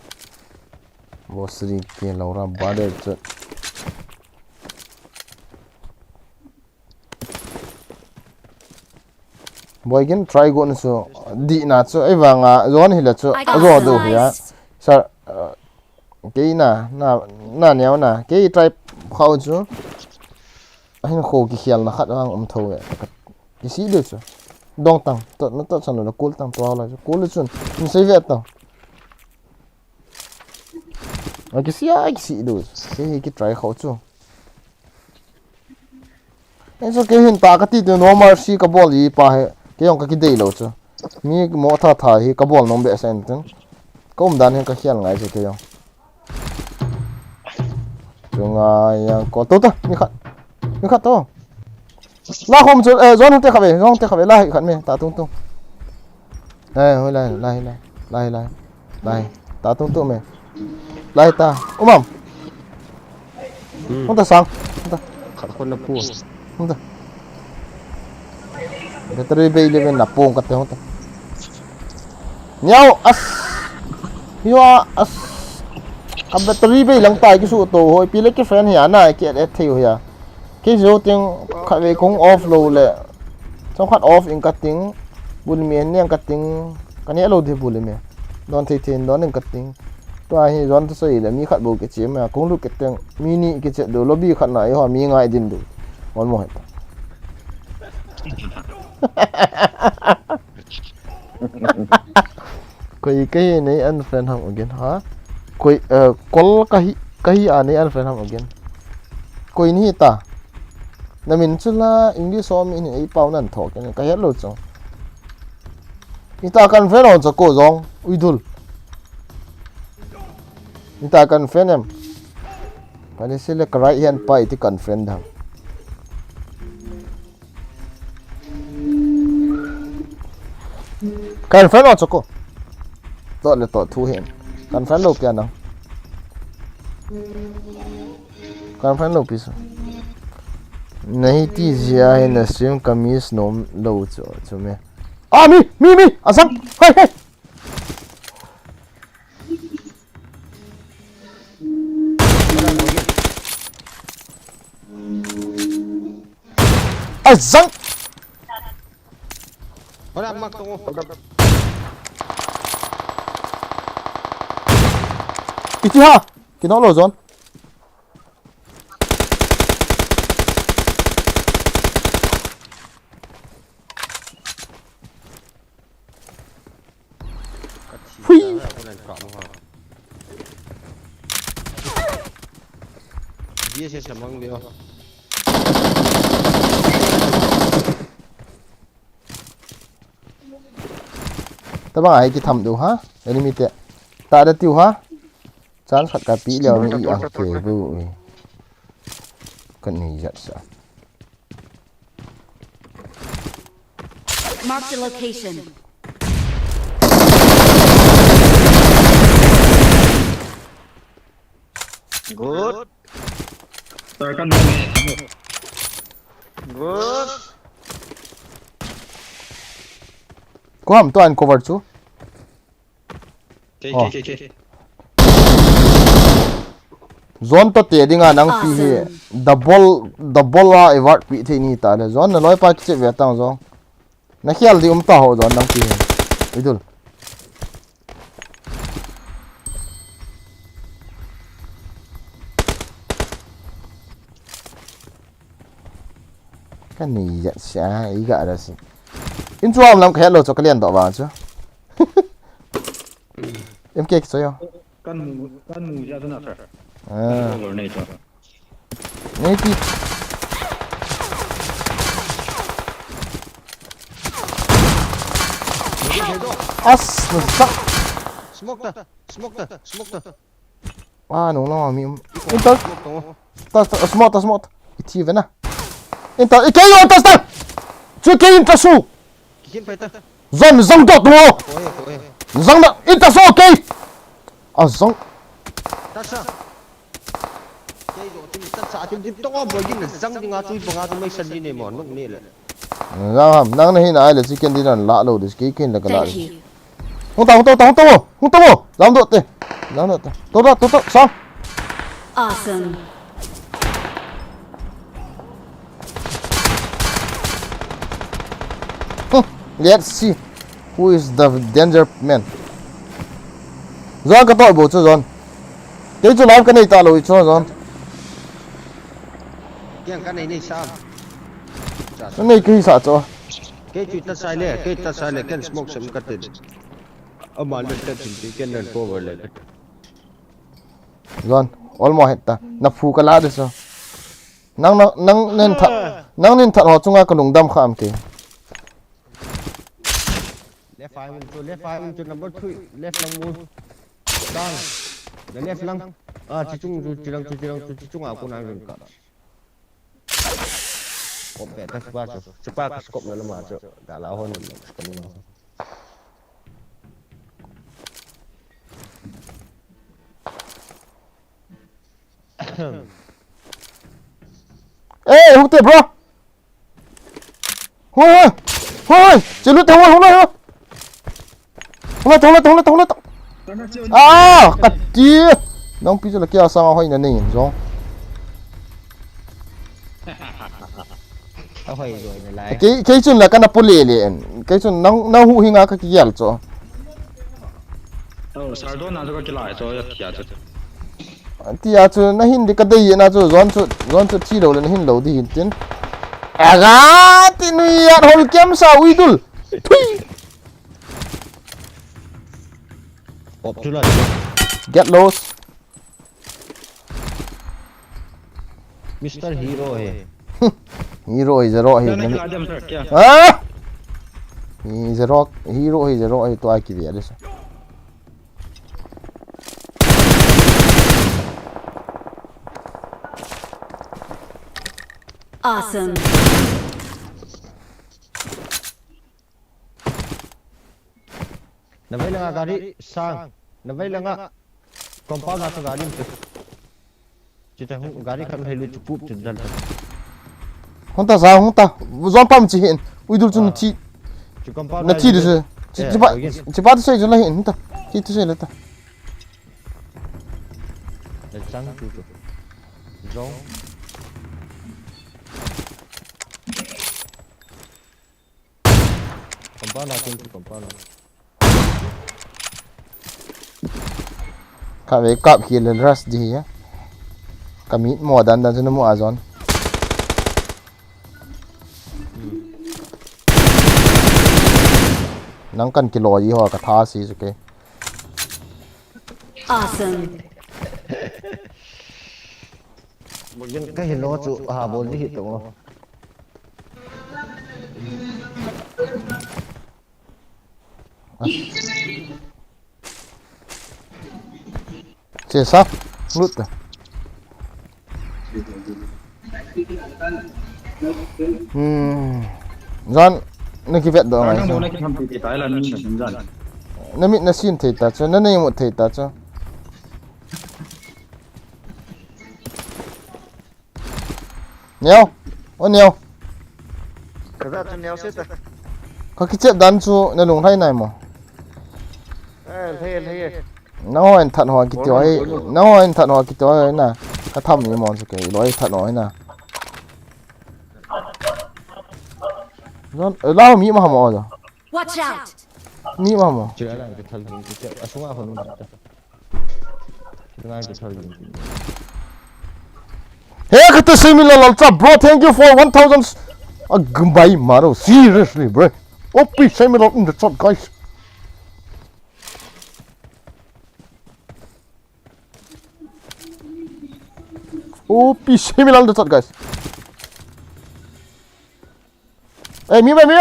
Wo sri ke lo ra ba de chu. Boigin try go na chu. Di na chu. Ei vanga zon hi la chu. I got Zo do hi ya. Supplies. Sir, uh, kei na, na, na neo na. Kei try khau chu. Ahin kho ki khial na khat ang um tho e. Ki si de chu. Dong tang. To, na to chan lo kul tang to la chu. Kul chun. Ni sei ve to. A ki si a ki si de. Kei ki try khau chu. Ei, so kei hin ta ka ti tu no mercy ka bol ji pa he. Kei jong ka kidei lou chu. Mi mo tha tha hi ka bol nom behseh in tin. Ka umdan hin ka khial ngai chu kei jong. Chu ngai yang ko to ta, mi khat. Mi khat to. La khom chu, eh, zon te kha ve, zon te kha ve, la hi khat me, ta tung tung. Lai, hoi lai, lai, lai, lai, lai, lai. Ta tung tung me. Lai ta. Umam. Hmm. Hung ta sang. Hung ta. Khat kon na pu. Hung ta. Battery bei le na pong ka te hung ta. Niau as. Hiwa as. Ka battery bei lang tai ki su to hoi pi le ki friend hi ana ki et et thei ho ya. Kei zo ting khat ve kong off lou le. Chong khat off in ka ting. Bul mi en niang ka ting. Ka ne lou de bul mi. Don thei thei don in ka ting. Tua hi zon ta soi le mi khat bo ke che ma kong lu ke teng. Mi ni ke che do lobby khat na i ho mi ngai din du. Mon mo het. Koi kahi nei unfriend ham again ha? Koi, eh, kol kahi, kahi a nei unfriend ham again? Koi ni ta? Na min chu la English ho min hi ei pau nan tho ken ka het lou chu. Ita kan friend on cha ko jong, ui dul. Ita kan friend em. Pani se le ka right hand pa iti kan friend dam. Kan friend lo choko. To le to thu hin. Kan friend lo pia nang. Kan friend lo pi su. Nahi ti zia hi na sim ka miss nom lo chu chu me. Ah, mi, mi, mi, asang. Hei, hei. Azang. Ora mak to. Iti ha. Kino lo zon. Hui. Tabang ai ki tham du ha. Enemy te. Ta da tiu ha. Chance khat ka pi leo ni i ang ke bu. Kan ni jat sa. Mark the location. Good. Sir, kan mo. Good. Ko ham to an cover chu. Zon to te dinga nang pi hi. Double, double a award pi thei ni ta le. Zon na loi pa kiche ve tang zon. Na khial di um ta ho zon nang pi hi. Idul. Ka ni ya sa i ga da si. In chuam lam ka hello cho ka lian do ba chu. M K cho yo. Kan mu, kan mu ja na sir. Ah. Over nei cho. Nei ti. As, na sa. Smoke ta, smoke ta, smoke ta. Ah, no, no, mi. Inta. Smoke ta. Ta, ta, smoke ta, smoke ta. Iti vena. Inta, ikei yo, inta, ta. Chu kei inta su. Kihin pai ta. Zan, zang dot mo. Oi, oi. Zang na, ita so, okay. A zang. Tasa. Kei zo tin tasa tin tin to bo gin zang dinga chui banga tu mai san ni ne mo nuk ni le. Zang ham, nang na hin ai le chicken dinner la lo dis ki kin le ka la. Thank you. Hung ta, hung ta, hung ta, hung ta mo. Hung ta mo. Zam do te. Zam do te. To da, to to, sa. Awesome. Huh. Let's see who is the danger man. Zon ka toi bo chu zon. Kei chu live ka nei ta lo i chu zon. Kiang ka nei nei sa. Cha sa. Nei kei sa chu. Kei chu ta sai le, kei ta sai le, ken smoke sem ka te. Ama le ta chin ti ken nan cover le. Zon, almost het ta. Na phu ka la de so. Nang nang nang nen tha, nang nen tha ho chunga ka lungdam kha am ke. Left five min chu, left five min chu, number three, left lang mun. Sang. The left lang. Ah, chi chung chu, chi lang chu, chi lang chu, chi chung a ko nang rin ka. Op pe ta spa chu. Spa ka scope na lama chu. Da la hon na scope na. Eh, hukte bro. Hoi, hoi. Hoi, chilu te hoi, hoi, hoi. Hoi, hoi, hoi, hoi, hoi. Ah, kati. Nang pi chilu kia sang hoi na nei zong. A hoi zoi na lai. Kei, kei chun la kana pu le le en. Kei chun nang, nang hu hinga ka kial cho. Oh, Sardon na ka kilai cho ya kia cho. Tia chu na hin di ka dei na chu zon chu, zon chu thi lo le na hin lo di hin tin. Aga ti nui ya hol kem sa ui dul. Thui. Op chu la. Get lost. Mister Hero he. Hero hi zero hi. Nang na kila dem sir kya? Ha? Hi zero, hero hi zero hi to ai ki ve le sa. Awesome. Na vai langa gari sang. Na vai langa compound na sa gari mte. Chita hung gari khat hei lu chu pup chu dal ta. Hung ta sa, hung ta. Zon pam chi hin. Ui dul chu na thi. Chu compound na thi de se. Chi pa, chi pa tu sei chu la hin. Hung ta. Thi tu sei la ta. Le chang chu chu. Zong. Compound a chun chu compound a. Ka ve kap hi le rush di hi. Ka mit mo dan dan chu na mu a zon. Nang kan kilo yi ho ka tha si chu ke. Awesome. Mujin ka hi lo chu ha bol di hi to. Che sa, lut ta. Hmm. Zan, na kivet do ngai. Na mit na sin thei ta chu, na nei mu thei ta chu. Neo. O Neo. Kaza chu Neo se ta. Ka kichep dan chu na lunglhai nai mo. Eh, lhai, lhai. Na hoi that ho kiti hoi, na hoi that ho kiti hoi na. Ka tham ni mo chu ke, loi that hoi na. Zan, eh, la mi ma mo. Watch out. Mi ma mo. Chu la ka thal ni chu. Asunga hon. Hey, kata Semi Lal Ultra, bro, thank you for one thousand. A gumbai maro, seriously, bro. O P Semi Lal in the chat, guys. O P Semi Lal in the chat, guys. Hey, mi, mi, mi.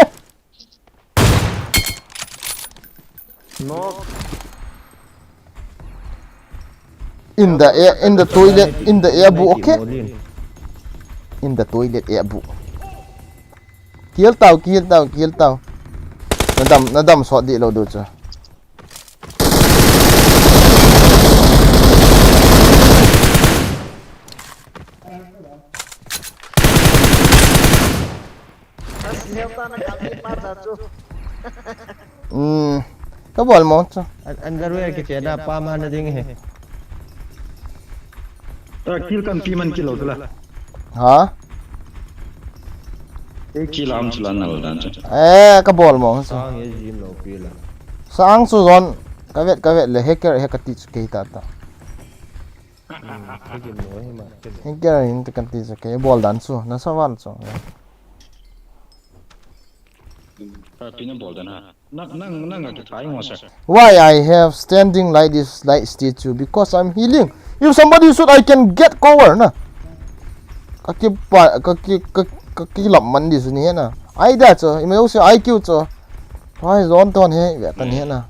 No. In the air, in the toilet, in the air bu, okay? In the toilet air bu. Kill tau, kill tau, kill tau. Na dam, na dam sot di lo du chu. Hmm. Ka bol mo chu. An-, underwear kichena pa ma na ding he. Ta kill kan pi man kilo tula. Ha? Kei kilam chu la nal dan chu. Eh, ka bol mo chu. Sang e jim lo pi la. Sang chu zon. Ka vet, ka vet le hacker he ka ti chu kei ta ta. Hmm, ka jim lo he ma. Hacker hin te kan ti chu kei bol dan chu. Na sa val chu. Ka pi na bol dan ha. Nang, nang, nang ka thai mo sir. Why I have standing like this, like statue? Because I'm healing. If somebody shoot, I can get cover na. Ka ki pa, ka ki, ka, ka ki lap man di su ni na. Ai da cho, i mai u se I Q cho. Hai zon ton he, ya tan he na.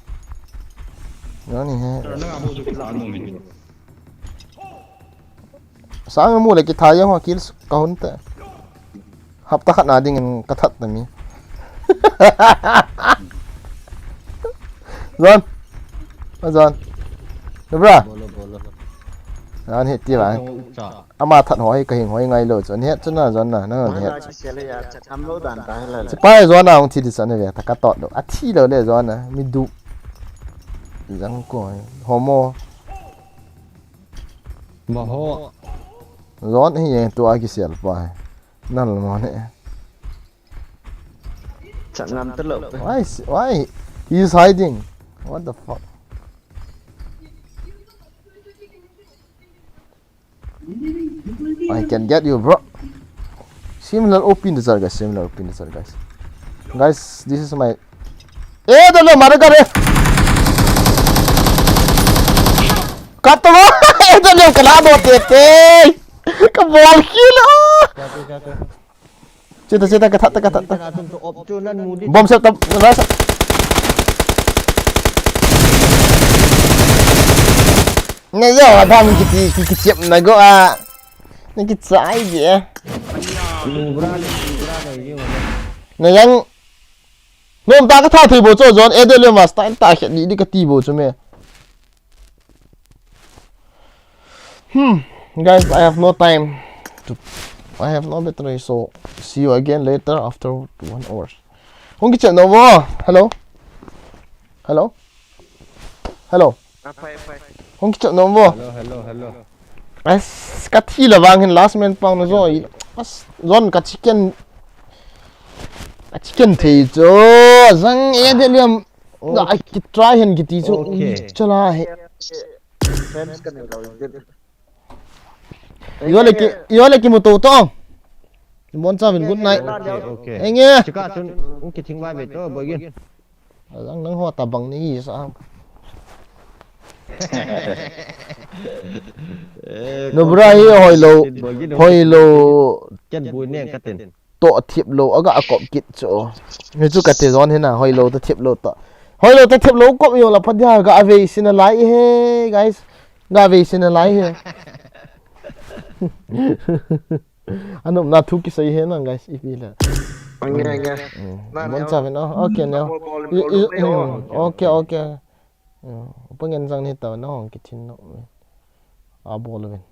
Yo ni he. Sir, nang abu chu kila mo min. Sang mu le ki thai ho kills ka hun te. Hapta khat na ding in ka that ta mi. Zon. A zon. Bra. Bolo, bolo. An he ti la. Cha. Ama that hoi ka hing hoi ngai lo chu. An het chu na zon na, na an het. Wala chu. Ki sel ya, cha tham lo dan ta he la. Sipai zon na hung thi di san ve ta ka tot lo. A thi lo le zon na. Mi du. Zang ko. Homo. Maho. Zon hi ye tu a ki sel pa. Nal mo ne. Changam ta lo. Why is, why he is hiding? What the fuck? I can get you, bro. Similar open the zar, guys. Similar open the zar, guys. Guys, this is my. Eh, dalo, mara kare. Kato mo. Eh, dalo, kala do tete. Ka bol kill. Kate, kate. Chita, chita, ka that ta, ka that ta. Bom set ta, nice. Na yo, adam kiti, ki, ki chep na go a. Na ki chai je. Na yang. Nom ta ka tha thei bo cho zon, A W M a style ta khet ni di ka ti bo cho me. Hmm, guys, I have no time. To, I have no battery, so see you again later after one hour. Hung ki chat no mo. Hello? Hello? Hello? Ah, pai, pai. Hung ki chat no mo. Hello, hello, hello. As ka thi la vang hin last man pang no zo. As zon ka chicken. Ka chicken thei cho. Zang e de liam. Ga ai ki try hen ki ti chu. Okay. Chala he. Friends ka nei lo din. Yo le ki, yo le ki mu to to. Bon cha vin good night. Okay, okay. Enge. Chika chun ki thing vai ve to bo gin. Lang nang ho ta bang ni sa. No bra hi hoi lo, hoi lo. Ken bu ne ka tin. To thip lo, aga a kop kit chu. Ni chu ka te zon hina, hoi lo ta thip lo ta. Hoi lo ta thip lo kop yo la pa dia ga ave sin a lai he, guys. Ga ave sin a lai he. Anum na thu ki sai he na, guys, ipi la. Anga, anga. Bon cha vin, oh, okay, now. Okay, okay. Upa ngen jang ni ta na hong ki thin no. A bol vin.